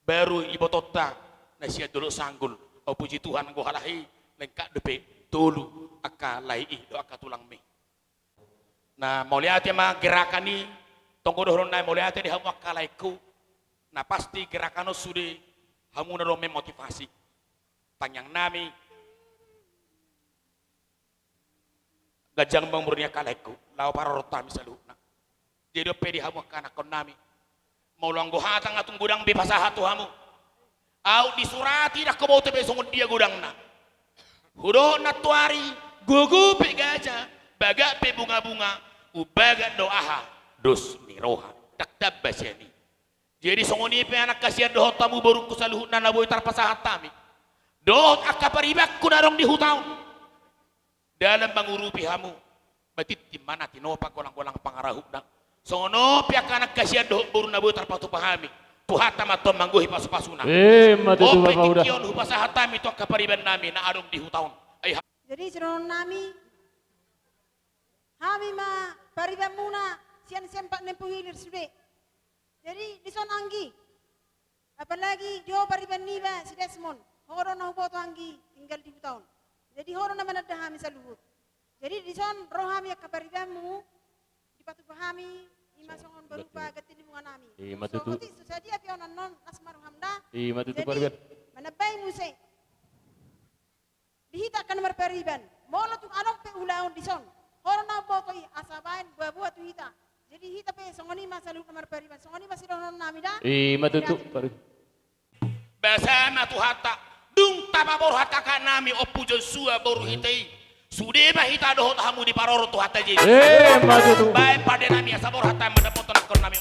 Baru ibotonta na sian Dolok Sanggul. O puji Tuhan, anggo halak i lengkap dope tolu angka lae i dohot angka tulangmi. Na mauliate ma gerakan i, tonggo dohonon nai mauliate di hamu angka laengku. Na pasti gerakan on sude hamu na do memotivasi. Tangiang nami ganjang ma umur ni angka laengku, laho parorot hami saluhutna. Jadi on pe di hamu angka anakkon nami. Molo anggo hata nga tung godang be pasahat tu hamu. Aut disurati, ndang huboto be songon dia godangna. Hudohot nantoari, gogo pe gaja, bagak pe bunga-bunga, umbahen do aha, dos ni roha. Ndang tamba sian i. Jadi songon i pe anak hasian dohot hamu borungku saluhutna na boi tarpasahat hami. Dohot angka paribanku na adong di huta on. Dalan mangurupi hamu, matintin ma na tinopa, golang-golang pangarahutna. Songon on pe angka anak hasian dohot boru na boi tarpatupa hami. Tuhanta ma tong manggohi pasu-pasuna. Ima tutu, bapa uda. On pe tingki on hupasahat hami tu angka pariban nami na adong di huta on. Ai ha- Jadi sidohonon nami, hami ma paribanmuna sian, sian Pak Nempu Hilir sude. Jadi dison anggi. Apalagi jo pariban niba si Desmond, ho do na huboto anggi tinggal di huta on. Jadi ho do na mananda hami saluhut. Jadi dison ro hami angka paribanmu, dipatupa hami, ima songon berupa ganti ni bunga nami. Ima tutu. Songon i, so sadia pe on annon, las ma roham da. Ima tutu. Jadi pariban, manambai muse. Di hita angka na marpariban, molo tung adong pe ulaon dison, ho do na mamboto i asa baen boa-boa tu hita. Jadi hita pe songon i ma saluhut na marpariban, songon i ma sidohonon nami da. Ima tutu. Pari- Basa ma Tuhanta, dung tapaborhat angka nami Ompu Josua boru hita i, sude ma hita dohot hamu diparorot Tuhanta Jesus. Ima tutu. Baen pande nami asa borhat hami mandapothon anakkon nami.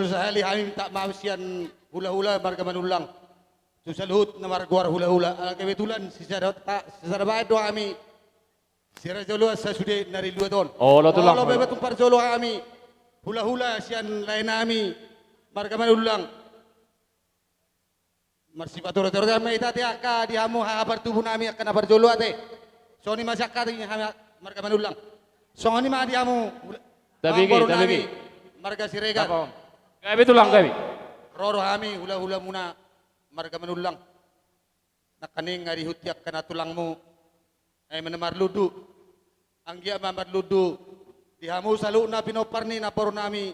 Sahali hami minta maaf sian hulahula marga Manullang tu saluhut na margoar hulahula, ala kebetulan sisada baen do hami, sisada joloan sasude na rinduan on. Olo tulang. Molo pe tung parjolo hami hulahula sian lae nami marga Manullang, marsipaturaturaton ma hita ate angka di hamu haha partubu nami angka na parjolo ate. Songon i ma sian hami marga Manullang. Songon i ma di hamu, tabege, amangboru nami marga Siregar. Gabe tulang, gabe. Ro do hami hulahulamuna marga Manullang nangkaning nga dihut di angka na tulangmu, ai ma na marlundu. Anggiat ma marlundu di hamu saluhutna pinompar ni namboru nami.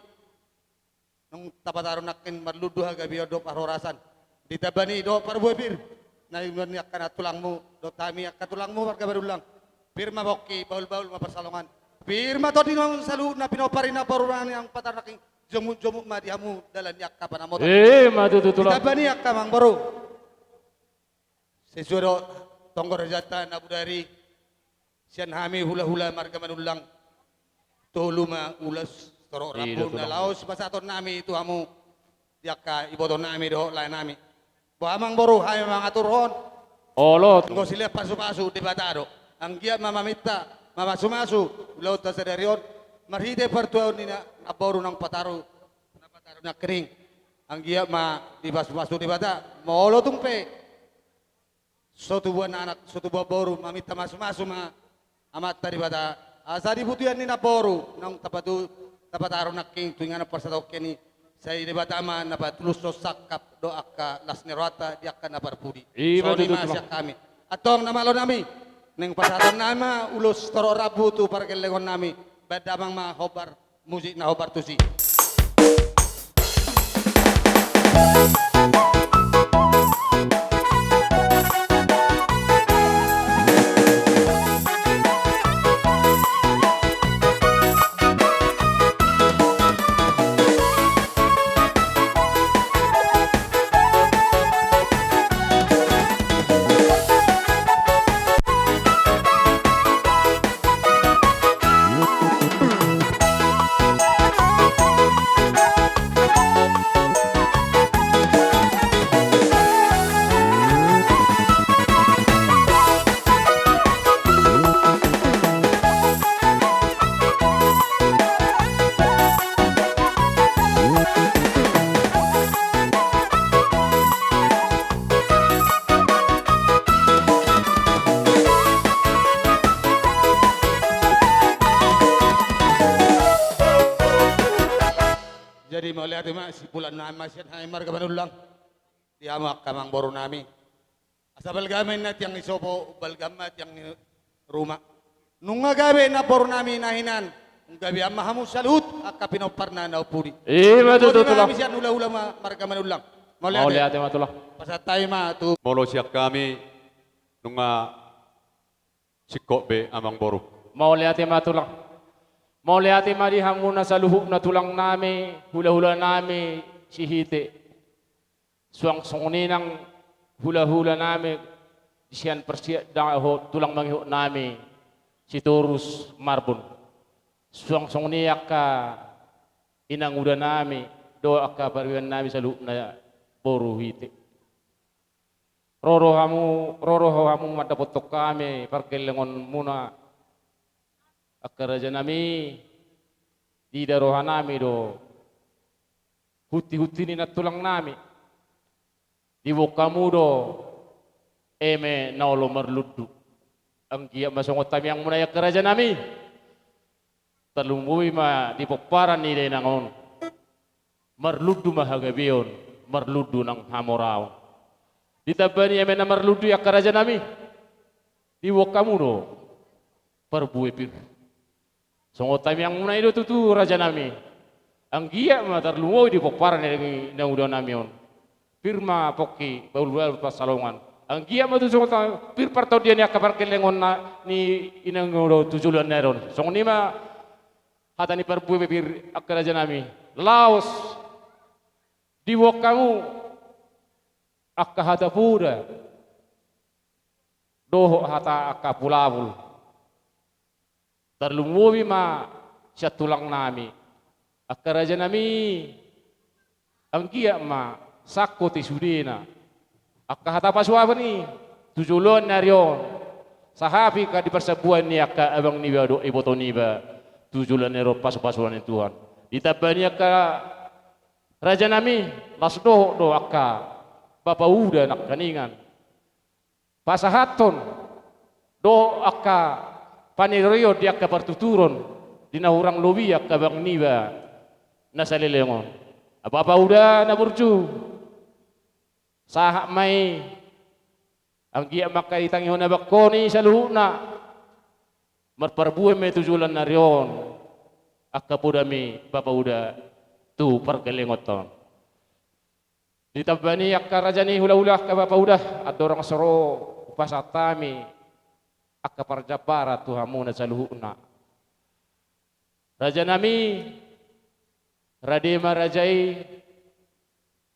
Nunga tapataru nangkin marlundu hagabeon dohot parhorasan. Ditambani dohot parbue pir na iunan ni angka na tulangmu dohot hami angka tulangmu marga Manullang. Pir ma pongki, bahulbahul ma pansalongan. Pir ma tondi nang saluhutna pinompar ni namboru nami, nunga pataru nangkin jomukjomuk ma di hamu dalan ni angka panamotan. Ima tutu tulang. Ditambani angka amangboru. Sesuai dohot tonggo rajanta na bodari, sian hami hulahula marga Manullang, tolu ma ulos torop rambu na laos pasahaton nami tu hamu di angka iboto nami dohot lae nami. Boha amangboru, hami mangaturhon. Olo. Anggo silean pasupasu Debata do. Anggiat ma maminta, mamasumasu ulaonta sadari on marhite partuaon ni namboru nunga pataru, na pataru nangkining. Anggiat ma dipasupasu Debata. Molo tung pe so tubuan anak, so tubuan boru, maminta masumasu ma Amanta Debata asa di butuan ni namboru nunga tapatu, tapataru nangkin tu inganan parsatongkinan i. Sai Debata ma na patulushon sangkap dohot angka las ni rohanta di angka na parpudi. Ima tutu tulang. Songon i ma sian hami. Antong na malo nami, naeng pasahaton nami ma ulos torop rambu tu pargellengon nami. Baen damang ma hombar musik na hombar tusi. Jadi mauliate ma, simpulan nami ma sian hami marga Manullang. Di hamu angka amangboru nami. Asa balga ma inna tiang ni sopo, balga ma tiang ni ruma. Nunga gabe namboru nami na hinan, gabean ma hamu saluhut angka pinomparna na umpudi. Ima tutu tulang. Sian hulahula ma marga Manullang. Mauliate. Mauliate ma tulang. Pasahat hami ma tu. Molo sian hami nunga singkop be amangboru. Mauliate ma tulang. Mauliate ma di hamuna saluhutna tulang nami, hulahula nami Sihite. Suang songon i nang hulahula nami sian parsiat dohot tulang mangihut nami Sitorus Marbun. Suang songon i angka inanguda nami dohot angka pariban nami saluhutna boru Hite. Ro do hamu, ro do hamu mandapothon hami pargellengonmuna angka raja nami. Diida roha nami do huntihunti ni nantulang nami. Diboan hamu do eme na olo marlundu. Anggiat ma songon tamiangmuna i angka raja nami, tarlumobi ma di pomparan ni dainang on. Marlundu ma hagabeon, marlundu nang hamoraon. Ditambani eme na marlundu i angka raja nami, diboan hamu do parbue pir. Songon tamiangmuna i do tutu raja nami. Anggiat ma tarlumobi di pomparan ni inanguda nami on. Pir ma pongki bahulbahul pansalongan. Anggiat ma tutu songon ta-, pir partondian ni angka pargellengon na ni inanguda tu joloan ni ari on. Songon i ma hata ni parbue pir angka raja nami. Laos diboan hamu angka hata poda dohot hata angka pulapul. Tarlumobi ma sian tulang nami. Angka raja nami, Anggiat ma sangkot i sudena angka hata pasupasu i tu joloan ni ari on, sahat pe angka di parsambuan ni angka abang niba dohot iboto niba tu joloan ni ari on, pasupasuon ni Tuhan. Ditamba ni angka rajanami, las dohot do angka bapauda nangkiningan, pasahathon dohot angka panirion di angka partuturon di na hurang lobi angka abang niba na saleleng on. Bapauda na burju, sahat ma i, anggiat ma angka ditangihon abangkon i saluhutna, marparbue ma i tu joloan ni ari on angka podami bapauda tu pargellengonta on. Ditamba ni angka raja ni hulahula, angka bapauda, andorang so ro hupasahat hami angka parjambaran tu hamuna saluhutna. Rajanami, rade ma raja i,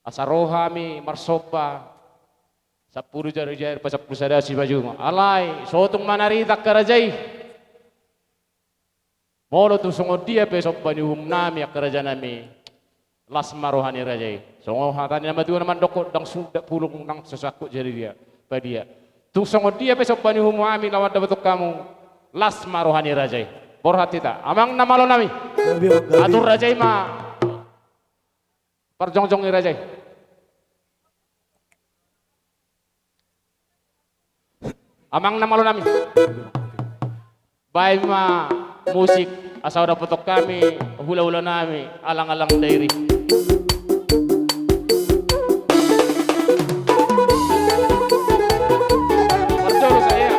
asa ro hami marsomba, sampulu jari-jari pasampulu sada simanjujung. Alai so tung manarita angka raja i. Molo tung songon dia pe somba ni uhumnami angka rajanami, las ma roha ni raja i. Songon hata ni na matua na mandok, ndang suda pulung nang so sangkut jari dia, padia. Tung songon dia pe somba ni uhumnami laho mandapothon hamu, las ma roha ni raja i. Borhat hita, amang na malonami. Gabe on, gabe. Atur raja i ma parjongjong ni raja i. Amang na malonami, baen ma musik asa hudapothon hami hulahulanami, alang-alang dairi. Parjolo saja.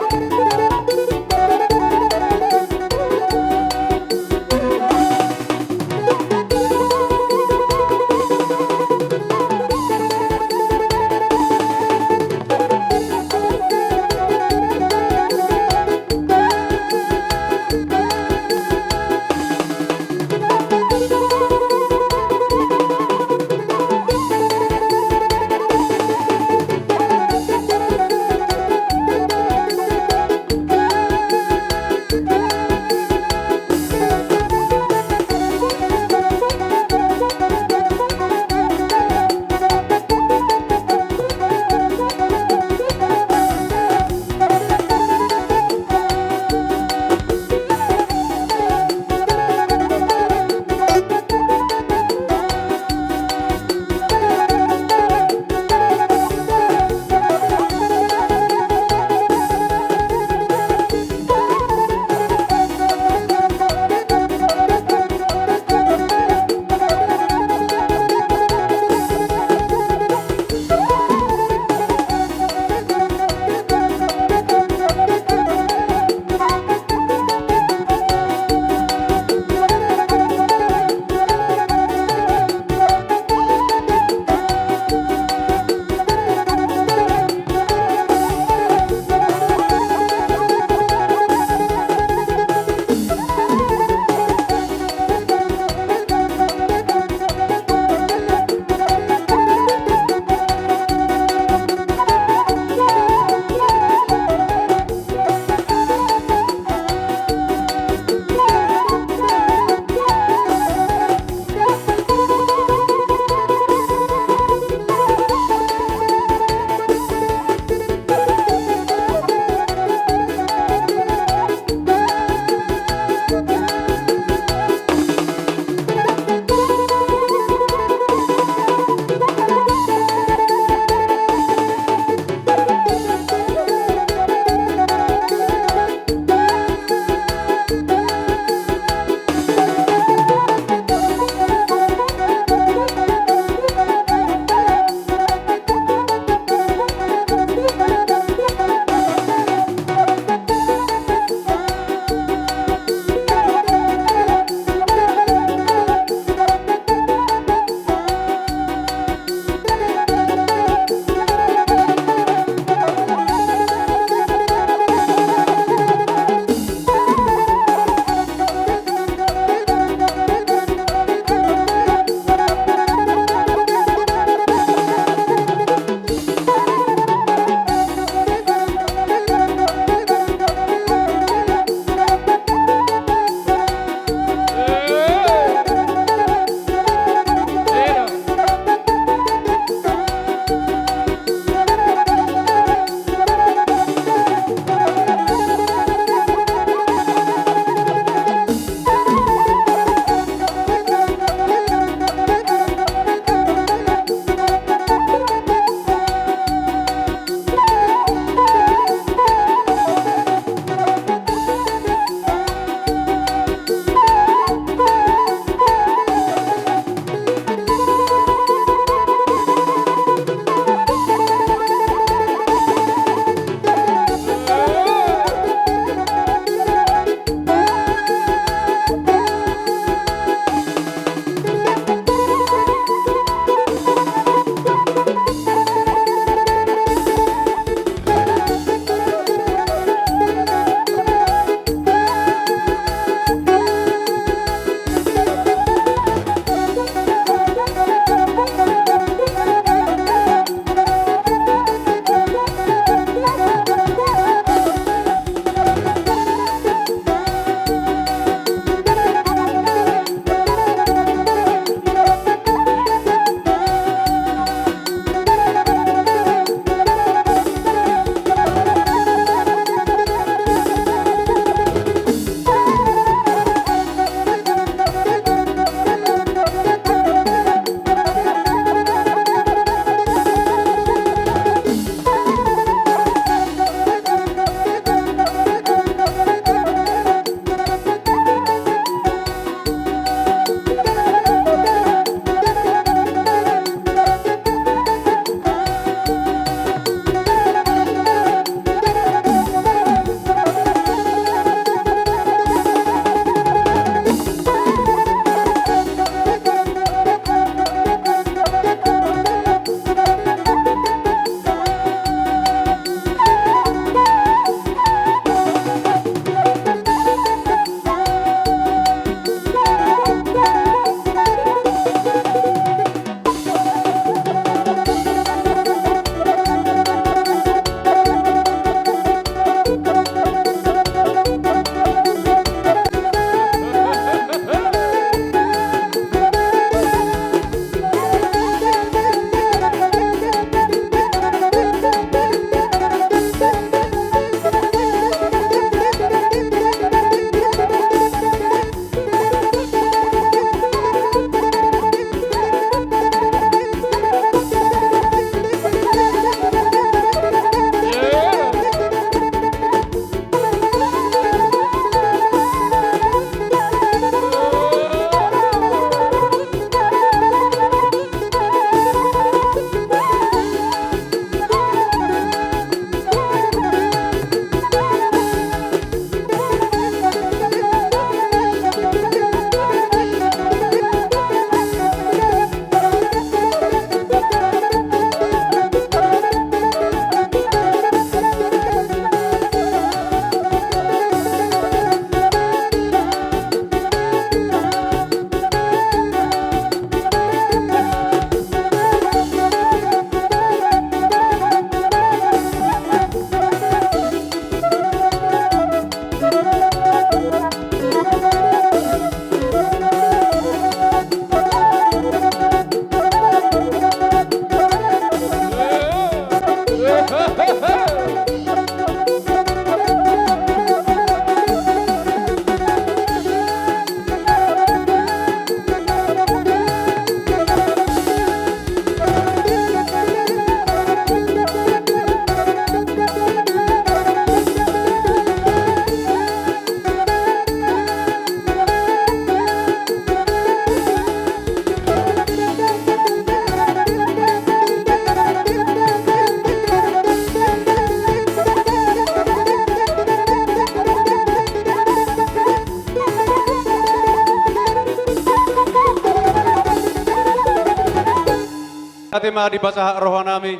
Mauliate ma dipasahat rohanami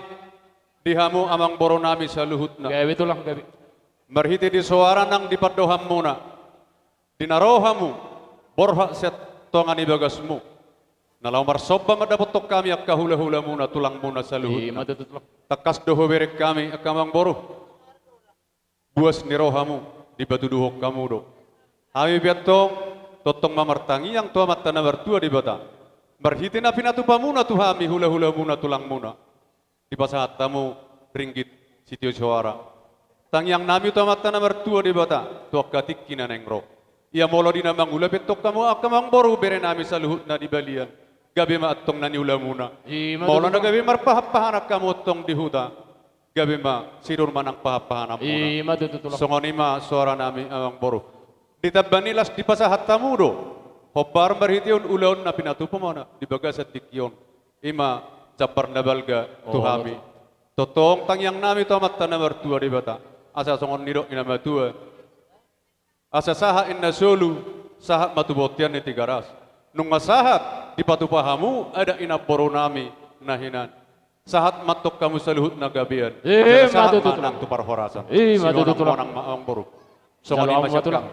di hamu amangborunami saluhutna. Gabe, Tulang, gabe. Marhite di soara nang di pandohanmuna, di na ro hamu borhat sian tonga ni bagasmu, na laho marsomba mandapothon hami angka hulahulamuna, tulangmuna saluhutna. Ima tutu, Tulang. Tangkas do hubereng hami angka amangboru. Buas ni rohamu dipatuduhon hamu do. Hami pe antong tongtong ma martangiang tu Amanta na martua Debata, marhite na pinatupamuna tu hami hulahulamuna, tulangmuna, dipasahat hamu ringgit sitio soara. Tangiangnami tu Amanta na martua Debata tu angka tingki na naeng ro. Ia molo di na mangula pe antong hamu angka amangboru berenami saluhutna di balian, gabe ma antong na niulamuna. Ima tutu, Tulang. Molo na gabe marpahanpahanan hamu antong di huta, gabe ma sidung ma nang pahanpahananmuna. Ima tutu, Tulang. Songon i ma soaranami, amangboru. Ditamba ni las dipasahat hamu do hombar marhitehon ulaon na pinatupamuna di bagasan tingki on. Ima jambar na balga tu hami. Tongtong tangiangnami tu Amanta na martua Debata, asa songon nidok ni na matua: Asa sahat inna solu, sahat ma tu bontean ni Tigaras. Nunga sahat dipatupa hamu adat ni namborunami na hinan, sahat ma antong hamu saluhutna gabean. Ima tutu, Tulang. Jala sahat ma nang tu parhorasan. Ima tutu, Tulang. Songon i ma, amangboru. Songon i ma, Tulang.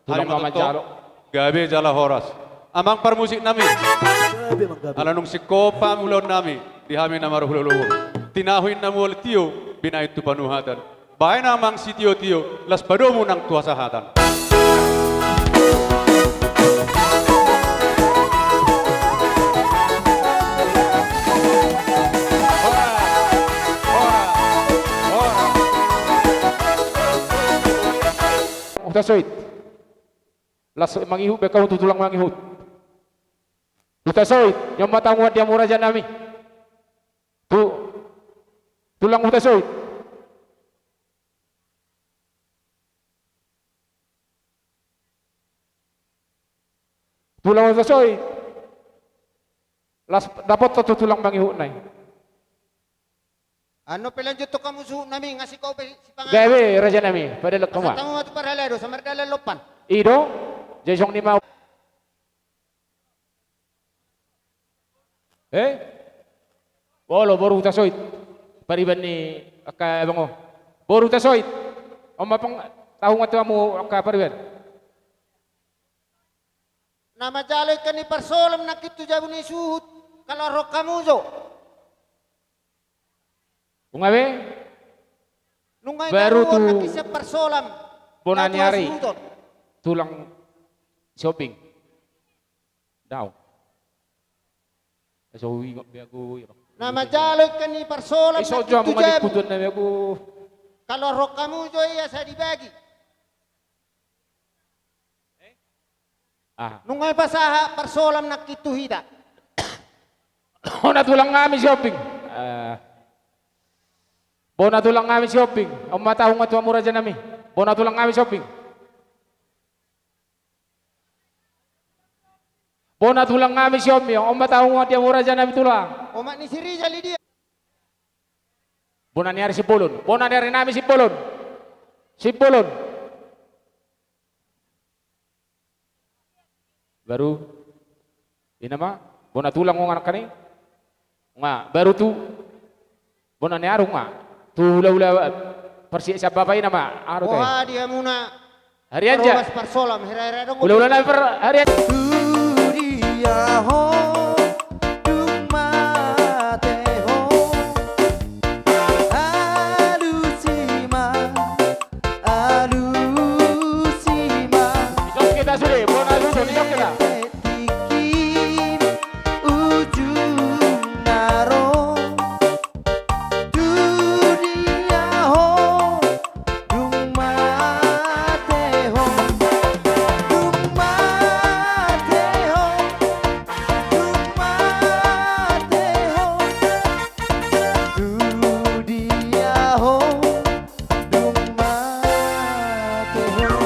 Tulang ma manjalo. Gabe jala horas. Amang parmusiknami. Gabe, Amang, gabe. Ala nunga singkop ulaonnami di hami na marhulahula. Tinahu inna mual tio, binahen tu panuhatan. Bahen, Amang, sitiotio, laos padomu nang tu hasahatan. Hutasoit. Laos mangihut be hamu tu tulang mangihut. Hutasoit, on ma tahu, di hamu rajanami. Tu tulang Hutasoit. Tulang Hutasoit. Laos dapothon tu tulang mangihutna i. Annon pe lanjut tu hamu suhutnami, nga singkop pe sipanganon. Gabe, rajanami, padalek hamu ma. Asa tamu matu parhalado, samar dalan lompan. I do, jadi songon i ma. Eh? Olo, boru Hutasoit. Pariban ni angka abang on. Boru Hutasoit. On ma pang tahu nga tu hamu angka pariban. Na manjalo ingkon i parsolam nangkin tu jabu ni suhut, kaloar hamu jo. Nunga be? Nunga i baru tu nangkin sian parsolam. Bona ni ari. Tulang Sihombing. Daong. Asa huingot be ahu, ya, Bang. Na manjalo ingkon i parsolam nangkin tu jabu. Kaloar hamu jo i asa dibagi. Ah. Nunga i pasahat parsolam nangkin tu hita. Bona tulang nami Sihombing. Ah. Bona tulang nami Sihombing. On ma tahu nga tu hamu rajanami. Bona tulang nami Sihombing. Bona tulang nami Sihombing. On ma tahu nga tu hamu rajanami tulang. Omak ni si Rijal i dia. Bona ni ari Simbolon. Bona ni ari nami Simbolon. Simbolon. Baru. Ina ma. Bona tulang ngon anak kani. Nga, baru tu. Bona ni ari nga. Tu hulahula parsiajapan bapa ina ma. Aru te. Boha di hamuna. Harianja. Parsolam, hira-hira dong. Hulahula na par harianja. Tu dia ho, dung mate ho. Alusi ma, alusi ma. Isok kita sude, bona sude, isok kita. Tingki ujungna ro. Tu dia ho, dung mate ho, dung mate ho, dung mate ho. Tu dia ho, dung mate ho.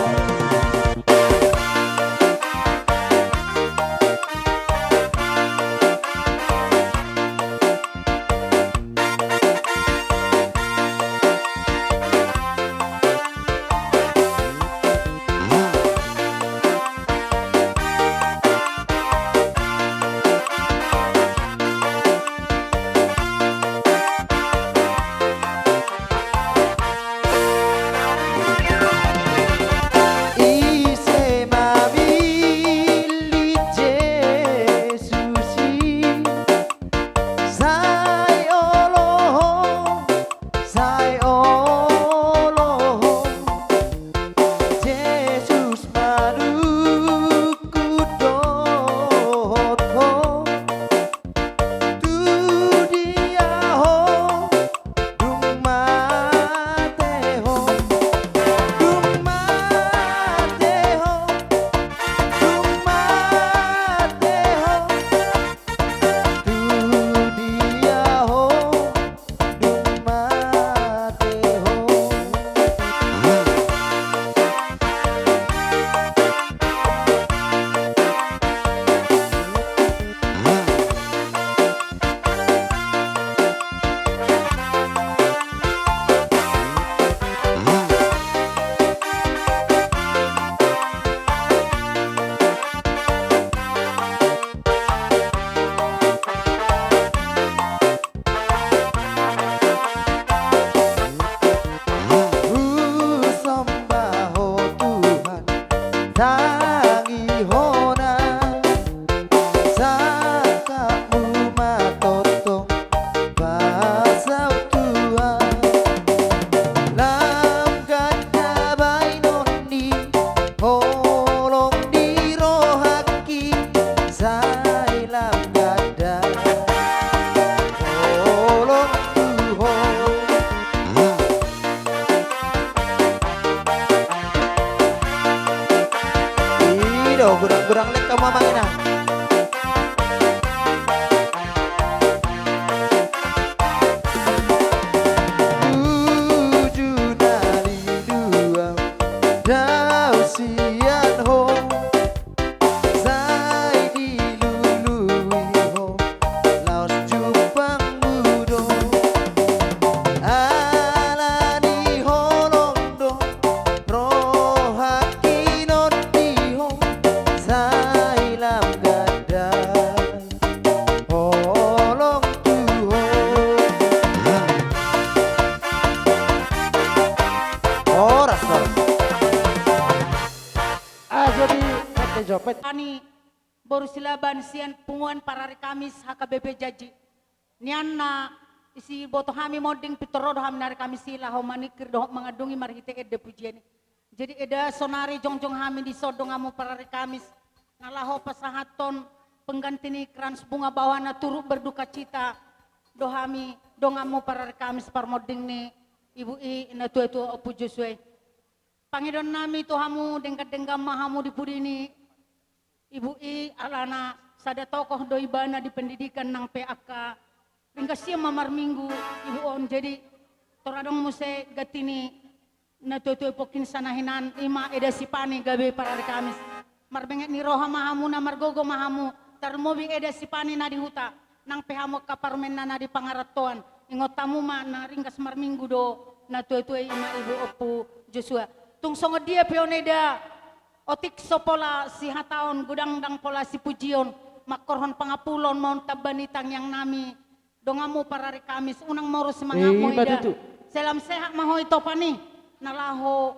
Godang-godang lengkap mamangina. Tujuh nari dua, dau sian ho. Sai dilului ho laos jumpang budo. Ala ni holong do rohangki non di ho, sai lam gandai holong tu ho. Horas, horas. Ah, jadi, pete jopet. Ani boru Silaban sian punguan Parari Kamis H K B P Janji. Nian na siboto hami monding pintor ro do hami nari Kamis i laho maningkir dohot mangandungi marhite ende pujian i. Jadi eda sonari jongjong hami dison donganmu Parari Kamis na laho pasahathon pengganti ni krans bunga bawa na turut berdukacita do hami donganmu Parari Kamis parmonding ni ibu i na tua-tua Ompu Josua i. Pangidoan nami tu hamu, denggan-denggan ma hamu di pudi ni ibu i, alana sada tokoh do ibana di pendidikan nang pe angka ringgas ia ma marminggu ibu on. Jadi tor adong muse ganti ni na tua-tua i pongkin sana hinan, i ma Eda Sipani gabe Parari Kamis. Marbenget ni roha ma hamu, na margogo ma hamu, tarlumobi Eda Sipani na di huta. Nang pe hamu angka parumaenna na di pangarantoan, ingot hamu ma na ringgas marminggu do na tua-tua i, i ma ibu Ompu Josua. Tung songon dia pe on Eda, otik so pola sihataon, godang ndang pola sipujion, manghorhon pangapulon ma on tamba ni tangiang nami donganmu Parari Kamis, unang moru semangatmu Eda. Salam sehat ma ho i topan i, na laho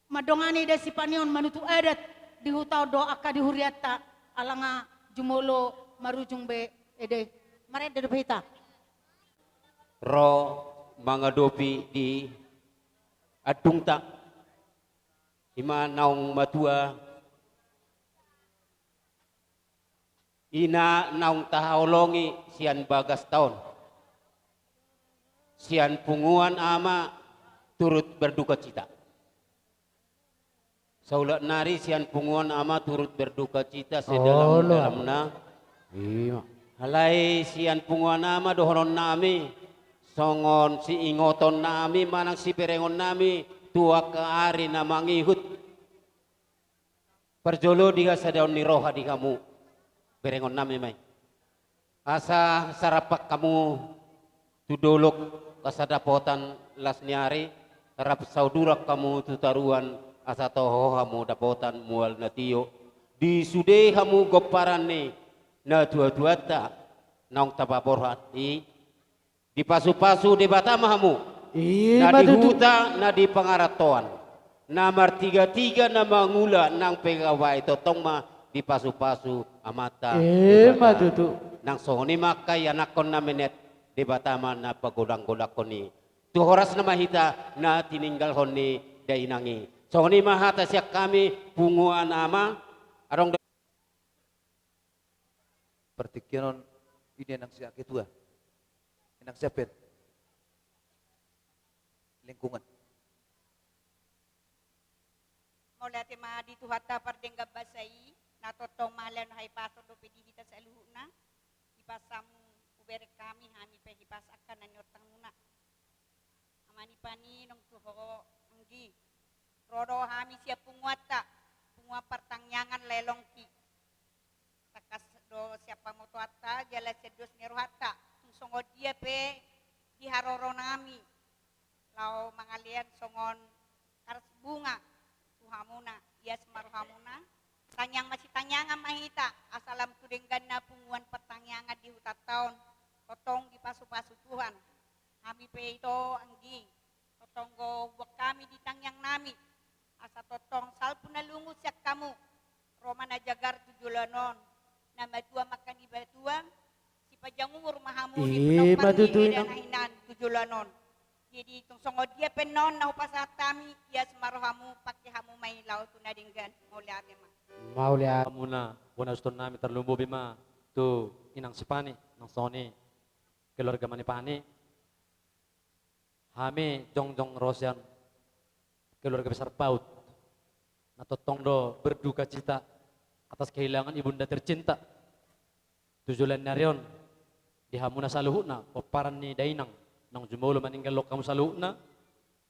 mandongani Eda Sipani on manutu adat di huta on dohot angka di hurianta, ala nga jumolo marujung be Eda i. Marende dope hita. Ro mangadopi di andungta, i ma naung matua, ina naung tahaholongi sian bagasta on, sian punguan ama turut berdukacita. Saulak nari sian punguan ama turut berdukacita sedalam-dalamna. Alai sian punguan ama dohonon nami, songon siingoton nami manang siberengon nami tu angka ari na mangihut. Parjolo di hasadaon ni roha di hamu, berengon nami ma i. Asa sarapan hamu tu dolok asa dapotan las ni ari, rap sauduran hamu tu taruan asa toho hamu dapotan mual na tio. Di sude hamu gomparan ni na tua-tuanta naung tapaborhat i, dipasu-pasu Debata ma hamu. Na di huta, na di pangarantoan, na martiga-tiga, na mangula nang pe gabe, tongtong ma dipasu-pasu Amanta Debata. Nang songon i ma angka ianakhon na menet, Debata ma na pagodang-godangkon i. Tu horasna ma hita na tininggalhon ni dainang i. Songon i ma hata sian hami punguan ama, adong do- Partingkian on, i do inang si ketua. Inang siapa? Lingkungan. Mauliate ma di Tuhanta pardenggan basa i, na tongtong ma lehonon hahipason dope di hita saluhutna. Hipas hamu hubereng hami, hami pe hipas angka na niortangmuna. Ama ni Pani, nunga tu ho anggi. Ro do hami sian punguanta, punguan partangiangan Lae Longki. Tangkas do sian pamotoanta jala sian dos ni rohanta, tung songon dia pe di haroro nami laho mangalean songon krans bunga tu hamuna, ias ma rohamuna. Tangiang masitangiangan ma hita asa lam tu dengganna punguan partangiangan di hutanta on, tongtong dipasu-pasu Tuhan. Hami pe ito anggi, tongtong do huboan hami di tangiang nami, asa tongtong salpu na lungun sian hamu. Ro ma na jagar tu joloan on, na matua ma angka nibatua, sipanjang umur ma hamu di pinompar ni Eda na hinan tu joloan on. Jadi tung songon dia pe annon na hupasahat hami, ias ma rohamu, pangke hamu ma i laho tu na denggan. Mauliate ma. Mauliate. Hamuna bona suhut nami, tarlumobi ma tu inang si Pani, nang songon i keluarga Manipani. Hami jongjong ro sian keluarga besar Paut. Antong do berduka cita atas kehilangan ibunda tercinta. Tu joloan ni ari on, di hamuna saluhutna, pomparan ni dainang, naung jumolo maninggalhon hamu saluhutna,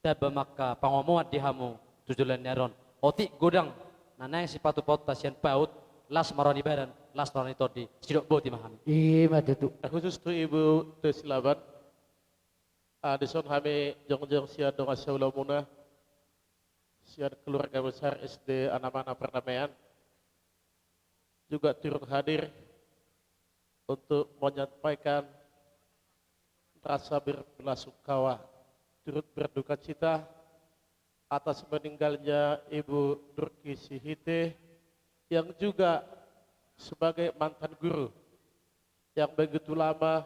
tamba ma angka pangomoan di hamu tu joloan ni ari on. Otik godang na naeng sipatupaonta sian PAUD, las ma roha ni badan, las ma roha ni tondi, sidok boti ma hami. Ima tutu. Khusus tu Ibu Tusilaban, ah, dison hami jongjong sian dongan sahulamuna, sian keluarga besar SD Anamana Perdamaian, juga turut hadir untuk menyampaikan rasa berbelasungkawa, turut berduka cita atas meninggalnya Ibu Nurki Sihite, yang juga sebagai mantan guru yang begitu lama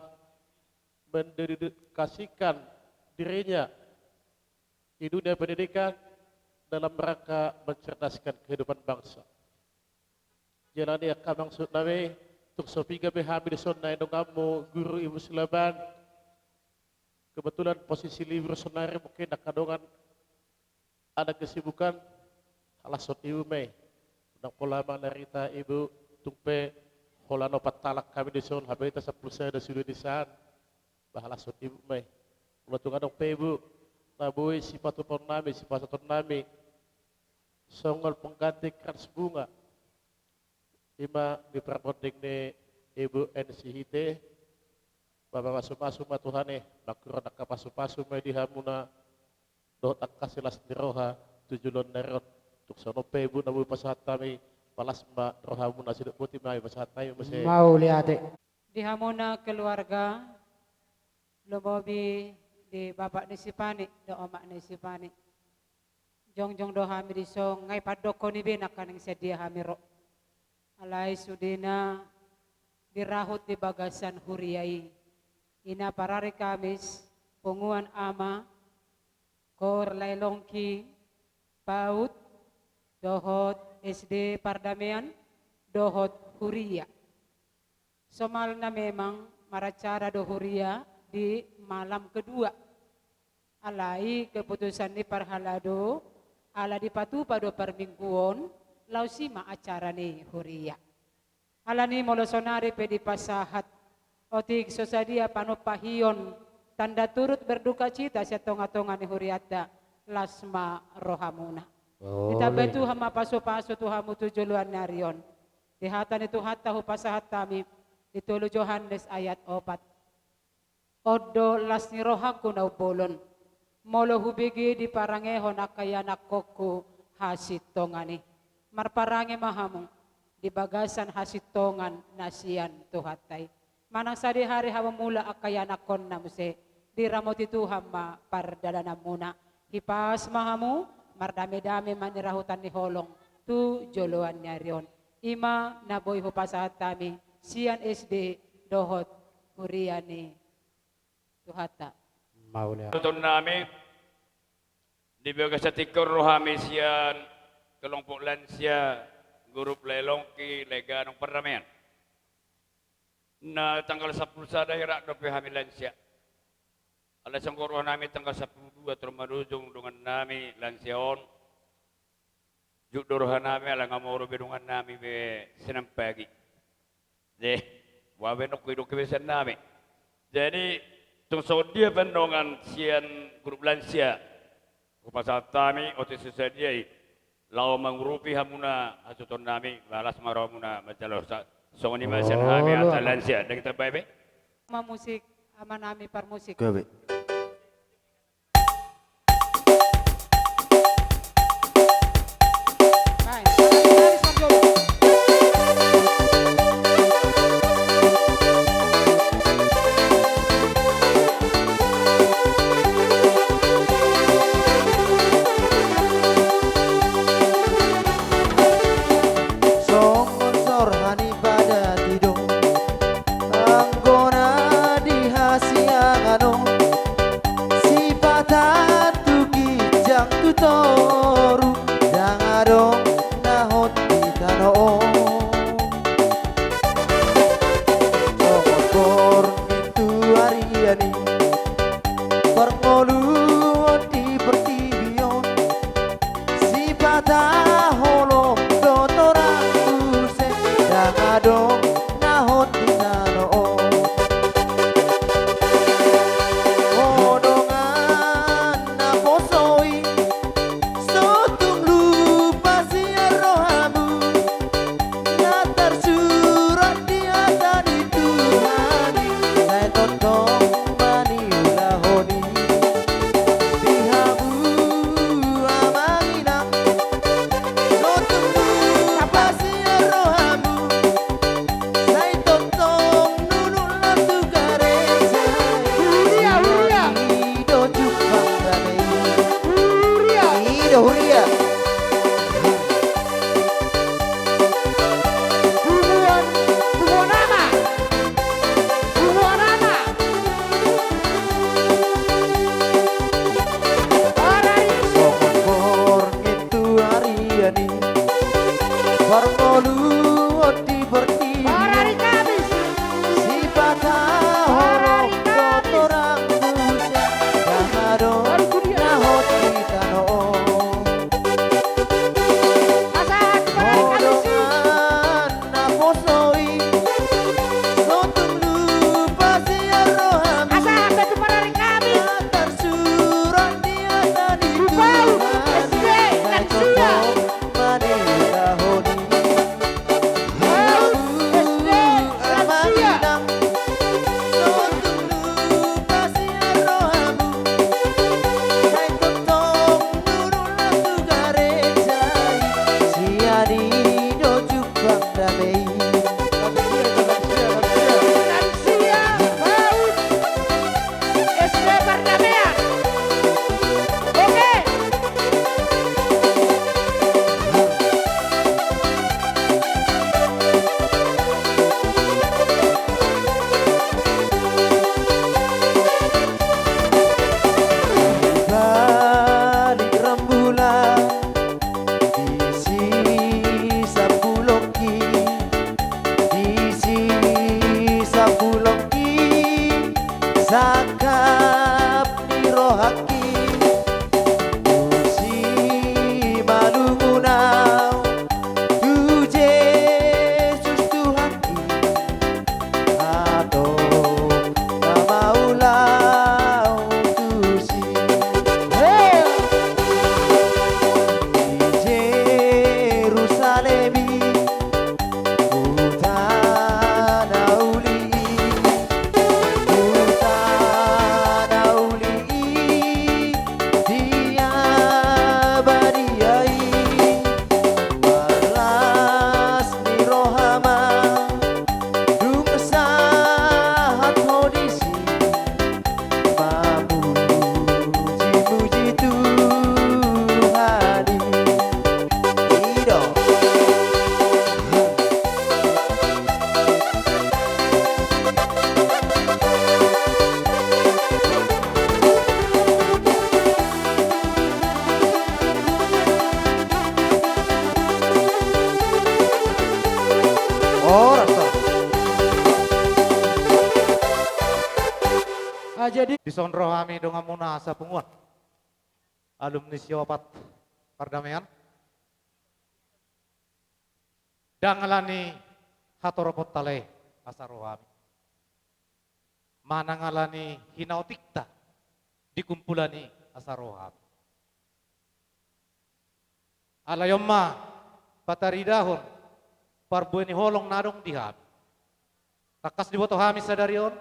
mendedikasikan dirinya di dunia pendidikan dalam rangka mencerdaskan kehidupan bangsa. Jala ni angka maksud nami, tung so piga be hami dison na donganmu, Guru Ibu Silaban. Kebetulan posisi libur sonari, mungkin angka dongan ada kesibukan, halashon Ibu ma i. Ndang pola mangarita Ibu, tung pe holan opat halak hami dison, hape hita sampulu sada sude di san. Ba halashon Ibu ma i. Molo tung adong pe Ibu na boi sipatupaon nami, sipasahaton nami songon pengganti krans bunga, ima di parbonding ni Ibu N Sihite, ba mamasumasu ma Tuhan i, manghuhut angka pasupasu ma i di hamuna, dohot angka silas ni roha tu joloan ni ari on. Tung songon on pe Ibu na boi pasahat hami, palas ma rohamuna, sidok boti ma hami pasahat hami muse. Mauliate. Di hamuna keluarga, lumobi di bapak ni si Pani dohot omak ni si Pani. Jongjong do hami dison, nunga pandokkon i be nangkaning sian dia hami ro. Alai sudena dirahut di bagasan huria i. Ina parari Kamis, punguan ama, Kor Laelongki, PAUD, dohot SD Pardamaian, dohot huria. Somalna memang maracara do huria di malam kedua. Alai keputusan ni parhalado, ala dipatupa do parmingguon, laos i ma acara ni huria. Alani molo sonari pe dipasahat, otik so sadia panumpahion, tanda turut berduka cita sian tongatonga ni hurianta, las ma rohamuna. Ditamba Tuhan ma pasupasu tu hamu tu joloan ni ari on. Di hata ni Tuhanta hupasahat hami, di tolu Johannes ayat opat. On do las ni rohangku na umbolon, molo hubege diparangehon angka ianakhonku hasintongan i. Marparange ma hamu di bagasan hasintongan na sian Tuhanta i. Manang sadihari hamu mulak angka ianakhonna muse, diramoti Tuhan ma pardalananmuna. Hipas ma hamu, mardamedame ma nirahutan ni holong tu joloan ni ari on. Ima na boi hupasahat hami sian SD dohot huria ni Tuhanta. Mauliate. Tutu nami, di bagasan tingki on ro hami sian kelompok lansia grup Laelongki Leganong Pardamaian. Na tanggal sampulu sada i rap dope hami lansia. Alai songon roha nami tanggal sampulu dua tor manujung dongan nami lansia on. Jut do roha nami ala nga moru be dongan nami be Senin pagi. Deh, boha be nongku i dohot kebiasaan nami. Jadi tung songon dia pe dongan sian grup lansia, hupasahat hami otik so sadia i laho mangurupi hamuna hasuhuton nami, ba las ma rohamuna manjalo. Songon i ma sian hami hata lansia, ndang ditambai be. Mamusik, ama nami parmusik. Gabe. Songon sorha ni padati do anggo na di hasiangan on, sipata tu ginjang tu toru, ndang adong na hot di tano on. Songon borngin tu arian i, parngoluon di portibi on, sipata ho Huria. Punguan, punguan ama. Punguan ama. Arari. Songon borngin tu arian i, parngoluon di portibi. Arari Kamis. Sipata holong do torang muse, dang adong na hot di tano on. Pasahat tu parari Kamis i. Dongan na poso i, so tung lupa sian rohami. Pasahat tu parari Kamis. Na tarsurat di hata ni Tuhan. Lupa, S D, na sia. Mani tahoni. Hau, S D, lansia. Sotung lupa sian rohamu. Sai tongtong nurun tu gareja i. Sian i do jumpang dame i. Lansia, hau. S D Pardamean. Oke. Balik rambulan. Disi sapulongki, disi sapulongki, sangkap ni rohangki. Tusi malungun au tu Jesus Tuhanki. Adong na maulang tusi. Hei! Di Jerusalem i, huta na uli i, huta na uli i, dia badia i, marlas ni roha ma. Dung sahat ho disi, mamuji-muji Tuhan i. I do. Horas, horas. Ah, jadi dison ro hami donganmuna sapunguan, alumni Siopat Pardamean. Ndang ala ni hatoroponta lae asa ro hami, manang ala ni hinaotikta di kumpulan i asa ro hami. Alai on ma pataridahon parbue ni holong na adong di hami. Tangkas diboto hami sadari on,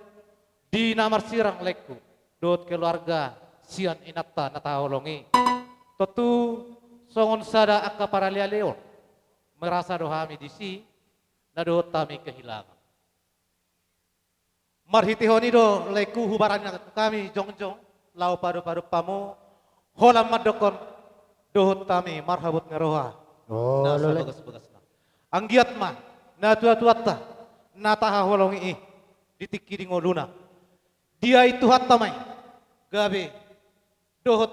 di na marsirang laengku dohot keluarga sian inanta na tahaholongi. Tontu songon sada angka paralealeon, merasa do hami disi na dohot hami kehilangan. Marhitehon i do laengku hubarangi hami jongjong laho padopadompamu, holan mandokkon dohot hami marhabot ni roha. Oh, na sabagasbagasna. Anggiat ma natuatuanta na tahaholongi i di tingki di ngoluna, diain Tuhanta ma i gabe dohot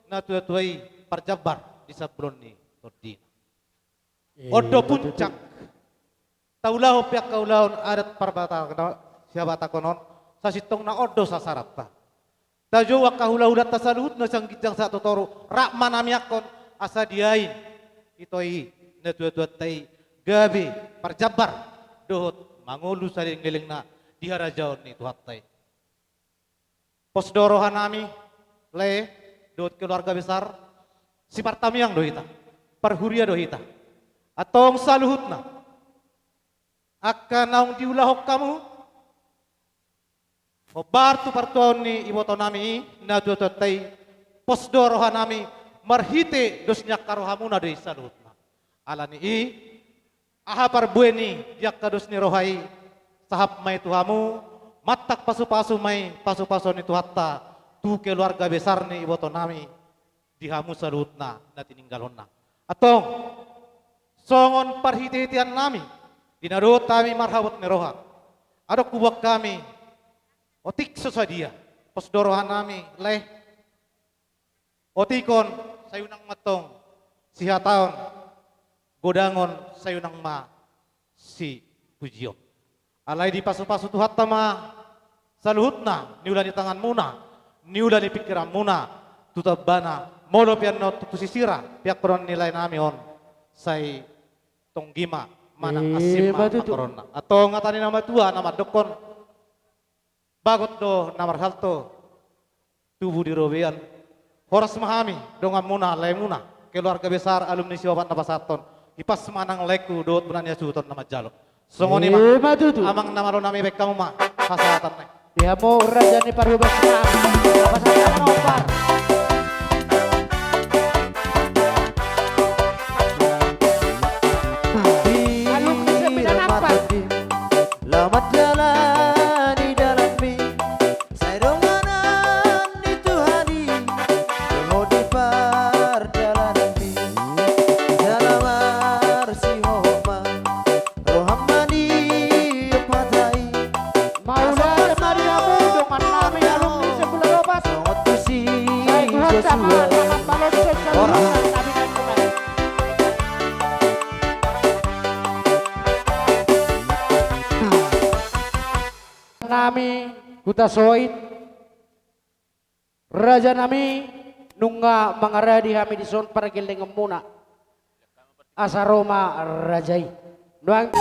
natuatua i parjambar di sambulan ni tondina. On do puncak taulahon pe angka ulaon adat parbata-, sihabatahonon, sasintongna on do sasaranta. Tajou angka hulahulanta saluhutna sian ginjang sahat tu toru, rap ma hami angkon asa diain ito i natuatuanta i gabe parjambar dohot mangolu saleleng-lelengna di harajaon ni Tuhanta i. Pos do roha nami, lae, dohot keluarga besar Sipartangiang do hita, parhuria do hita. Antong saluhutna angka naung diulahon hamu hombar tu partuaon ni iboto nami i, natuatuanta i, pos do roha nami, marhite dos ni angka rohamuna do i saluhutna. Ala ni i, aha parbue ni di angka dos ni roha i, sahap ma i tu hamu, mantap pasupasu ma i pasupasuon ni Tuhanta tu keluarga besar ni iboto nami di hamu saluhutna na tininggalhonna. Antong, songon parhitehitean nami, di na dohot hami marhabot ni roha, adong huboan hami otik so sadia, pos do roha nami, lae. Otik on sai unang ma antong sihataon, godang on sai unang ma sipujion. Alai dipasupasu Tuhanta ma saluhutna, niula ni tanganmuna, niula ni pingkiranmuna, tu tambana, molo pe annon tu, tu sisira, pingkiran ni lae nami on, sai tonggi ma manang asing ma, ima tutu, angkoronna. Antong hata ni na matua na mandokkon, bagot do na marhalto, tubu di robean. Horas ma hami, donganmuna, laemuna, keluarga besar alumni Sipapat na pasahathon. Hipas ma nang laengku dohot bona ni hasuhuton na manjalo. Songon i ma. Ima tutu. Amang na malo nami, baen hamu ma hasahatan nai. Di hamu raja ni parhobas nami. Pasahat ma na ompar. Alumni Sipapat na pasahathon. Laho mandalani dalanmi, sai donganan ni Tuhan i, dohot di pardalananmi. Jala marsihohot ma roham maniop hata i. Mauliate ma di hamu dongan nami alumni Sipapat na pasahathon. Songon tusi Joshua. Nami, Hutasoit, raja nami, nunga mangaradi hami dison pargellengonmuna. Asa ro ma raja i. Nuaeng.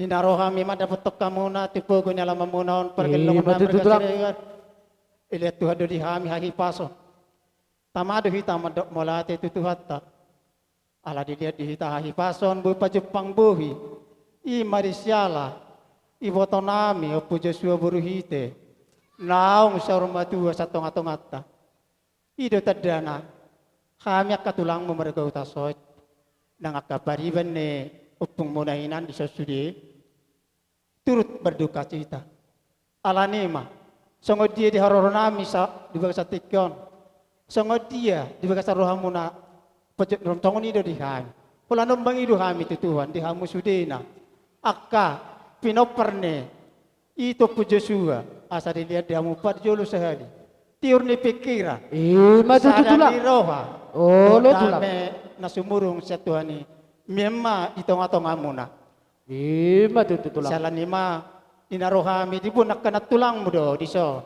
Na ro hami mandapothon hamuna tu pogu ni alamanmuna on, pargellongon nami marga Siregar. Dilehon Tuhan do di hami hahipason. Tama do hita mandok mauliate tu Tuhanta. Ala dilehon di hita hahipason boi pajumpang bohi. I ma di siala ibotonami Ompu Josua boru Hite, naung saur matua sian tongatonganta. I do tandana, hami angka tulangmu marga Hutasoit, nang angka pariban ni ompungmuna hinan dison sude, turut berdukacita. Alani i ma, songon dia di haroronami sa-, di bagasan tingki on, songon dia di bagasan rohamuna, pojok rom songon i do di hami. Holan on mangido hami tu Tuhan, di hamu sudena, angka pinompar ni i Ompu Josua, asa dilehon di hamu parjolo sahali tiur ni pingkiran, i ma tutu, sada tulang, ni roha, olo, dohot tulang, dame na sumurung sian Tuhan i, mian ma di tongatongamuna. I ma tutu, tulang. Siala ni i ma, di na ro hami diboan angka nantulangmu do dison.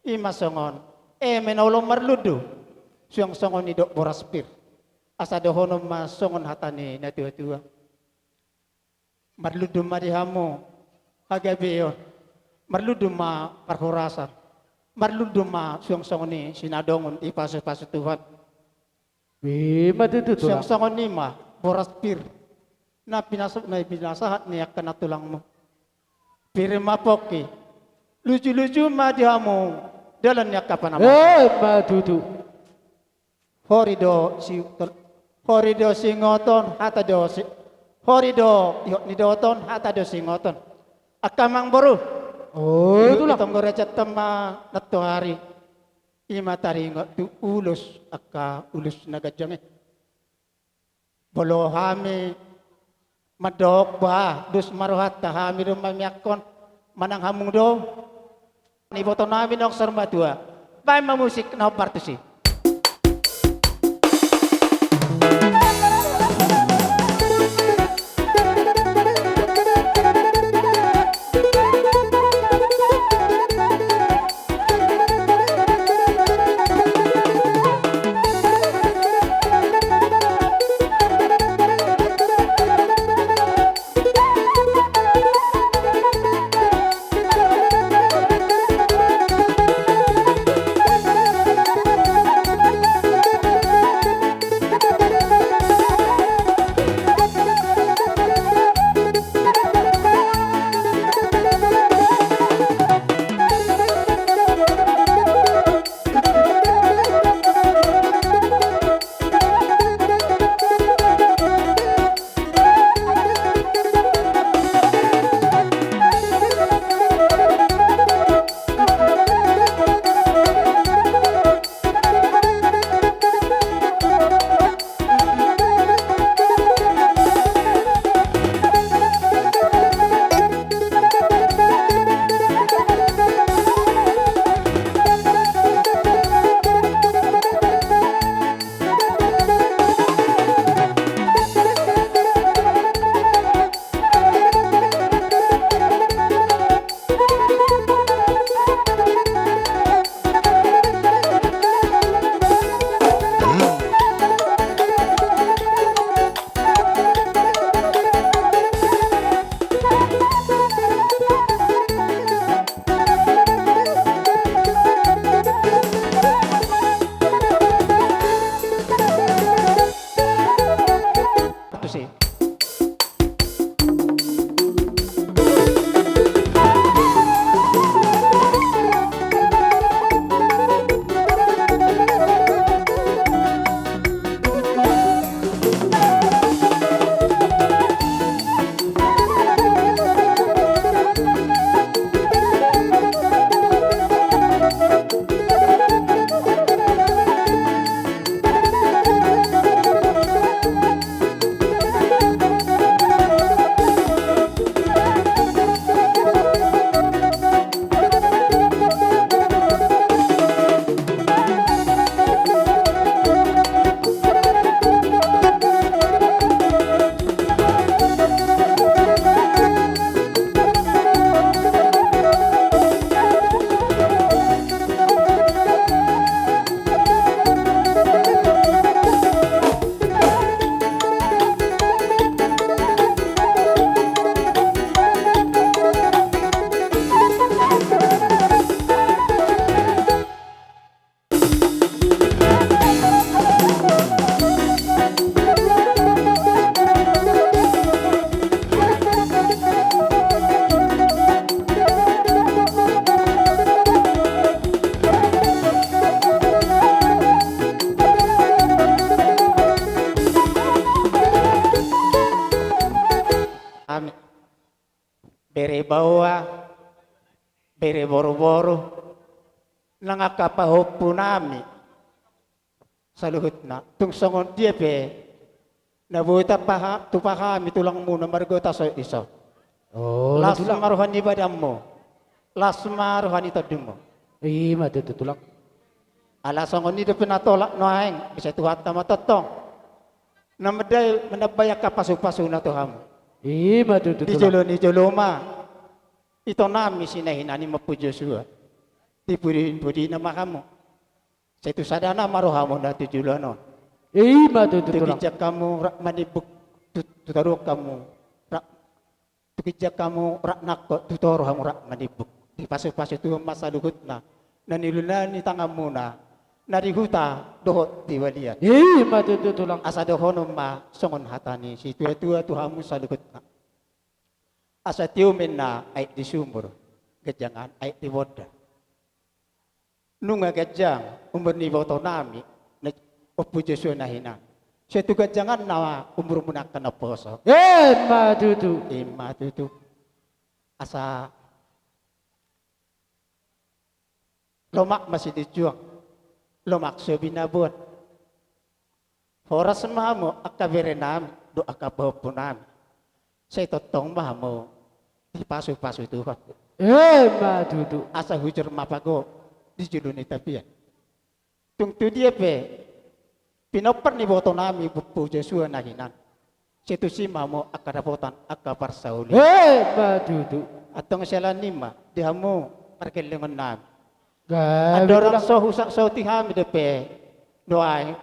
I ma songon eme na olo marlundu, suang songon nidok boras pir. Asa dohonon ma songon hata ni natuatua. Marlundu ma di hamu hagabeon, marlundu ma parhorasan, marlundu ma suang songon i sinadongon dipasupasu Tuhan. I ma tutu, tulang. Suang songon i ma boras pir na pinasa-, na pinasahat ni angka nantulangmu. Pir ma pongki, lujuluju ma di hamu dalan ni angka panamasan. I ma tutu. Hori do si-, hori do singoton, hata do si-, hori do ihot ni doton, hata do singoton. Angka amangboru. Oi, tulang. Di tonggor aja tama nantoari. I ma taringot tu ulos, angka ulos na ganjang i. Molo hami mandok, bah, dos ma rohanta, hami do mamiangkon, manang hamu do. Ibotonami naung saur matua. Baen ma musik na hombar tusi. Bere baoa, bere boruboru, nang angka pahompunami saluhutna. Tung songon dia pe na boi tapaha-, tupa hami tulangmuna marga Taso iso. Oh, las tulang. Ma roha ni badanmu, las ma roha ni tondimmu. I ma tutu tulang. Ala songon i dope na tolap nuaeng, bisa Tuhanta ma tongtong na mandai manambai angka pasupasuna tu hamu. I ma tutu tulang. Di jolo ni jolo ma itonami si na hinan i ma Ompu Josua, di pudi-, pudina ma hamu. Sai tu sadana ma rohamuna tu joloan on. I ma tutu tulang. Tu ginjang hamu rap manimbuk, tu, tu toru hamu rap, tu ginjang hamu rap nangkok, tu toru hamu rap manimbuk. Dipasupasu Tuhan ma saluhutna na niluluan ni tanganmuna, na di huta dohot di balian. I ma tutu tulang. Asa dohonon ma songon hata ni situatua tu hamu saluhutna: Asa tio ma inna aek di sumur, ganjang aek di bonda. Nunga ganjang umur ni ibotonami, na Ompu Josua na hinan, sai tu ganjanganna ma umurmuna angka naposo. I ma tutu. I ma tutu. Asa lomak ma silinjuang, lomak so binaboan. Horas ma hamu angka berenami dohot angka pahompunami. Sai tongtong ma hamu dipasupasu Tuhan. I ma tutu. Asa hujur ma pago di julu ni tapian. Tung tu dia pe pinompar ni ibotonami Ompu Josua na hinan, sai tusi ma hamu angka dapotan angka parsaulian. I ma tutu. Antong siala ni i ma di hamu pargellengonnami. Gabe tulang. Andorang so husauti hami dope nuaeng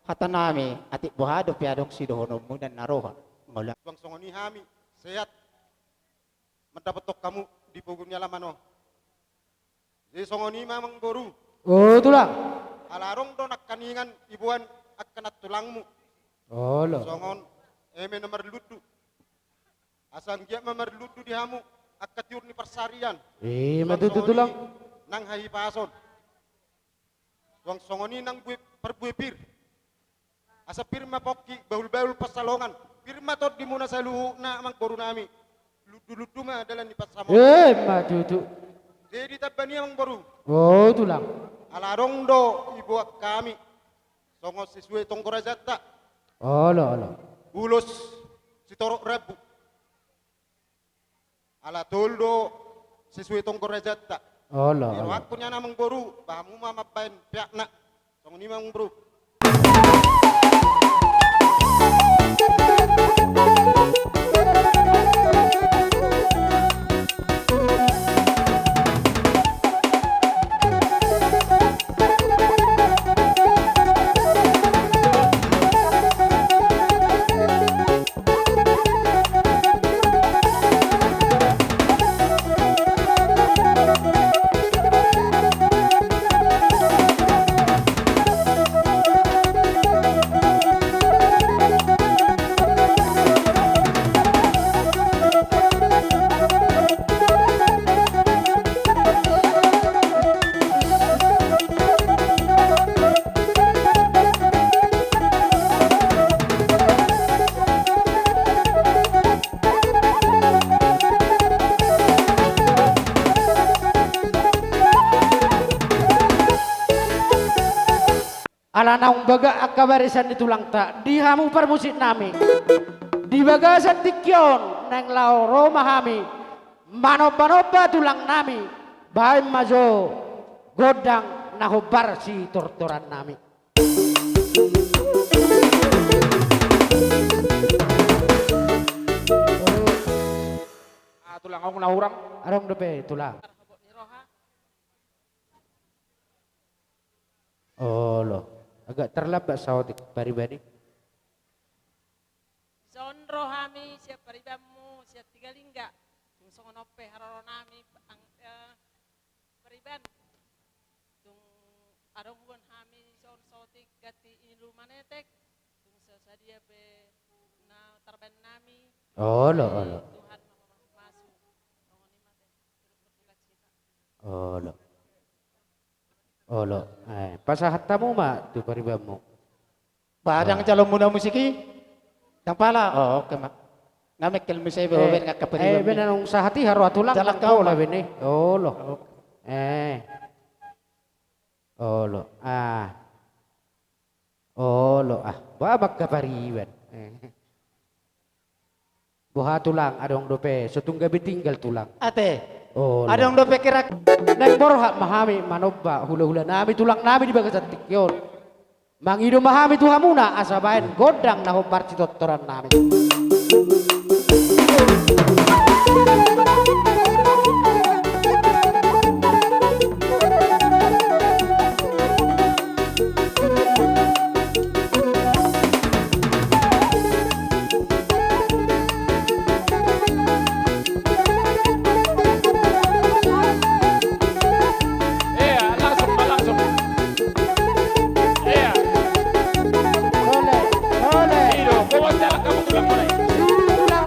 hatanami, atik boha dope adong sidohononmuna na roha. Molo tulang songon i hami sehat, mandapothon hamu di pogu ni alaman on. Jadi songon i ma amangboru. O tulang. Ala adong do nangkaningan iboan angka nantulangmu. Olo. Songon eme na marlundu. Asa anggiat ma marlundu di hamu angka tiur ni parsarian. I ma tutu tulang. Nang hahipason. Tulang songon i nang bue, parbue pir. Asa pir ma pongki, bahulbahul pansalongan. Pir ma tondimuna saluhutna amangborunami. Lundulundu ma dalan ni pansamotan. I ma tutu. Jadi tamba ni amangboru. O tulang. Ala adong do iboan hami songon sesue tonggo rajanta. Olo, olo. Ulos sitorop rambu. Ala tolu do sesue tonggo rajanta. Olo, olo. Di rohangku nian amangboru, ba hamu ma mambaen peakna. Songon i ma amangboru. Ala naung bagak angka barisan ni tulangta, di hamu parmusiknami, di bagasan tingki on naeng laho ro ma hami manombanomba tulangnami, baen ma jo gondang na hombar sitortorannami. Ah, tulang, adong na hurang? Adong dope tulang. Olo, agak terlambat saotik pariban i. Dison ro hami sian paribanmu sian Tigalingga. Tung songon on pe haroronami, ang-, eh, pariban. Tung adong huboan hami dison saotik ganti ilu manetek. Tung so sadia pe na tarbaen nami. Olo, olo. Tuhan ma mamasumasu. Songon i ma te. Turut berduka cita. Olo. Olo. Eh, pasahat hamu ma tu paribanmu. Ba, ndang jalo muna musik i? Ndang pala. Oh, oke ma. Nga mengkel muse be, eh, ben nga kapari eh, ben. Anong sahat i haroa tulang. Jalan nang kau bola ma. Bene. Olo. Oke. Eh. Olo. Ah. Olo, ah. Ba mangkapariban. Eh. Boha tulang, adong dope, so tung gabe tinggal tulang. Ate. Olo. Adong dope kira. Naeng borhat ma hami manomba hulahula nami, tulang nami di bagasan tingki on. Mangido ma hami tu hamuna asa baen gondang na hombar sitortoran nami. Ea, langsung, langsung. Ea. Ole, ole. Ido, bawa jalan kamu tulang mana? Tulang, tulang.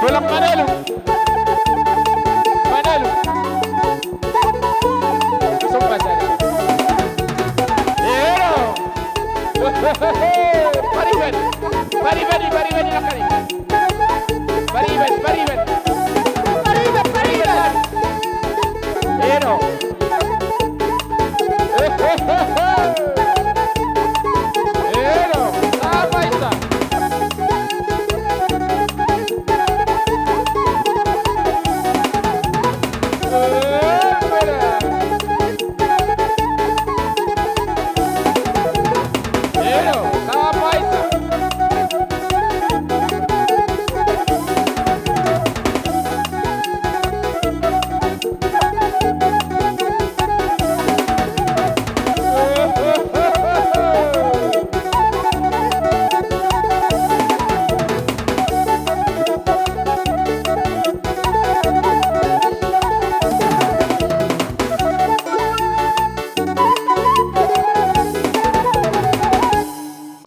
Holan Manalu. Manalu. Sumpah saya. Ero. Pariban. Pariban, pariban, pariban. Pariban, pariban. Pariban, pariban. Ero. Ero. Apa itu?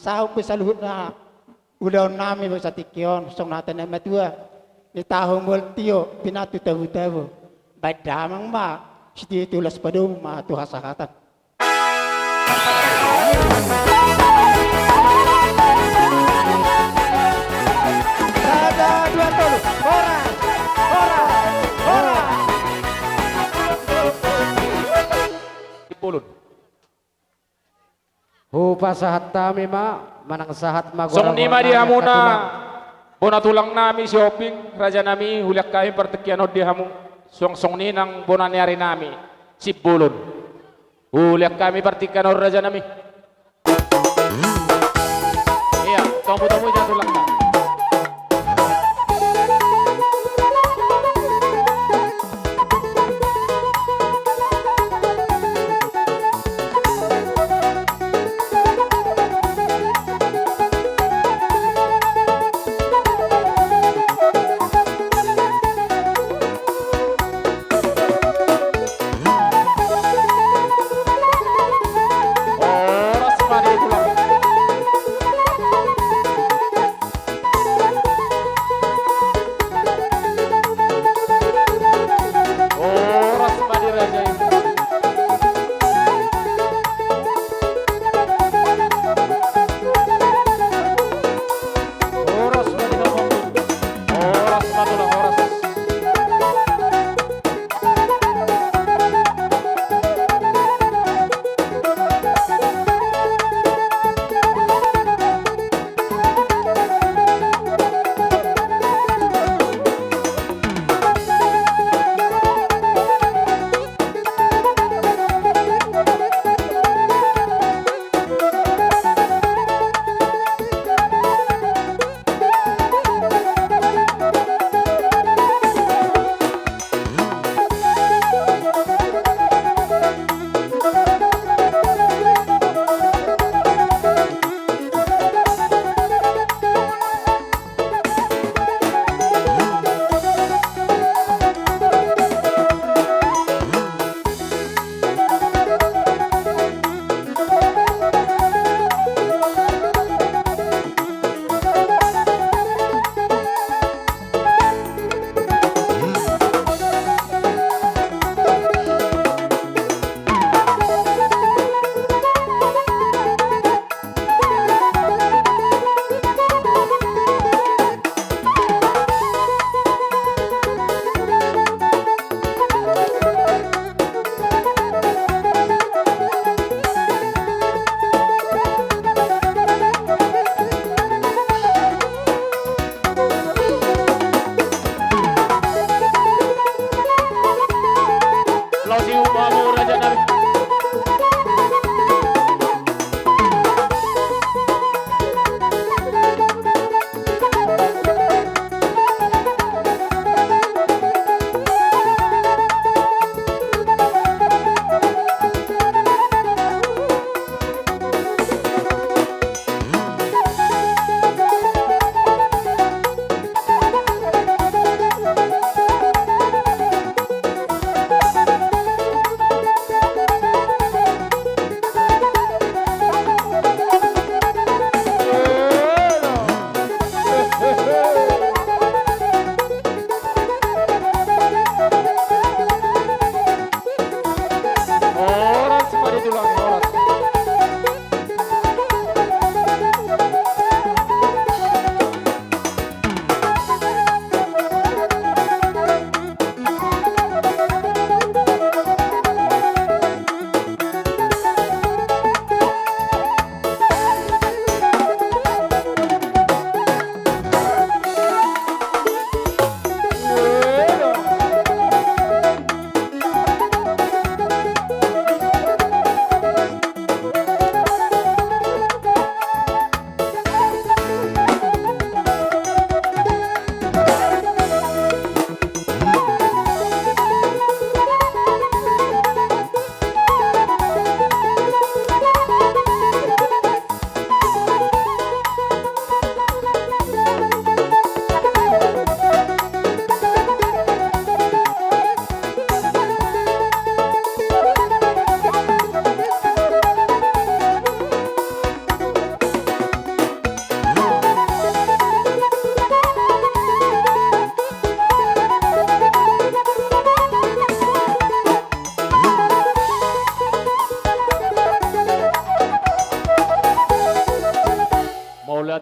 Sahat pe saluhutna ulaon nami ma satingki on, songon hata ni natuatua: Ni tahu mual tio, pinantu tabu-tabu. Baen damang ma sitio, tulas padomu ma tu hasahatan. Sada, dua, tolu. Horas, horas, horas. Sipulun. Hupasahat hami ma, manang sahat ma. Songon i ma di hamuna bona tulang nami Sihombing, raja nami, hulean hami partingkian on di hamu. Suang songon i nang bona ni ari nami Sipulun. Hulean hami partingkian on, raja nami. Ia, tombu-tombu ja tulang nami.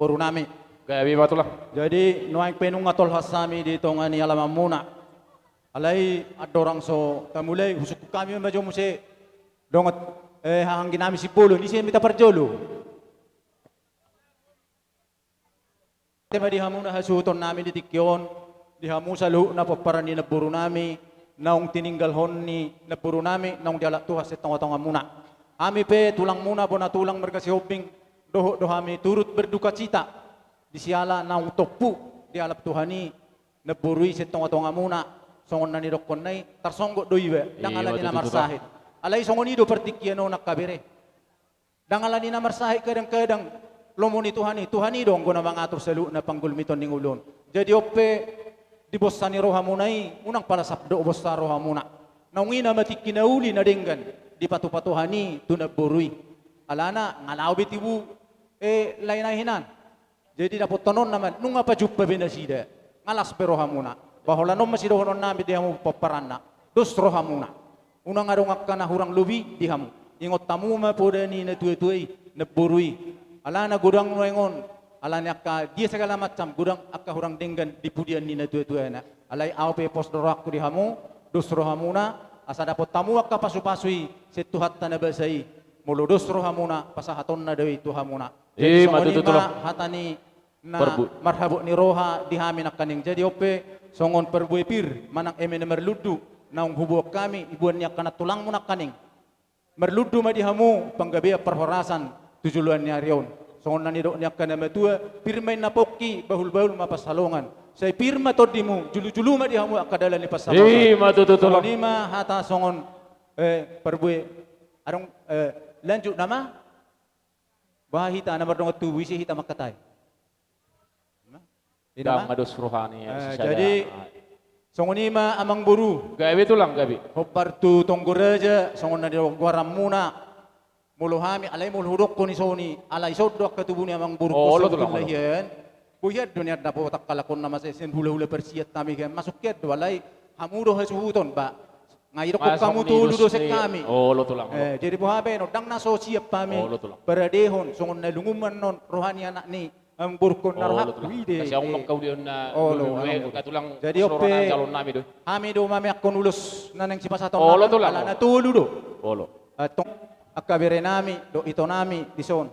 Boru nami. Gabe ma tulang. Jadi nuaeng pe nunga tolhas hami di tonga ni alamanmuna. Alai andorang so tamulai, husungkun hami ma jo muse dongan, eh, hahaanggi nami Simbolon, ise ma hita parjolo. Ate ma di hamu na hasuhuton nami di tingki on, di hamu saluhutna pomparan ni namboru nami, naung tininggalhon ni namboru nami, naung dialap Tuhan sian tongatongamuna. Hami pe tulangmuna, bona tulang marga Sihombing, dohot do hami turut berdukacita di siala naung tompu dialap Tuhan i namboru i sian tongatongamuna, songon na nidokkonna i, tarsonggot do iba, ndang alani na marsahit. Alai songon i do partingkian on angka bere. Ndang alani na marsahit kadangkadang lomo ni Tuhan i, Tuhan i do anggo na mangatur saluhutna panggulmiton ni ngolu on. Jadi on pe di bonsa ni rohamuna i, unang pala sap do bonsa rohamuna. Naung i nama tingki na uli na denggan dipatupa Tuhan i tu namboru i. Alana nga laho be tibu, eh, lae na hinan. Jadi dapothononna ma, nunga pajumpa be nasida. Nga las be rohamuna. Ba holan on ma sidohonon nami di hamu pomparanna. Dos rohamuna. Unang adong angka na hurang lobi di hamu. Ingot hamu ma poda ni natuatua i, namboru i. Alana godang nuaeng on. Alani angka dia segala macam, godang angka hurang denggan di pudian ni natuatuana. Alai ahu pe pos do rohangku di hamu, dos rohamuna, asa dapot hamu angka pasupasu i sian Tuhanta na basa i. Molo dos rohamuna, pasahatonna do i tu hamuna. Jadi songon i ma hata ni na marhabot ni roha di hami nangkaning. Jadi on pe songon parbue pir manang eme na marlundu naung huboan hami, iboan ni angka nantulangmu nangkaning. Marlundu ma di hamu panggabean parhorasan tu joloan ni ari on. Songon na nidok ni angka na matua, pir ma inna pongki, bahulbahul ma pansalongan. Sai pir ma tondimu, julujulu ma di hamu angka dalan ni pansamotan. I ma tutu tulang. Songon i ma hata songon, eh, parbue. Adong, eh, lanjut nama. Boha hita na mardongan tubu, ise hita mangkatai? Ima? Ina ma? Ndang ma dos roha ni, eh, sisada. Jadi songon i ma amangboru. Gabe tulang, gabe. Hombar tu Tonggo Raja, songon na nidok goaranmuna. Molo hami, alai molo hudokkon i songon i, alai son do angka tubu ni amangboru. Olo tulang, olo. Boi hian do nian dapot angka lakon na masa sian hulahula parsiat hami hian, masuk hian do, alai hamu do hasuhuton, ba. Nga idokkon hamu tolu do sian hami. Olo tulang, olo. Eh, jadi boha baenon, ndang na so siap hami. Olo tulang. Paradehon songon na lungun ma annon roha ni anak ni amangborungkon na rohangku i do. Olo tulang. Olo, olo. Jadi on pe hami do mameakkon ulos na naeng sipasahaton nami. Olo tulang, olo. Alana tolu do. Olo. Antong angka bere nami dohot ito nami dison.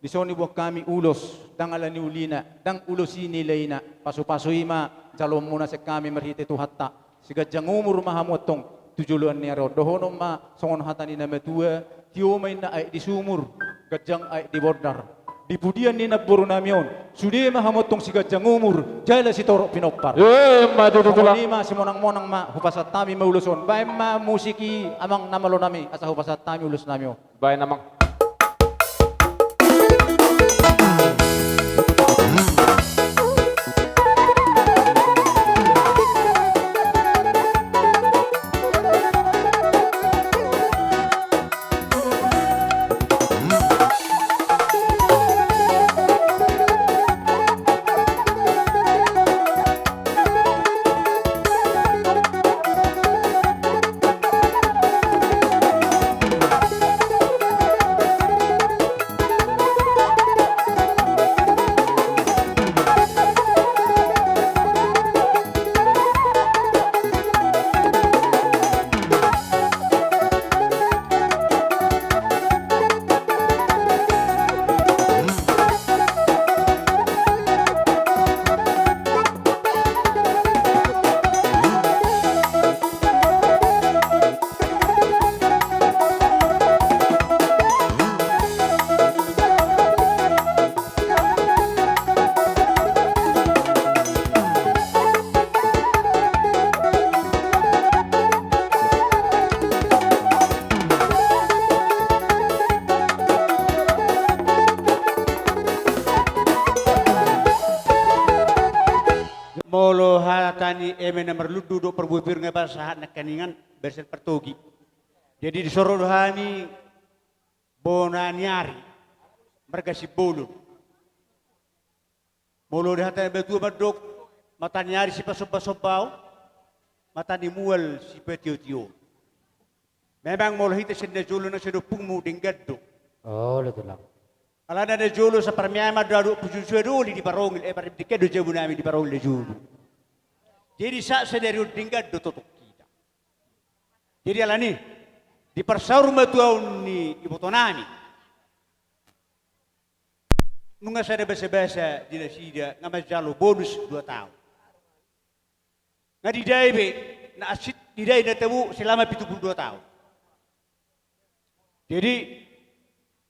Dison diboan hami ulos, ndang alani ulina, ndang ulos i nilaina, pasupasu i ma jaloonmuna sian hami marhite Tuhanta. Siganjang umur ma hamu antong tu joloan ni ari on. Dohonon ma songon hata ni na matua, tio ma inna aek di sumur, ganjang aek di bondar. Di pudian ni namboru nami on, sude ma hamu antong siganjang umur jala sitorop pinompar. Ima tutu tulang. Songon i ma, simonangmonang ma, hupasahat hami ma ulos on. Baen ma musik i amang na malo nami, asa hupasahat hami ulos nami on. Baen amang. Molo hata ni eme na marlundu dohot parbue pir nga pasahat nangkaningan, bersen partogi. Jadi dison ro do hami bona ni ari marga Simbolon. Molo di hata ni natua mandok, mata ni ari sipasombasomba on, mata ni mual sipatiotio. Memang molo hita sian na jolo nang sian ompungmu denggan do. Olo tulang. Alana na jolo saparmeaman do adong puju sua doli di parongil, eh, pardenggan do jabu nami di parongil na jolo. Jadi sahat sadari on denggan do totong hita. Jadi alani, di parsaur matuaon ni iboto nami. Nunga sada basa-basa di nasida nga manjalo bonus dua taon. Nga didai be, na asing didai na tabo selama pitu pulu dua taon. Jadi,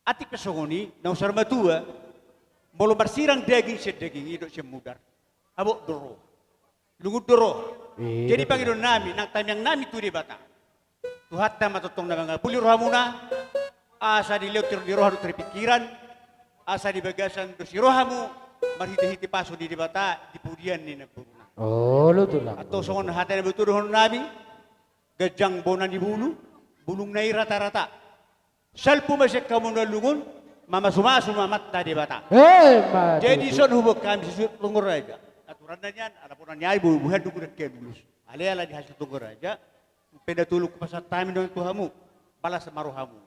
atik pe songon i, na usar matua, molo marsirang daging sian daging i dohot sian mudar. Habot do roha. Lungun do roha. Jadi pangidoan nami, nang tamiang nami tu Debata. Tuhanta ma tongtong na mangapuli rohamuna, asa dilehon tiror ni roha dohot tiror ni pingkiran, asa di bagasan dos ni rohamu, marhite-hite pasu ni Debata, di pudian ni namboruna. Olo tulang. Antong songon hata ni natuatua dohonon nami, ganjang bona ni bulu, bulungna i rata-rata. Salpu ma sian hamu na lungun, mamasu-masu ma amanta Debata. Eh, ma tutu. Jadi dison huboan hami sisuhut tonggo raja. Aturanna nian, ala bona ni ari, bubuhan do godang hian ulos. Alai ala ni hasil tonggo raja, umpe na tolu hupasahat hami do tu hamu, balas ma rohamu.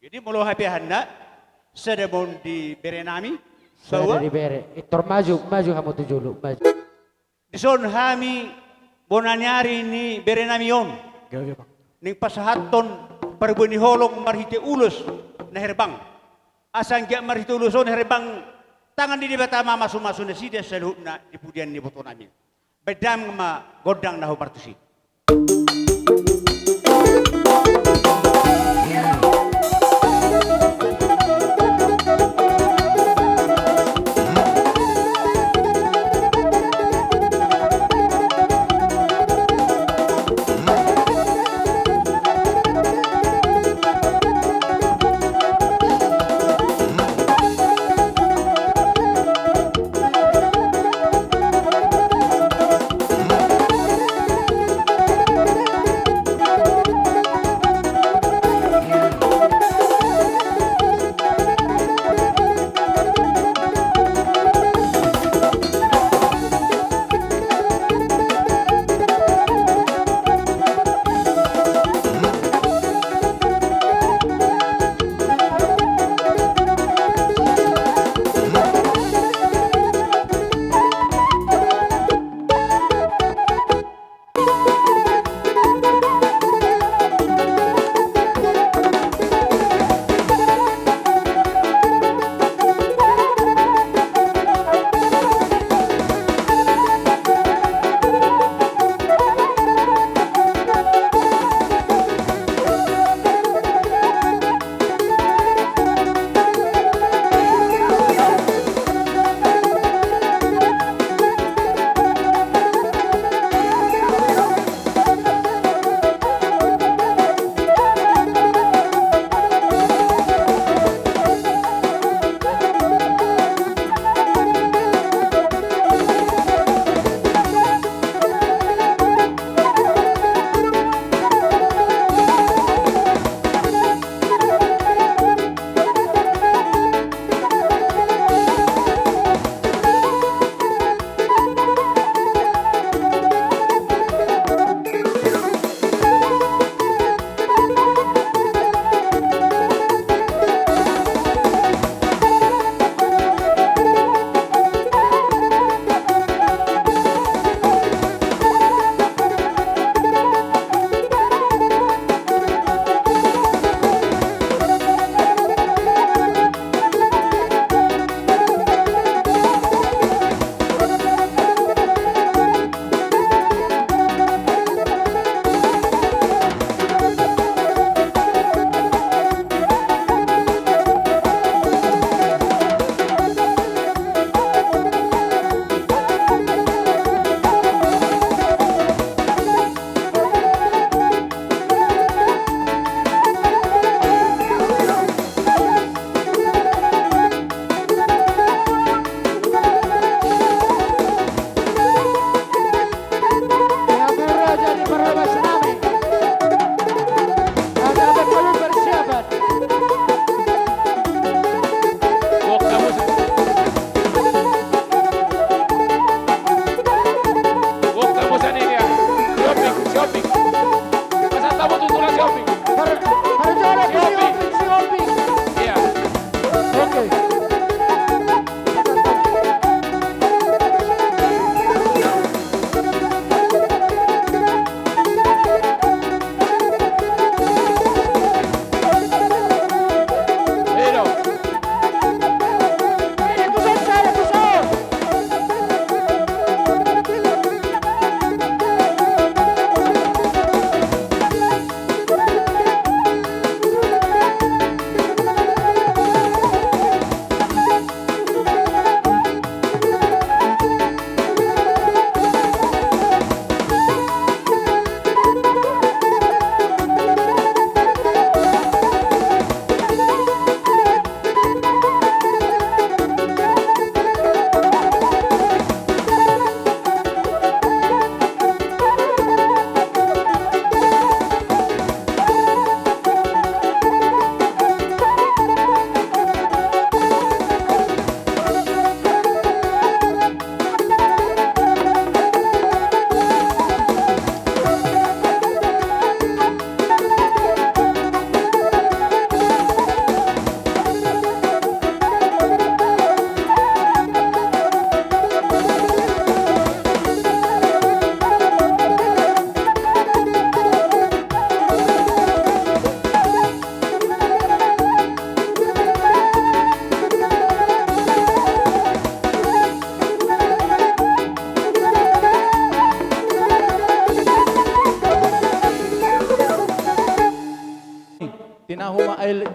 Jadi molo hapeahanna, sada ma on di bere nami, sada di bere. Intor maju, maju hamu tu jolo, maju. Dison hami bona ni ari ni bere nami on. Gabe, Bang. Naeng pasahathon parbue ni holong marhite ulos na herbang. Asa anggiat marhite ulos on herbang tangan ni Debata mamasu-masu nasida saluhutna di pudian ni iboto nami. Baen damang ma gondang na hombar tusi.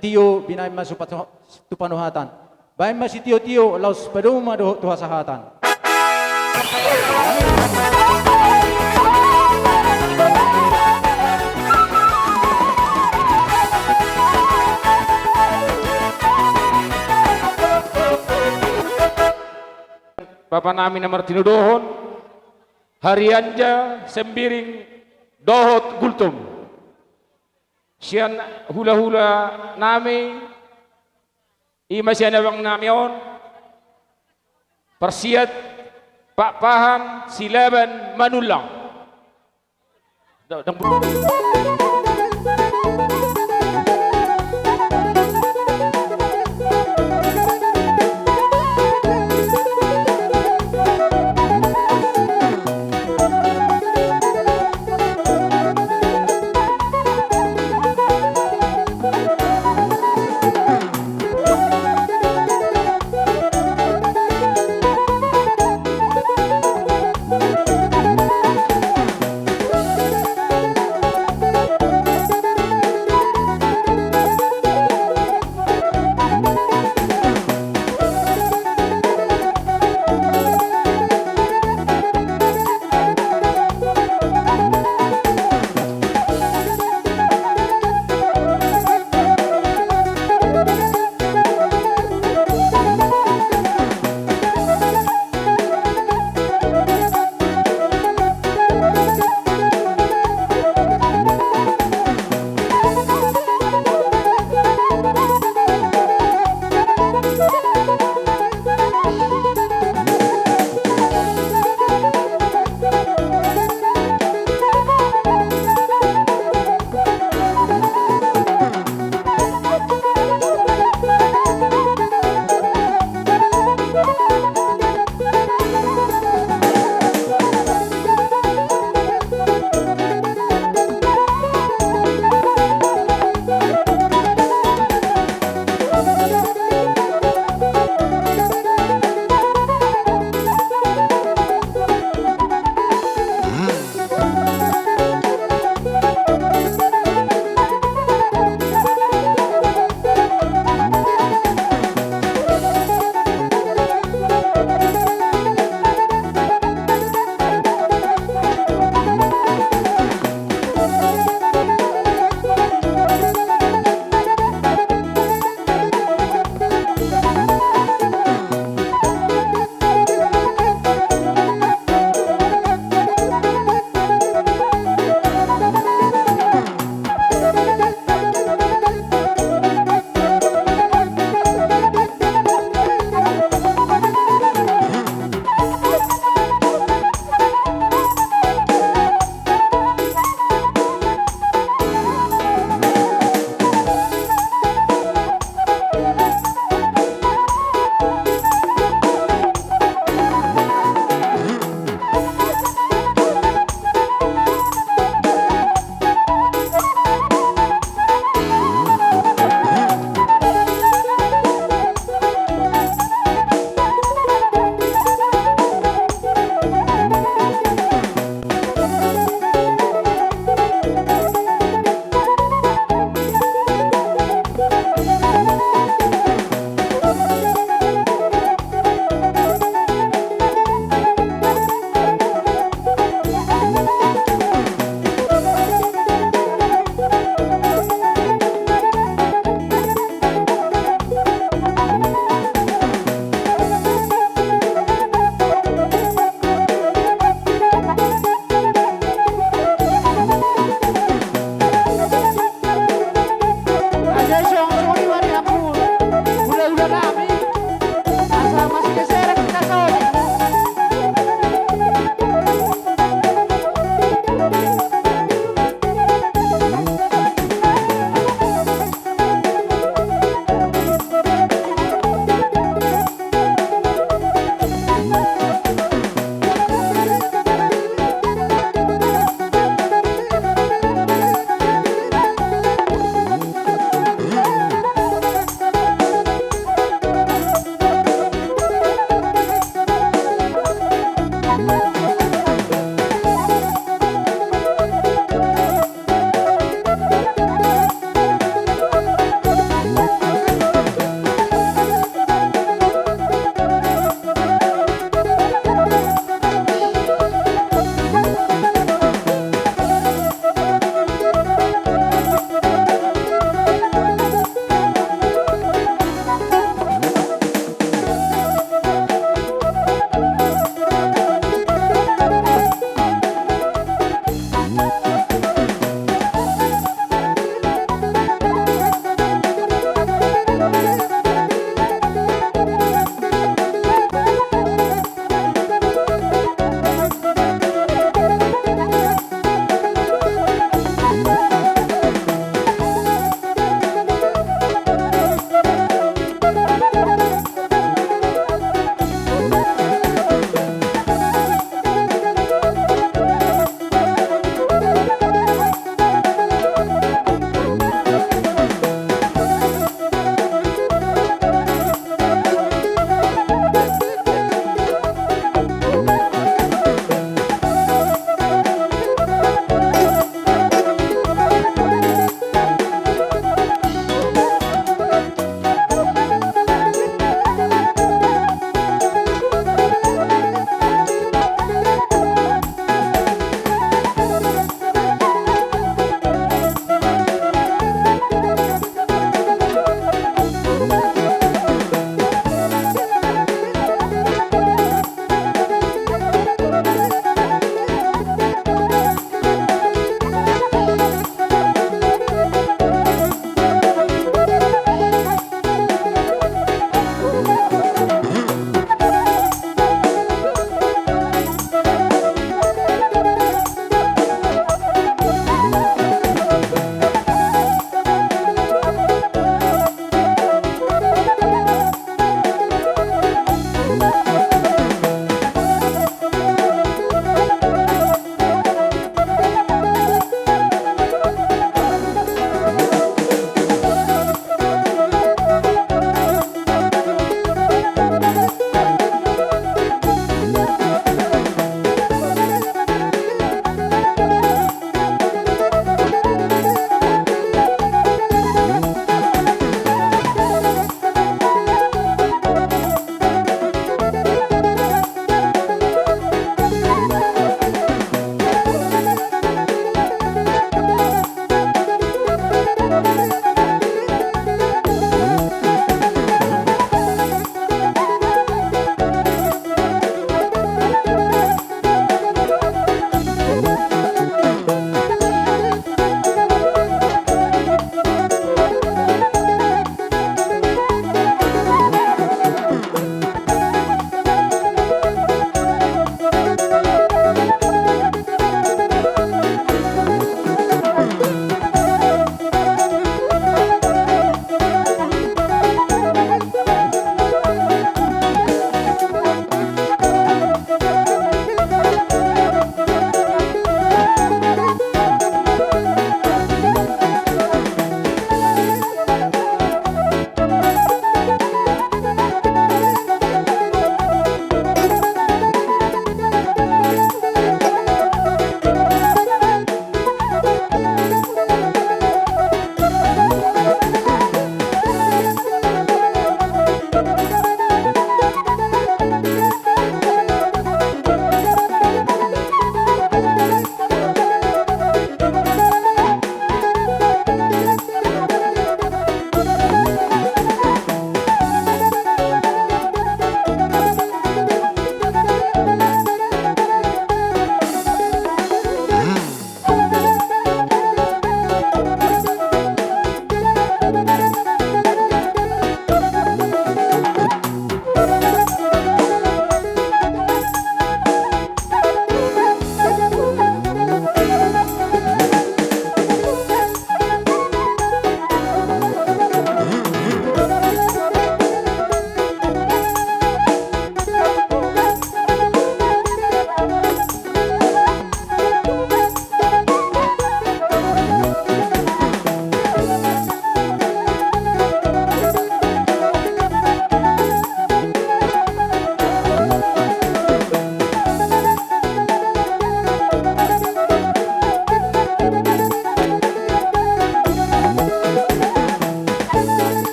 Tio binaen ma supa-, tu panuhatan. Baen ma sitiotio laos padomu ma dohot tu hasahatan. Bapa nami na martinodohon, Harianja, Sembiring dohot Gultom. Sian hulahula nami, i ma sian abang nami on, Parsiat, Pakpahan, Silaban, Manullang. Da-, dang-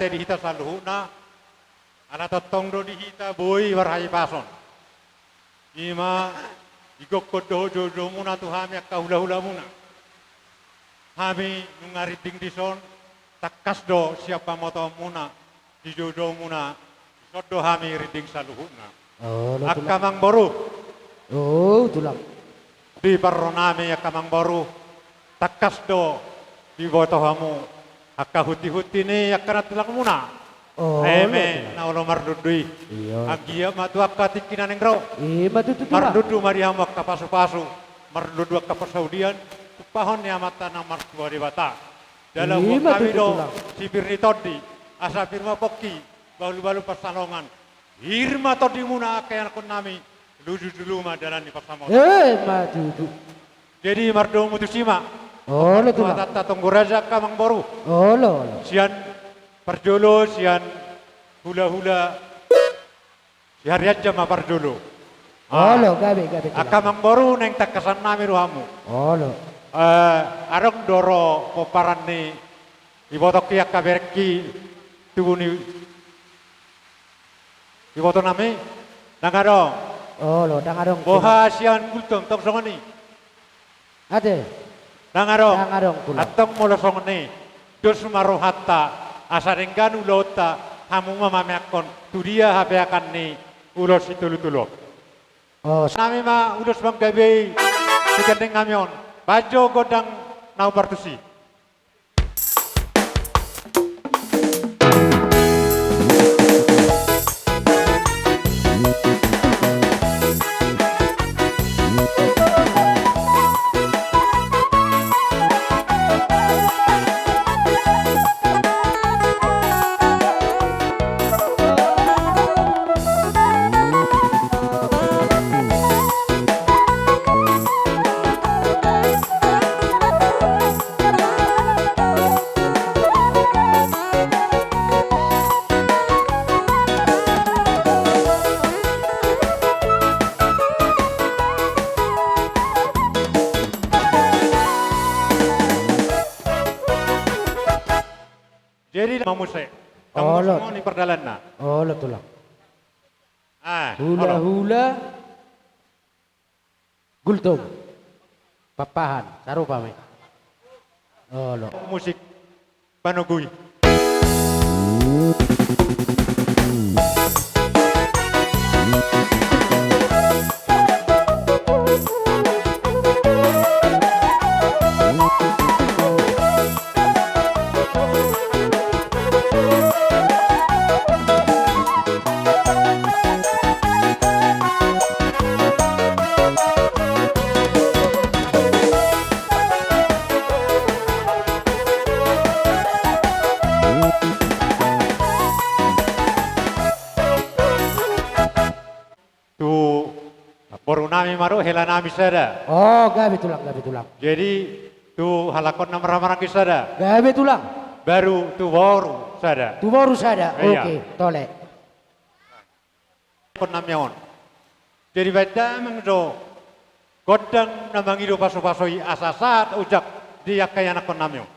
di hita saluhutna, ala tongtong do di hita boi marhahipason. I ma digokhon dohot joujoumuna tu hami angka hulahulamuna. Hami nunga rinding dison, tangkas do sian pamotoonmuna, di joujoumuna, dison do hami rinding saluhutna. Olo, angka tulang. Amangboru. O, tulang. Di parro nami angka amangboru, tangkas do diboto hamu angka huntihunti ni angka nantulangmuna. Olo, eme, tulang, na olo marlundu i. Iya. Anggiat ma tu angka tingki na naeng ro. I ma tutu, tulang. Marlundu ma di hamu angka pasupasu, marlundu angka parsaulian, tumpahon ni Amanta na martua Debata. Jala, i ma tutu, tulang, huboan hami do sipir ni tondi, asa pir ma pongki, bahulbahul pansalongan. Pir ma tondimuna angka ianakkon nami, luju julu ma dalan ni pansamotan. I ma tutu. Jadi mardomu tusi ma. Olo, tulang. Tuatanta Tonggo Raja angka amangboru. Olo, olo. Sian parjolo, sian hulahula, si Harianja ma parjolo. Ah. Olo, gabe, gabe, tulang. Angka amangboru, naeng tangkasan nami do hamu. Olo. Eh, adong do ro pomparan ni ibotongki angka berengki, tubu ni iboto nami, ndang adong. Olo, ndang adong, tulang. Boha sian Gultom, tong songon i? Ate. Ndang adong. Ndang adong, tulang. Antong molo songon i, dos ma rohanta, asa denggan ulaonta, hamu ma mameakkon tu dia hapeakan ni ulos sitolutolu on. O, nami ma ulos manggabei tu gandeng nami on. Bahen jo gondang na umpar tusi. Jadi, mamuse. Olo. Tong songon i pardalanna. Olo, tulang. Ah, hula-hula. Gultom. Papahan, sarupa ma i. Olo. Musik panogui. Tu boru nami ma ro, hela nami sada. O, gabe tulang, gabe tulang. Jadi, tu halak on na marhahamaranggi sada. Gabe tulang. Baru tu boru sada. Tu boru sada. Iya. Oke, tole. Kon nami on. Jadi baen damang do gondang na mangido pasupasu i asa sahat ujak di angka ianakkon nami on.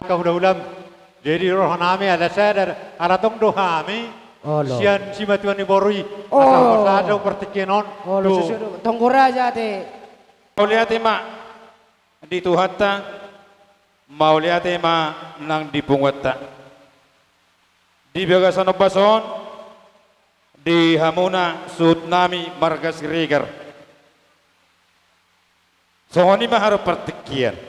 Angka hulahulam. Jadi roha nami ala sada, ala tong do hami. Olo. Sian simatua ni boru i. Olo. Asa hupasahat do partingkian on. Olo, tu susudu. Tonggo Raja ate. Mauliate ma di Tuhanta, mauliate ma nang di punguanta. Di bagasan ombas on, di hamuna suhut nami marga Siregar. Songon i ma haru partingkian.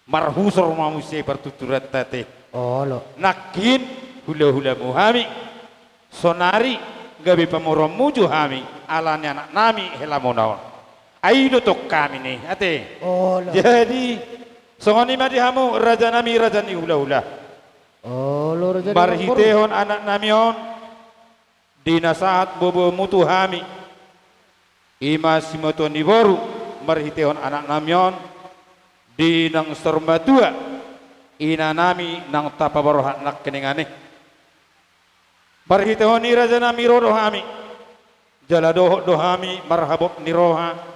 Marhusor ma muse partuturanta ate. Olo. Nangkin hulahulamu hami. Sonari gabe pamoruonmu jo hami, ala ni anak nami helamuna on. Ai i do tong hami ni ate. Olo. Jadi songon i ma di hamu rajanami, raja ni hulahula. Olo, raja ni hamu. Marhitehon anaknami on, di na sahat boaboamu tu hami, i ma simatua ni boru, marhitehon anaknami on, di nang saur matua, inanami nang tapaborhat nangkiningan i. Marhitehon i rajanami ro do hami, jala dohot do hami marhabot ni roha,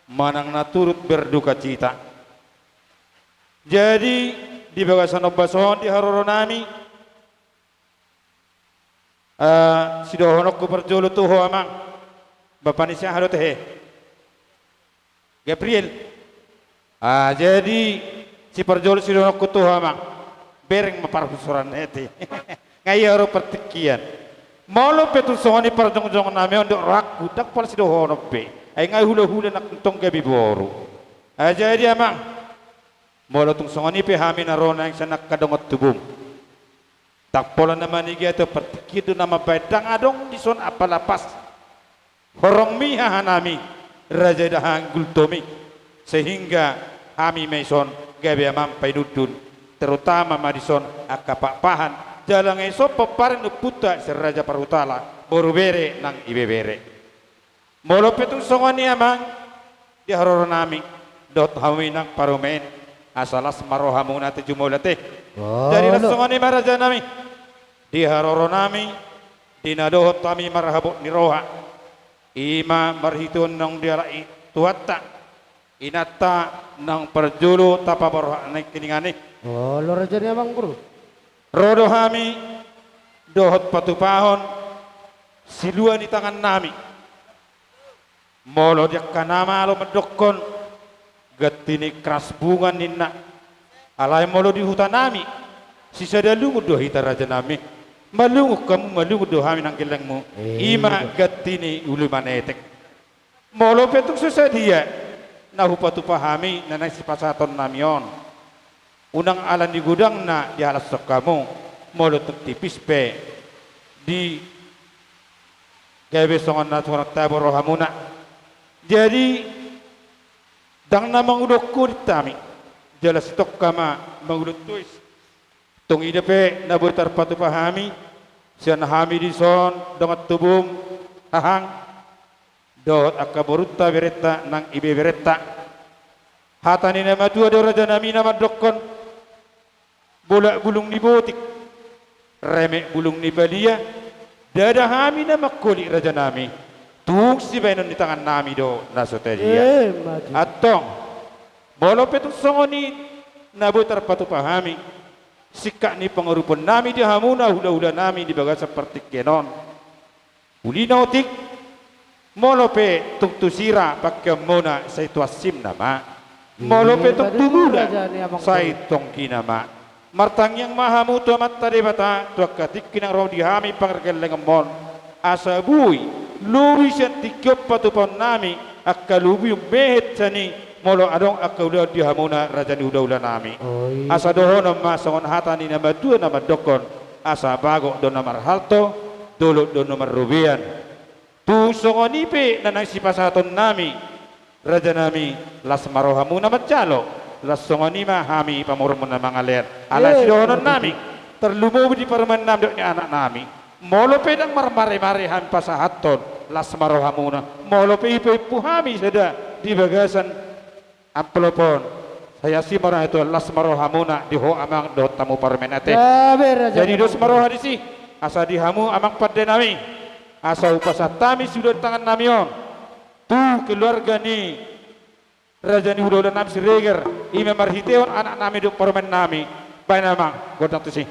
manang na turut berdukacita. Jadi di bagasan ombas on di haroronami, ah, sidohononku parjolo tu ho amang. Bapa ni si aha do ate he? Gabriel. Ah, jadi siparjolo sidohononku tu ho amang. Bereng ma parhusoran ate. Nga ia ro partingkian. Molo pe tung songon i parjongjongonnami on dohot rohangku, ndang pola sidohonon be. Ai nga hulahula nang tong gabe boru. Ah, jadi amang, molo tung songon i pe hami na ro nang sian angka dongan tubum, ndang pola na maniga ate, partingkian do na mambaen, ndang adong dison apala pas horongmi hahanami, raja dahahang gultomi, sehingga hami ma ison gabe amang painundun, terutama ma dison angka pakpahan, jala nga ison pomparan ni ompunta si Raja Parhutala, boru bere nang ibebere. Molo pe tung songon i amang, di haroronami, dohot hamu inang parumaen, asa las ma rohamuna ate jumolo ate. Jadi las songon i ma rajanami, di haroronami, di na dohot hami marhabot ni roha, i ma marhitehon naung dialap i Tuhanta, inanta naung parjolo tapaborhat nangkiningan i. Olo, raja ni amang boru. Ro do hami dohot patupahon silua ni tangannami. Molo di angka na malo mandokkon, ganti ni keras bunga ninna. Alai molo di hutanami, sisada lungun do hita rajanami. Malungun hamu, malungun do hami nang gellengmu. Eh, i ma ganti ni ulu manetek. Molo pe tung so sadia na hupatupa hami na naeng sipasahatonnami on, unang ala ni godangna dihalashon hamu, molo tung tipis pe di gabe songon na hurang tabo rohamuna. Jadi ndang na mangulahon hami, jala sitongka ma mangulahon tois. Tung ida pe na boi tarpatupa hami, sian hami dison dongan tubum, hahang, dohot angka borunta berenta nang ibeberenta. Hata ni na matua do rajanami na mandokkon, bolak bulung ni botik, remek bulung ni palia, ndada hami na mangkolit rajanami, tung sibaenon ni tangannami do na so tadia. Eh, ima tutu. Antong, molo pe tung songon i na boi tarpatupa hami, singkat ni pangaruponnami di hamu na hulahulanami di bagasan partingkian on. Uli na otik, molo pe tung tu sira pangkeonmuna sai tu ansimna ma. Molo pe tung tu mula sai tu anggina ma. Martangiang ma hamu tu Amanta Debata tu angka tingki naung ro di hami pargellengonmon, asa boi lobi sian tingki on patupaonnami angka lobi ummehet sian i, molo adong angka ulaon di hamuna raja ni hulahulanami. Asa dohonon ma songon hata ni na matua na mandokkon, asa bagot do na marhalto, dolok do na marrobean. Tung songon i pe na naeng sipasahatonnami, rajanami, las ma rohamuna manjalo, las songon i ma hami pamoruonmuna mangalean. Alai sidohononnami, tarlumobi di parumaennami dohot ni anaknami, molo pe ndang marmaremare hami pasahathon las ma rohamuna, molo pe ipuimpu hami sada di bagasan amplop on, sai asi ma roha tu las ma rohamuna di ho amang dohot hamu parumaen ate. Jadi dos ma roha disi, asa di hamu amang pandenami, asa hupasahat hami siula ni tangannami on tu keluarga ni raja ni hulahulanami Siregar, i ma marhitehon anaknami dohot parumaennami. Baen amang gondang tusi.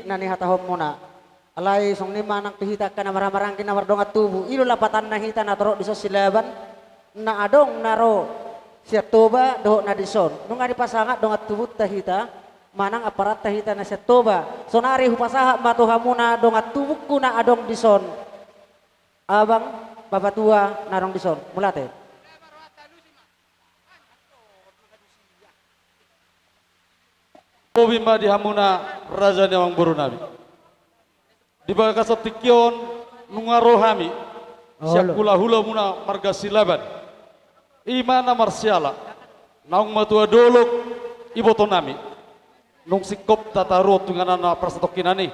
na nihatahonmuna. Alai songon i ma nang tu hita angka na marhahamaranggi na mardongan tubu, i do lapatanna hita na torop dison Silaban, na adong na ro sian Toba dohot na dison. Nunga dipasangap dongan tubunta hita manang amparanta hita na sian Toba. Sonari hupasahat ma tu hamuna dongan tubungku na adong dison. Abang, bapatua na adong dison, mauliate. Bobi ma di hamuna raja ni amangboru nami. Di bagasan tingki on nunga ro hami sian hulahulamuna marga Silaban. I ma na marsiala naung matua dolok iboto nami. Nung singkop tataruhon tu inganan na parsatongkinan i.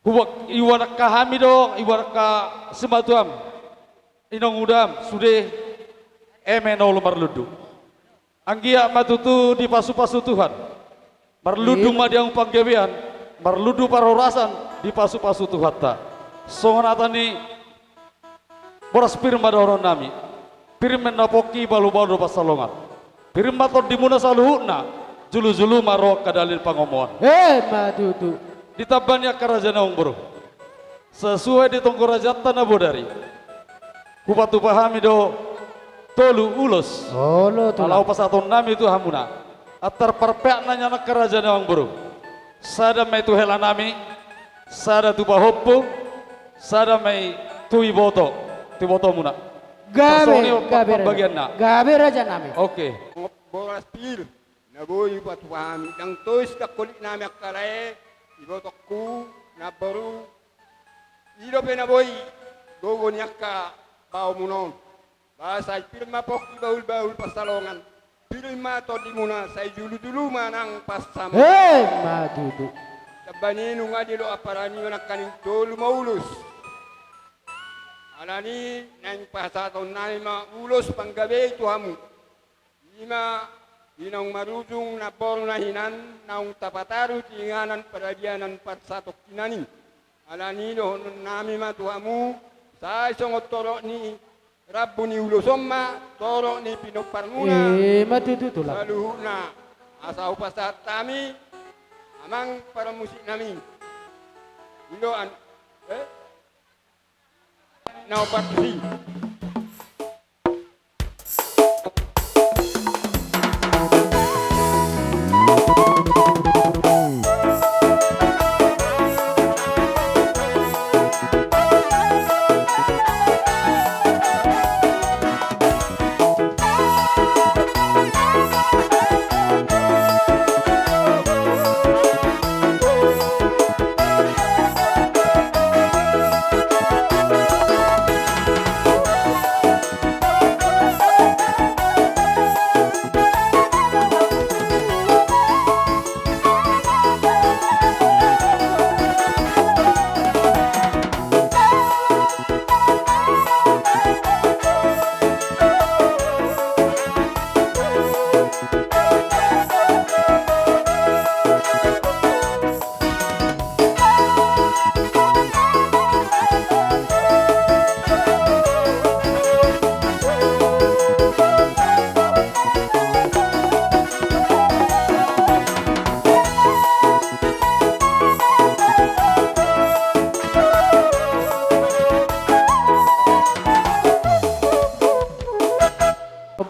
Hubuat, iboan angka hami do, iboan angka simatuam, inongudam, sude eme na olo marlundu. Anggiat ma tutu dipasupasu Tuhan. Marlundu ma di hamu panggabean, marlundu parhorasan, dipasupasu Tuhanta. Songon hata ni boras pir ma dohonon nami. Pir ma na pongki, bahulbahul do pansalongan. Pir ma tondimuna saluhutna, jolojolo ma ro angka dalihan pangomoan. Emma tutu. Ditamba ni angka raja ni amangboru. Sesuai di tonggo rajaanta na bodari. Hupatupa hami do tolu ulos. Olo, tulang. Laho pasahaton nami tu hamuna. Antar parpeakna nian angka raja ni amangboru. Sada ma i tu hela nami, sada tu pahompu, sada ma i tu iboto, tu ibotomuna. Gabe, gabe, pambagianna. Gabe raja nami. Oke. Boras pir na boi hupatupa hami, ndang tois dangkolit nami angka lae, ibotongku, namboru. I dope na boi gogo ni angka baomun on. Ba sai pir ma pongki, bahulbahul pansalongan. Pir ma tondimuna, sai jolojolo ma nang pansamotan. Emma tutu. Tamba ni nunga dilok ampara ni on, nangkaning tolu ma ulos. Alani naeng pasahaton nami ma ulos panggabe i tu hamu. I ma di naung marujung namboru na hinan naung tapataru di inganan paradianan parsatongkinan i. Alani dohonon nami ma tu hamu, sai songon torop ni rambu ni ulos on ma torop ni pinomparmuna. Emma tutu, tulang. Saluhutna, asa hupasahat hami amang parmusik nami. Ido an, eh? Na opat si.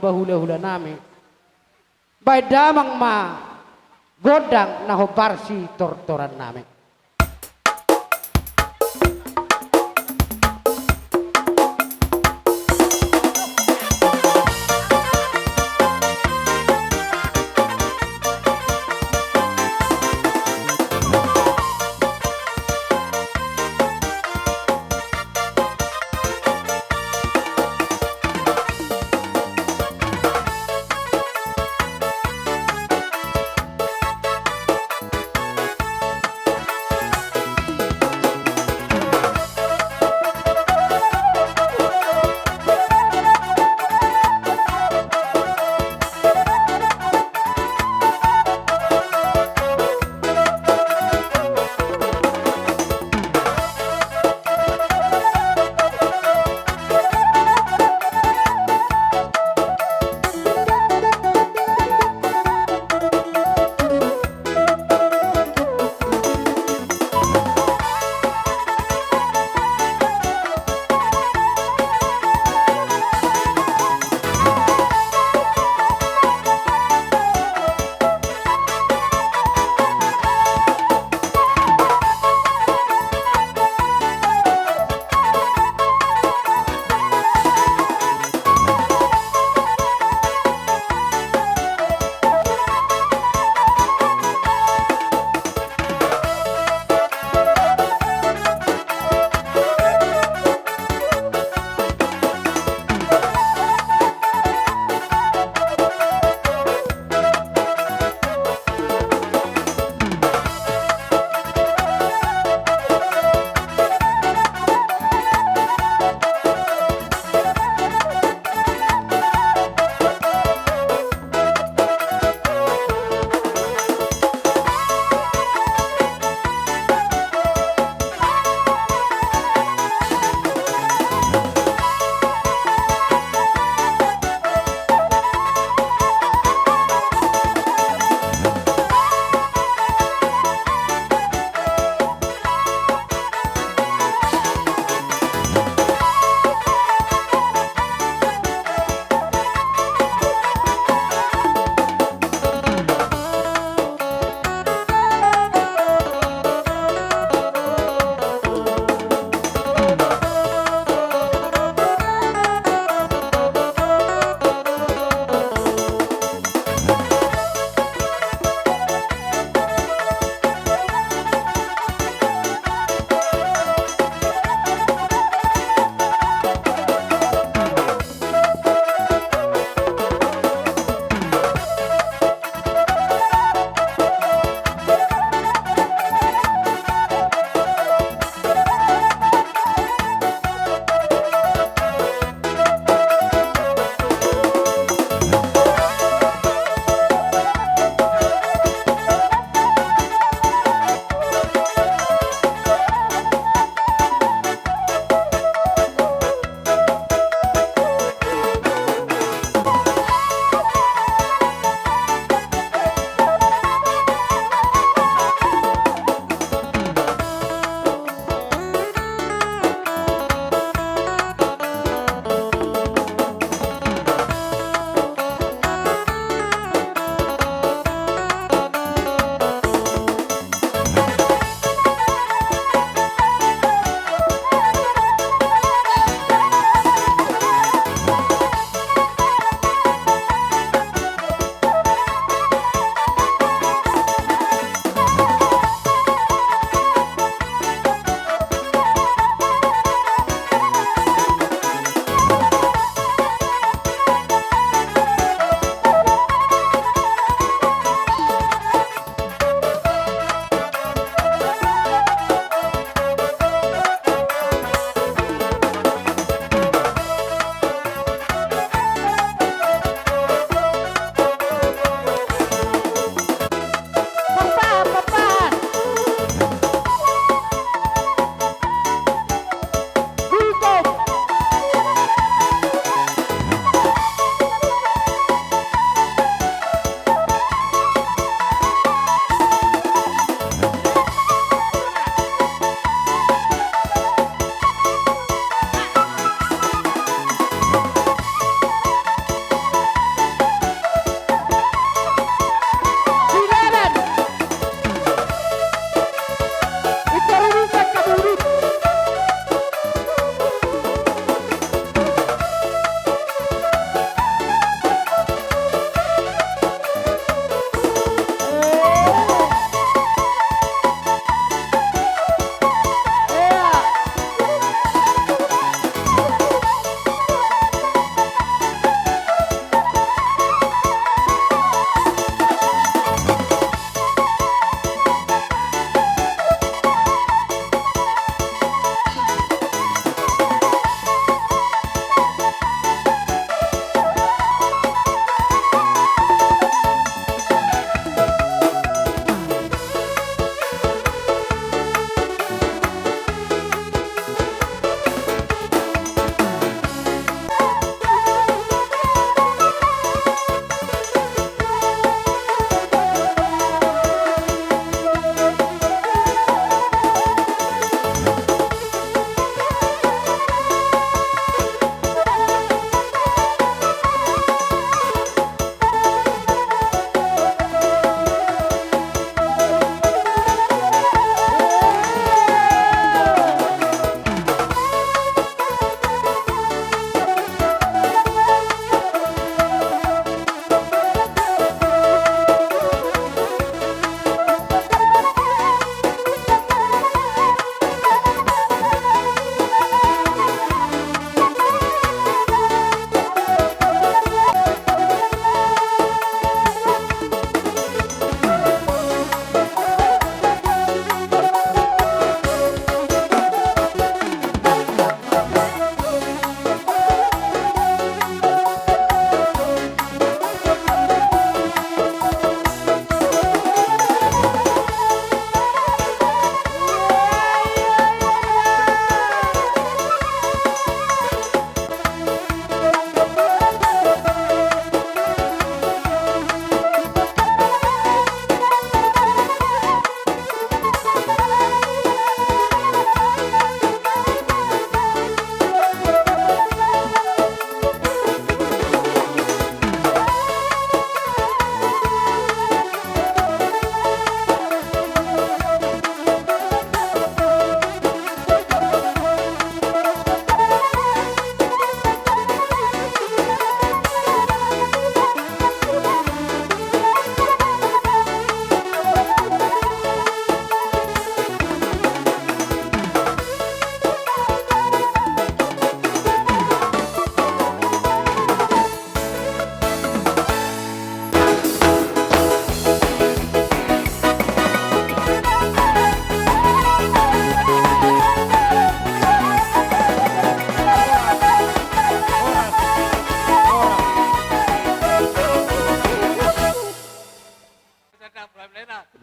Bahulahula nami. Baen damang ma gondang na hombar sitortoran nami.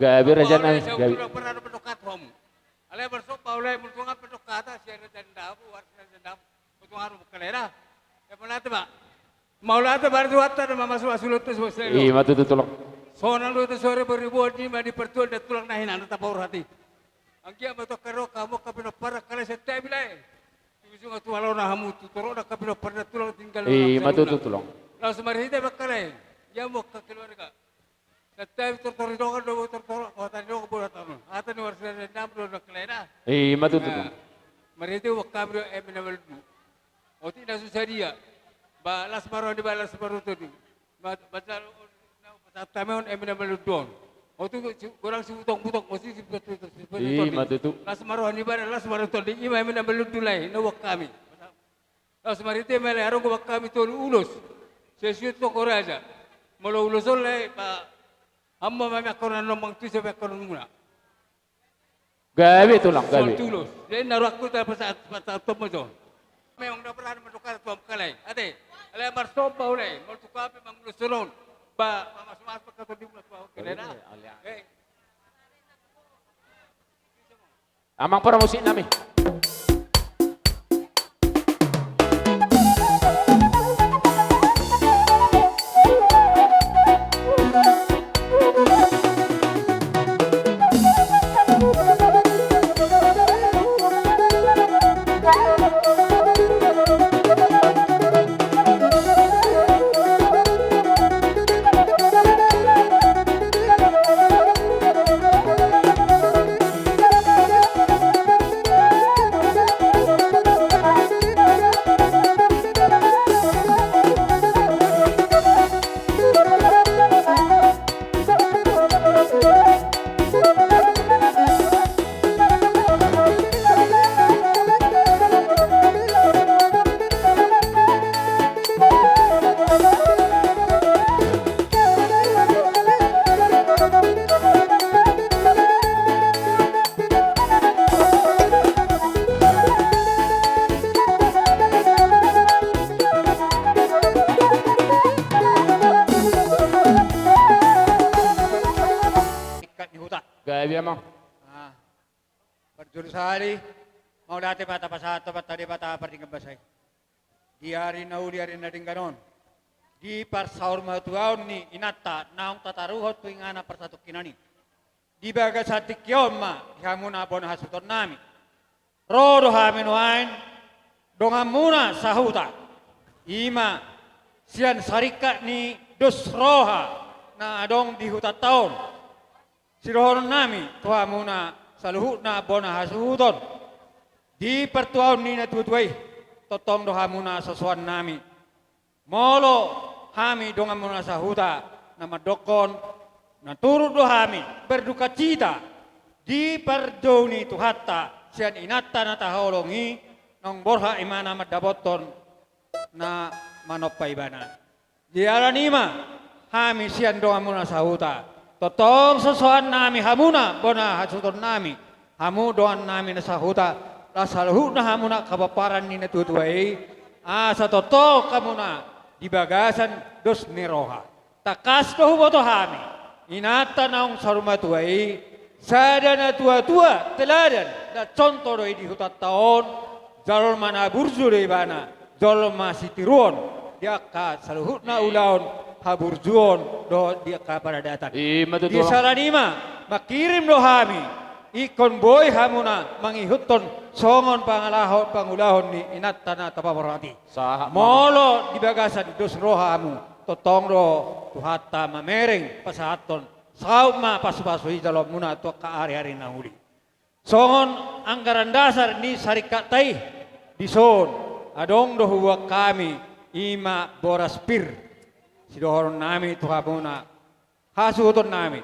Gabe raja nami, gabe. Alai marsomba ulae, molo tung pe mandok hata sian raja ni dapot, waras ni raja ni dapot, molo tung ahu mangkalai da. Mauliate ma. Mauliate ma tu Tuhanta na mamasumasu ulaonta. I ma tutu, Tulang. Sonang do tu sore beribuan, i ma di partuan dan tulang na hinan na tapaurhati. Anggiat ma tu angka ro hamu angka pinompar, angka lae, santabi lae. Tung songon tu halona hamu, tu torop angka pinompar dan tulang tinggal. I ma tutu, Tulang. Laos marhite ma angka lae, ia hamu angka keluarga. Santabi, tortor ni dongan do hamu, tortor hata ni dongan do hamu, hata ni waras ni raja ni dapot do angka lae da. I ma tutu. Marhite hamu angka eme na malundu. Otik na so sadia. Ba las ma roha ni ibana, las ma roha ni tondi. Ba, ba, na pasahat hami on eme na malundu on. Otik godang sibutong-butong, otik sibutong-butong. I ma tutu. Las ma roha ni ibana, las ma roha ni tondi. I ma eme na malundu lae, na huboan hami. Laos marhite ma lae, adong do huboan hami tolu ulos. Sesio tu Tokoraja. Molo ulos on lae, ba, hamu ma maminta manang tu ise maminta muna. Gabe, Tulang, gabe. Ulos. Jadi na rohangku tapasahat, pasahat ma jo. Memang na berani mandok hata tu hamu angka lae. Ate. Alai marsomba ulae, molo tung pe mangulos songon on. Ba, mamasumasu ma angka tondimuna tu hamu angka lae da. Amang parmusik nami. Gabe, Amang. Parjolo sahali, mauliate ma tapasahat tu Amanta Debata pardenggan basa i. Di ari na uli, ari na denggan on, di parsaurmatuaon ni inanta naung tataruhon tu inganan parsatongkinan i, di bagasan tingki on ma di hamuna bona hasuhuton nami, ro do hami nuaeng donganmuna sahuta, i ma sian saringkat ni dos roha na adong di hutanta on. Sidohonon nami tu hamuna saluhutna bona hasuhuton, di partuaon ni natuatua i, tongtong do hamuna sosoan nami. Molo hami donganmuna sahuta na mandokkon, na turut do hami berdukacita di parjou ni Tuhanta sian inanta na taholong i, naung borhat ibana mandapothon na manompa ibana. Di ala ni i ma hami sian donganmuna sahuta, tongtong sosoan nami hamuna bona hasuhuton nami, hamu dongan nami na sahuta, laos saluhutna hamuna angka pomparan ni natuatua i, asa tongtong hamuna di bagasan dos ni roha. Tangkas do huboto hami, inanta naung saurmatua i, sada natuatua teladan dan contoh do i di hutanta on, jolma na burju do ibana, jolma sitiruon di angka saluhutna ulaon haburjuon dohot di angka paradaton. I ma tutu. Di ala ni i ma mangkirim do hami ingkon boi hamuna mangihuthon songon pangalaho pangulahon ni inanta na tapaborhat i. Sahat ma. Molo di bagasan dos roha hamu, tongtong do Tuhanta mamereng pasahathon, saut ma pasupasu i jaloonmuna tu angka ariari na uli. Songon anggaran dasar ni saringkatta i, dison adong do huboan hami, i ma boras pir, sidohonon nami tu hamuna hasuhuton nami.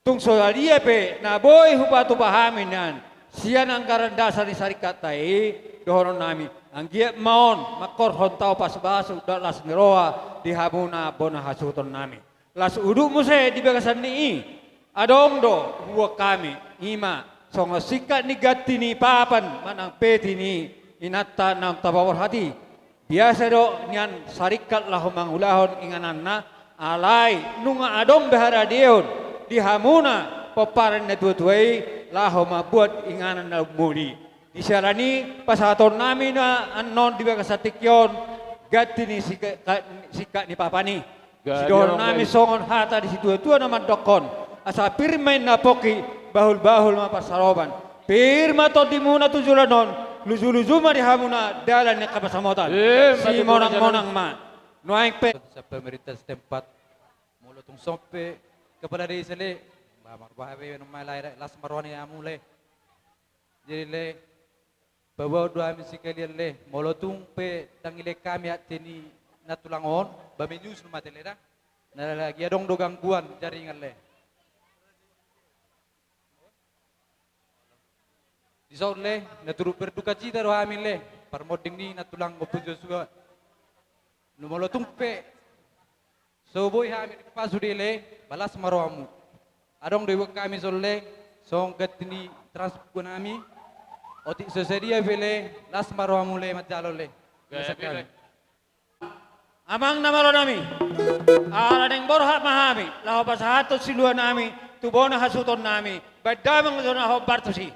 Tung so sadia pe na boi hupatupa hami nian sian anggaran dasar ni saringkatta i, dohonon nami, anggiat ma on mangkorhon tau pasupasu dohot las ni roha di hamuna bona hasuhuton nami. Laos udut muse di bagasan ni i, adong do huboan hami, i ma songon singkat ni ganti ni papan manang peti ni inanta naung tapaborhat i. Biasa do nian saringkat laho mangulahon ingananna, alai nunga adong be haradeon di hamuna pomparan ni natuatua i, laho mambuat inganan na umuli. Di siala ni i pasahatonnami na annon di bagasan tingki on, ganti ni sika-, ka-, singkat ni papan i. Sidohononnami songon hata ni situatua na mandokkon: Asa pir ma inna pongki, bahulbahul ma pansaroban. Pir ma tondimuna tu joloan on, lujuluju ma di hamuna dalan ni hapasamotan. Simonangmonang ma. Nuaeng pe. Pemerintah setempat, molo tung songon pe kepala desa, le, ba marbahabe nama, las ma roha ni hamu, le. Jadi, le, paboa do hami sekalian, le, molo tung pe dang dilehon hami ate ni nantulang on, ba menyusul ma ate, le, da. Na lagi adong do gangguan jaringan, le. Dison, le, na turut berduka cita do hami, le, parmonding ni nantulang Ompu Joshua. Na molo tung pe so boi hami dipasu sude, le, ba las ma rohamu. Adong do diboan hami dison, le, songon ganti ni transfer nami. Otik so sadia pe, le, las ma rohamu, le, manjalo, le. Amang na malo nami, ala naeng borhat ma hami laho pasahathon siluanami tu bona hasuhutonnami, baen damang do na hombar tusi.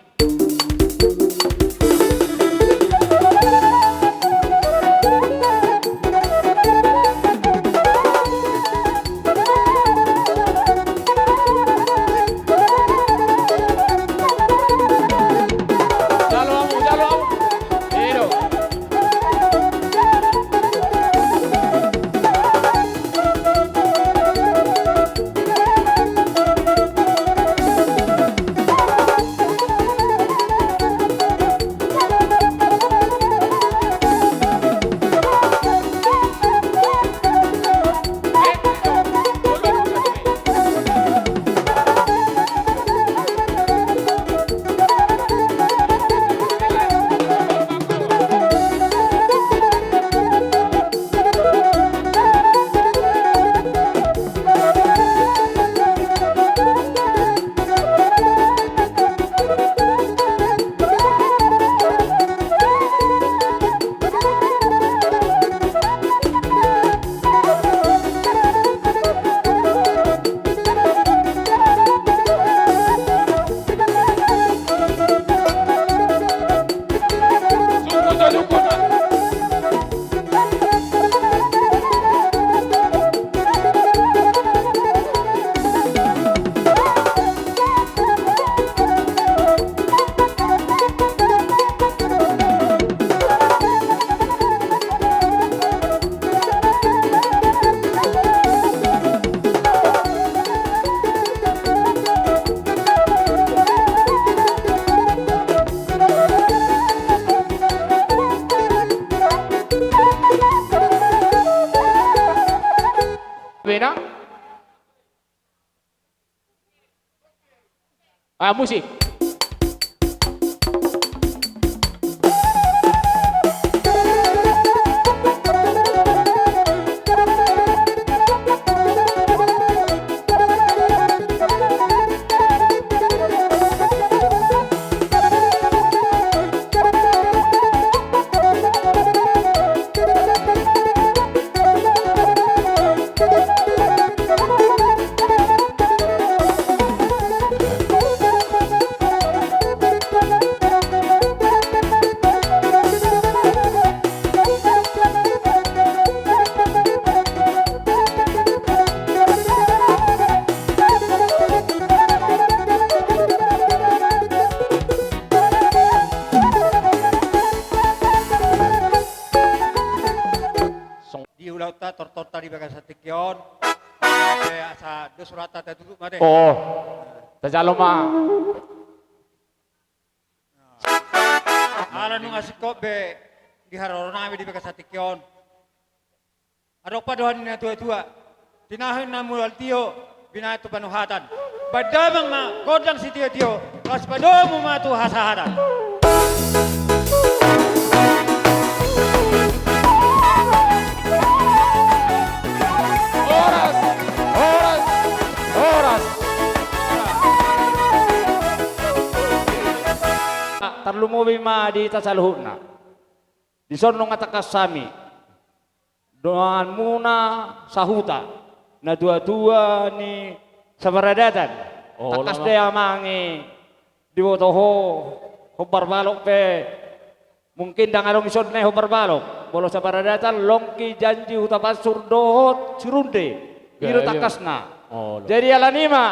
Bena. Ah, musik. Di ulaonta, tortorta di bagasan tingki on, asa dos rohanta, tatutup ma ate. Oh, tajalo ma. Ala nunga singkop be di haroro nami di bagasan tingki on. Adong pandohan ni natuatua: Tinahu na mual tio, binahen tu panuhatan. Baen damang ma gondang sitiotio, laos padomu ma tu hasahatan. Horas, horas, horas. Tarlumobi ma di hita saluhutna. Dison nunga tangkas hami, donganmuna sahuta, natuatua ni saparadatan, Olo, tangkas ma. Dea amang i diboto ho, hombar balok pe. Mungkin ndang adong isonna i hombar balok. Molo saparadatan Longki, Janji, Hutapansur dohot Sirunde. I do tangkasna. Olo. Jadi alani i ma,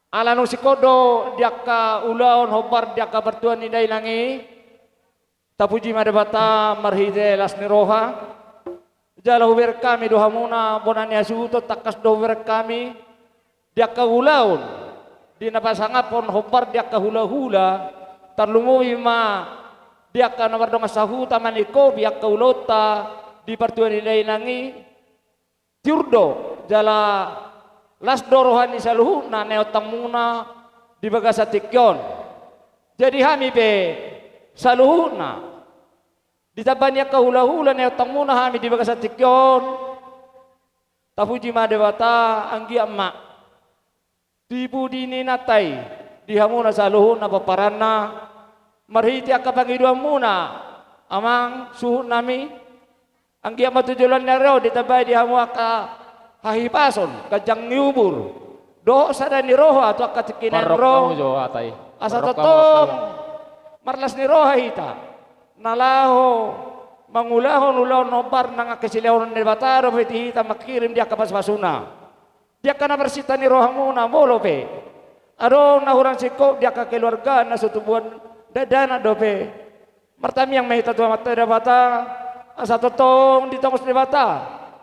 ala nunga singkop do di angka ulaon hombar di angka partua ni dainang i. Tapuji ma Debata marhite las ni roha. Jala hubereng hami do hamuna bona ni hasuhuton, tangkas do hubereng hami di angka ulaon, di na pasangaphon hombar di angka hulahula, tarlumobi ma di angka na mardongan sahuta maningkopi angka ulaonta di partua ni dainang i. Tiur do jala las do roha ni saluhutna naeontangmuna di bagasan tingki on. Jadi hami pe saluhutna, ditamba ni angka hulahula naeontangmuna hami di bagasan tingki on. Tapuji ma Debata, anggiat ma di pudi ni inanta i, di hamuna saluhutna pomparanna, marhite angka pangidoanmuna, amang suhutnami, anggiat ma tu joloan ni ari on ditambai di hamu angka hahipason, ganjang ni umur, dohot sada ni roha tu angka tingki na naeng ro. Asa tongtong marlas ni roha hita na laho mangulahon ulaon hombar nang angka silehonon ni Debata dope tu hita mangkirim di angka pasupasuna. Di angka na marsinta ni rohamuna molo pe adong na hurang singkop di angka keluarga na so tubuan dakdanak dope, martamiang ma hita tu Amanta Debata, asa tongtong ditongos Debata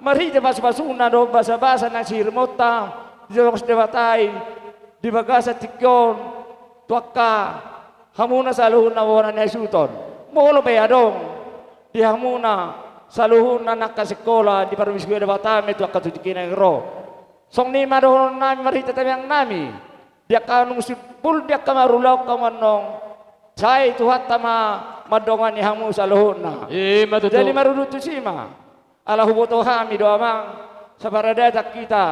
marhite pasupasuna dohot basabasa na sihirimonta, ditongos Debata i di bagasan tingki on tu angka hamuna saluhutna bona ni hasuhuton. Molo pe adong di hamuna saluhutna na angka singkola, diparmisi Debata ma i tu angka tu tingki na naeng ro. Songon i ma dohononnami marhite tangiangnami di angka nunga simpul di angka marulaon hamu annon. Sai Tuhanta ma mandongani hamu saluhutna. Ima tutu. Jadi marudut tusi ma, ala huboto hami do amang, saparadatan hita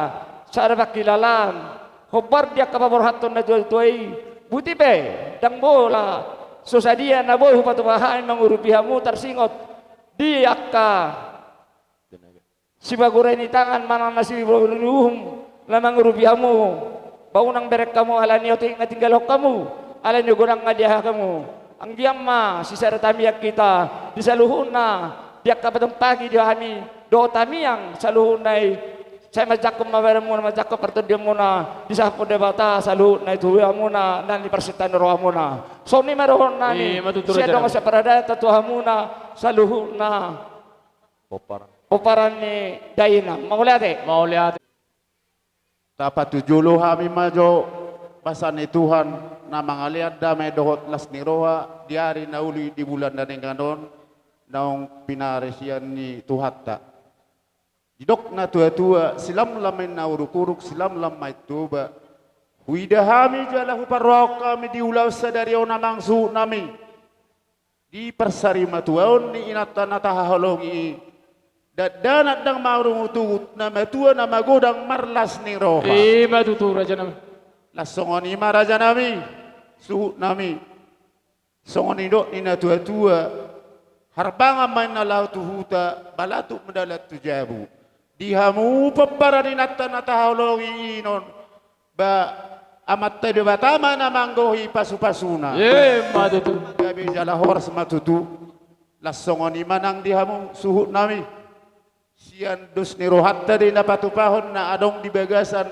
sada pangkilalaan hombar di angka paborhathon na tuatua i. Boti pe ndang pola so sadia na boi hupatupa hami mangurupi hamu tarsingot di angka sipagura ni tangan manang na sipagura ni uhum na mangurupi hamu. Boi unang bereng hamu ala ni otik na tinggalhon hamu, ala ni godang na diaha hamu. Anggiat ma sisada tamiang hita di saluhutna di angka patumpaki di hami dohot tamiang saluhutna i. Sai manjangkon ma badanmuna, manjangkon partondionmuna, disahaphon Debata saluhutna i tu hamuna na niparsinta ni rohamuna. Songon i ma dohononnami. Ima tutu raja. Sian dongan saparadatan tu hamuna saluhutna. Pomparan. Pomparan ni dainang. Mauliate. Mauliate. Tapatujolo hami ma jo basa ni Tuhan na mangalean dame dohot las ni roha di ari na uli di bulan na denggan on naung pinarisian ni Tuhanta. Didok na tuatua, silamlam ma inna uruk-uruk, silamlam ma i Toba. Huida hami jala huparrohahon hami di ulaon sadari on amang suhutnami. Di parsarimatuaon ni inanta na tahaholongi i, dakdanak ndang marungutungut, na matua na magodang marlas ni roha. Ima tutu rajanami. Las songon i ma rajanami, suhutnami. Songon nidok ni na tuatua, harbangan ma inna laho tu huta, balatuk ma dalan tu jabu. Di hamu pomparan ni inanta na tahaholongi i non, ba Amanta Debata ma na manggohi pasupasuna. Ima tutu. Gabe jala horas ma tutu. Las songon i ma nang di hamu suhutnami. Sian dos ni rohanta do i na patupahon na adong di bagasan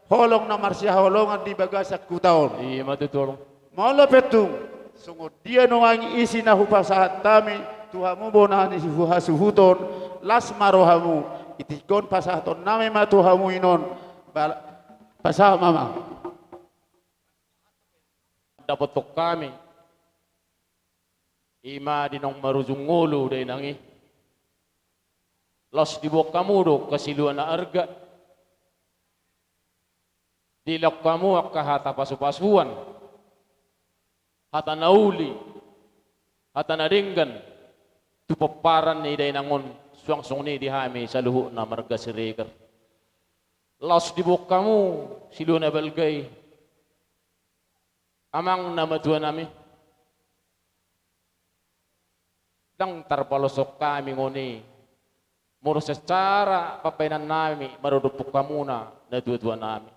holong na marsihaholongan di bagasan huta on. Ima tutu. Molo pe tung songon dia nuaeng isi na hupasahat hami tu hamu bona ni hasuhuton, las ma rohamu. Itikon pasahatonnami ma tu hamu i non. Bal-, pasahat ma amang. Dapothon hami ima di naung marujung ngolu dainang i. Laos diboan hamu do angka silua na arga. Dilehon hamu angka hata pasupasuan, hata na uli, hata na denggan tu pomparan ni dainang on, suang songon i di hami saluhutna marga Siregar. Laos diboan hamu silua na balga i, amang na matuanami. Ndang tarpaloshon hami ngoni molo secara pambahenannami maradophon hamuna na tuatuanami.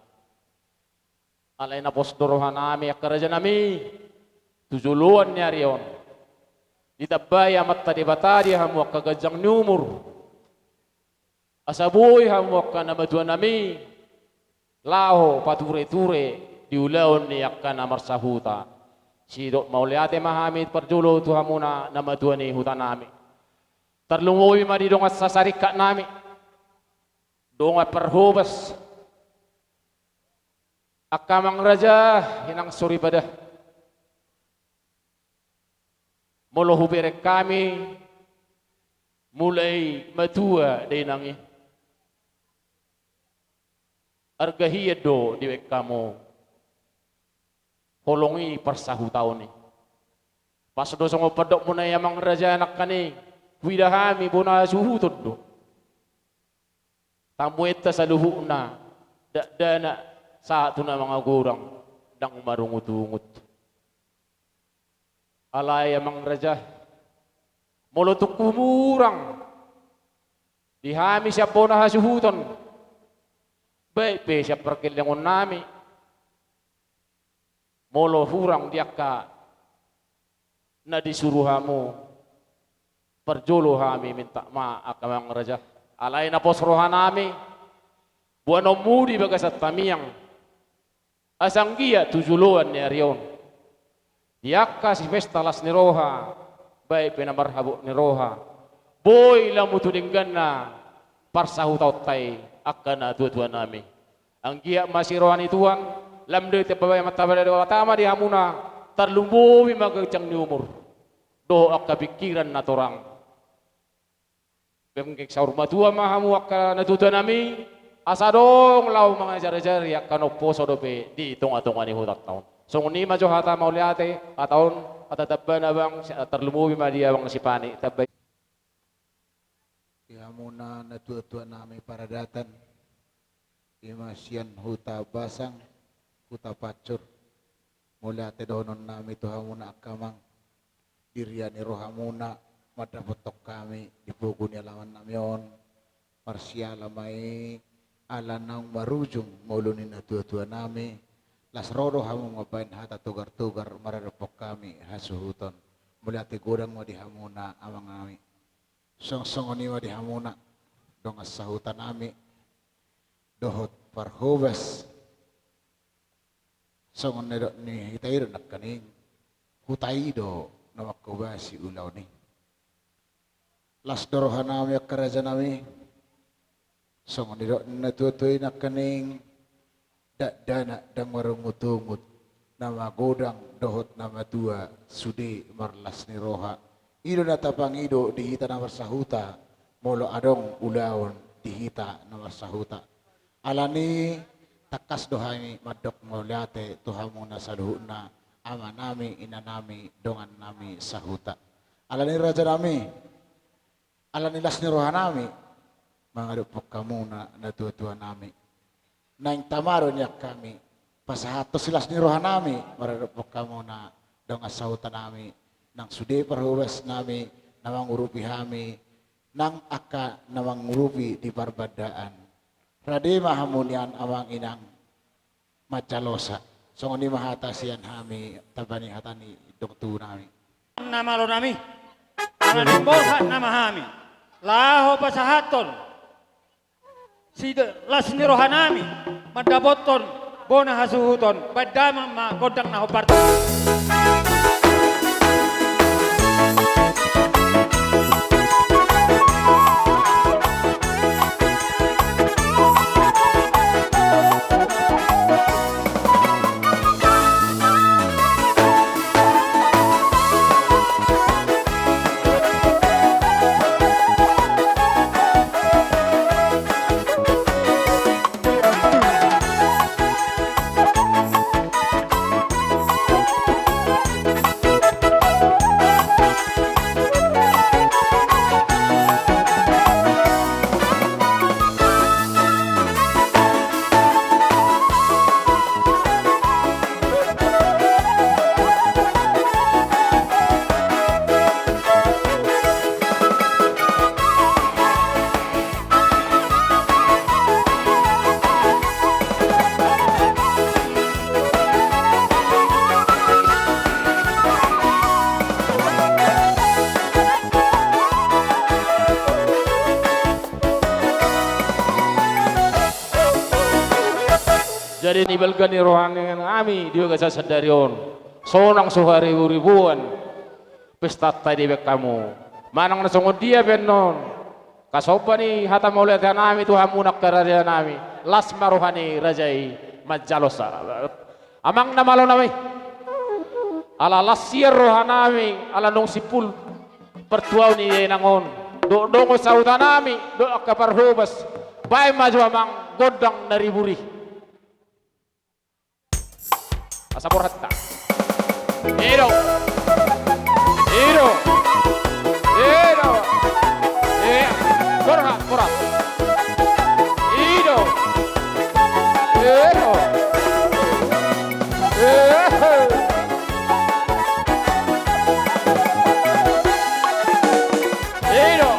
Alai na pos do rohanami angka rajanami, tu joloan ni ari on, ditambai Amanta Debata di hamu angka ganjang ni umur, asa boi hamu angka namatuanami laho patureture di ulaon ni angka na marsahuta. Sidok mauliate ma hami parjolo tu hamuna namatua ni hutanami. Tarlumobi ma di dongan sasaringkatnami, dongan parhobas, angka amang raja, inang soripada. Molo hubereng hami, mulai matua do inang i. Arga hian do dibaen hamu holong i parsahutaon i. Pas do songon pandokmuna i amang raja nangkaning, huida hami bona hasuhuton do. Tamuenta saluhutna, dakdanak sahat tu na mangagodang, ndang marungutungut. Alai amang raja, molo tung humurang di hami sian bona hasuhuton, baik pe sian pargellengonnami, molo hurang di angka na disuru hamu, parjolo hami minta maaf angka amang raja. Alai na pos rohanami, boanonmu di bagasan tamiang. Asa anggiat tu joloan ni ari on, di angka sipesta las ni roha, baik pe na marhabot ni roha, boi lamu tu dengganna parsahutaonta i angka natuatuanami. Anggiat ma siroha ni Tuhan, lam do ditambai Amanta Debata ma di hamuna, tarlumobi ma ganjang ni umur dohot angka pingkiran na torang. Penggeng saur matua ma hamu angka natuatuanami, asa adong laho mangajarajari angka na umposo dope di tongatonga ni hutanta on. Songon i ma jo hata mauliate, hata on, hata tambana bang, tarlumobi ma di abang na sipani, tambai. Di hamuna natuatuanami paradatan, i ma sian huta Basang, huta Pancur. Mauliate dohononnami tu hamuna angka amang, di rian ni rohamuna mandapothon hami di pogu ni alamannami on. Marsiala ma i, ala naung marujung ngolu ni natuatuanami, las ro do hamu mambaen hata togartogar maradophon hami hasuhuton. Mauliate godang ma di hamuna amangnami. Songon i ma di hamuna dongan sahutanami dohot parhobas. Songon na nidok ni hita i do nangkaning, huta i do na manghobasi ulaon i. Las do rohanami angka rajanami. Songon na nidok ni natuatua i nangkaning, dakdanak ndang marungutungut, na magodang dohot na matua sude marlas ni roha. I do na tapangido di hita na marsahuta, molo adong ulaon di hita na marsahuta. Alani tangkas do hami mandok mauliate tu hamuna saluhutna, amanami, inanami, dongannami sahuta. Alani rajanami, alani las ni rohanami mangadophon hamuna natuatuanami. Naeng tama do nian hami pasahathon silas ni rohanami maradophon hamuna dongan sahutanami, nang sude parhobasnami na mangurupi hami, nang angka na mangurupi di parbandaan. Rade ma hamu nian amang inang manjalosa. Songon i ma hata sian hami, tamba ni hata ni dongan tubu nami. Na malo nami, ala naeng borhat nama hami laho pasahathon silas ni rohanami mandapothon bona hasuhuton, baen damang ma gondang na hombar. Jadi ni balga ni rohanami di bagasan sadari on, sonang so hariburibuan pestanta dibahen hamu. Manang na songon dia pe annon, kasomba ni hata mauliateanami tu hamu nang angka rajanami, las ma roha ni raja i manjalo sa. Amang na malo nami, ala las sian rohanami ala naung simpul partuaon ni dainang on dohot dongan sahutanami dohot angka parhobas. Bahen ma jo amang gondang na ribur i. Asa borhat ta. I do. I do. I do. I. Borhat, borhat. I do. I do. I. I do.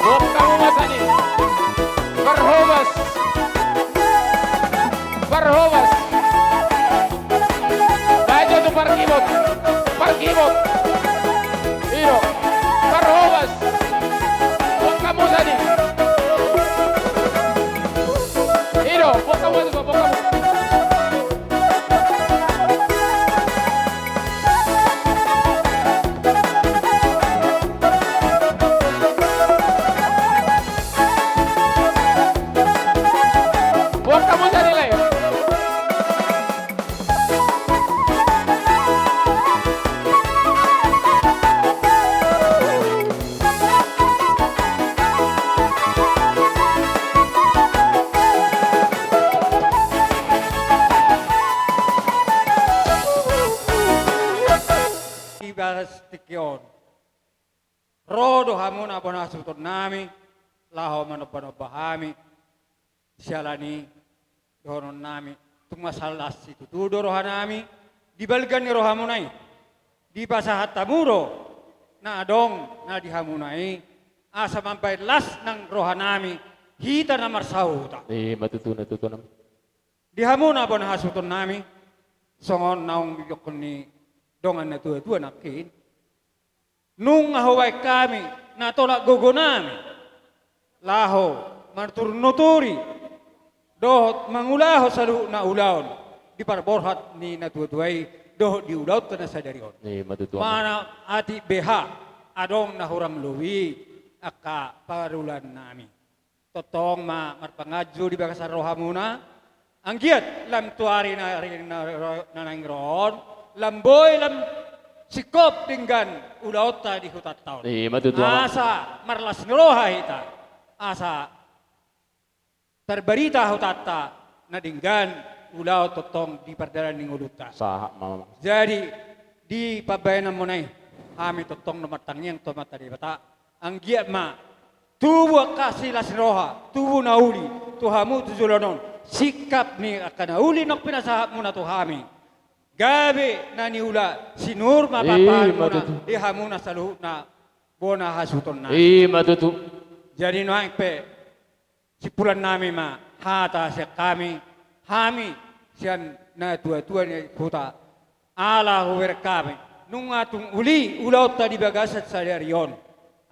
Boan hamu ma sian i. Parhobas. Parhobas. Bahen jo tu parkibot. Parkibot. I do. Parhobas. Boan hamu sian i. I do. Boan hamu sian i. Boan hamu. Boan hamu sian i, lae. Di bagas tingki on, ro do hamu na bona suhutonnami laho manombanomba hami. Siala ni i, Dohonon nami, tung mansai las situtu do roha nami, di balga ni rohamuna i, dipasahat hamu do na adong na di hamuna i, asa mambahen las nang roha nami, hita na marsahuta. I ma tutu, na tutu nami. Di hamuna bona hasuhuton nami, songon naung didok ni dongan na tua-tua nangkin. Nunga hubaen hami na tolap gogo nami laho marturut nuturi dohot mangulahon saluhut na ulaon di parborhat ni na tua-tua i dohot di ulaonta na sadari on. I ma tutu. Manang atik beha adong na hurang lobi angka parulaon nami. Tongtong ma marpanganju di bagasan rohamuna, anggiat lam tu ari na, ari na, na naeng ro on, lam boi lam singkop denggan ulaonta di hutanta on. I ma tutu, amang. Asa marlas ni roha hita, asa tarbarita hutanta na denggan ulaon tongtong di pardalanan ni ngolunta. Sahat ma, amang. Jadi, di pambahenanmuna i, hami tongtong do martangiang tu Amanta Debata, anggiat ma tubu angka silas ni roha, tubu na uli tu hamu tu joloan on, singkap ni angka na uli naung pinasahatmuna tu hami, gabe na niula sinur ma, i ma tutu, papahanmuna di hamuna saluhutna bona hasuhuton nami. I ma tutu. Jadi nuaeng pe, simpulan nami ma hata sian hami, hami sian na tua-tua ni huta, ala hubereng hami, nunga tung uli ulaonta di bagasan sadari on,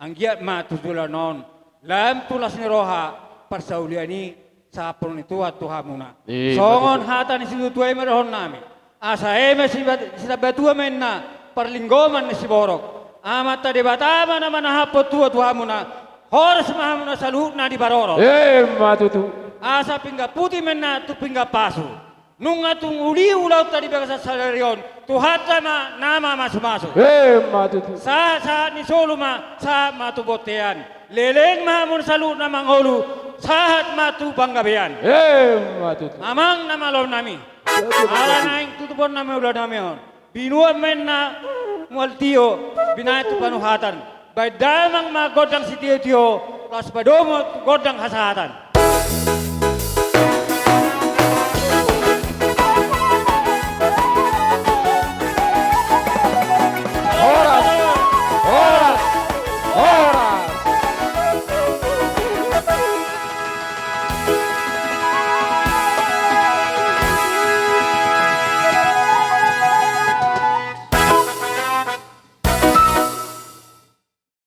anggiat ma tu joloan on lam tu las ni roha parsaulian i sahat tu Tuhan tu hamuna. I ma tutu. Songon hata ni situa-tua i ma dohonon nami. Asa eme sibat-, sitambatua ma inna parlinggoman ni siborok. Amanta Debata ma na manahaphon tua tu hamuna. Horas ma hamuna saluhutna diparorot. I ma tutu. Asa pinggan puti ma inna tu pinggan pasu. Nunga tung uli ulaonta di bagasan sadari on, Tuhanta ma na mamasu-masu. I ma tutu. Sahat-sahat ni solu ma, sahat ma tu bontean. Leleng ma hamuna saluhutna mangolu, sahat ma tu panggabean. I ma tutu. Amang na malo nami. Ala naeng tutupon nami ulaon nami on. Binuat ma inna mual tio, binahen tu panuhatan. Bahen damang ma gondang sitio-tio, laos padomu tu gondang hasahatan.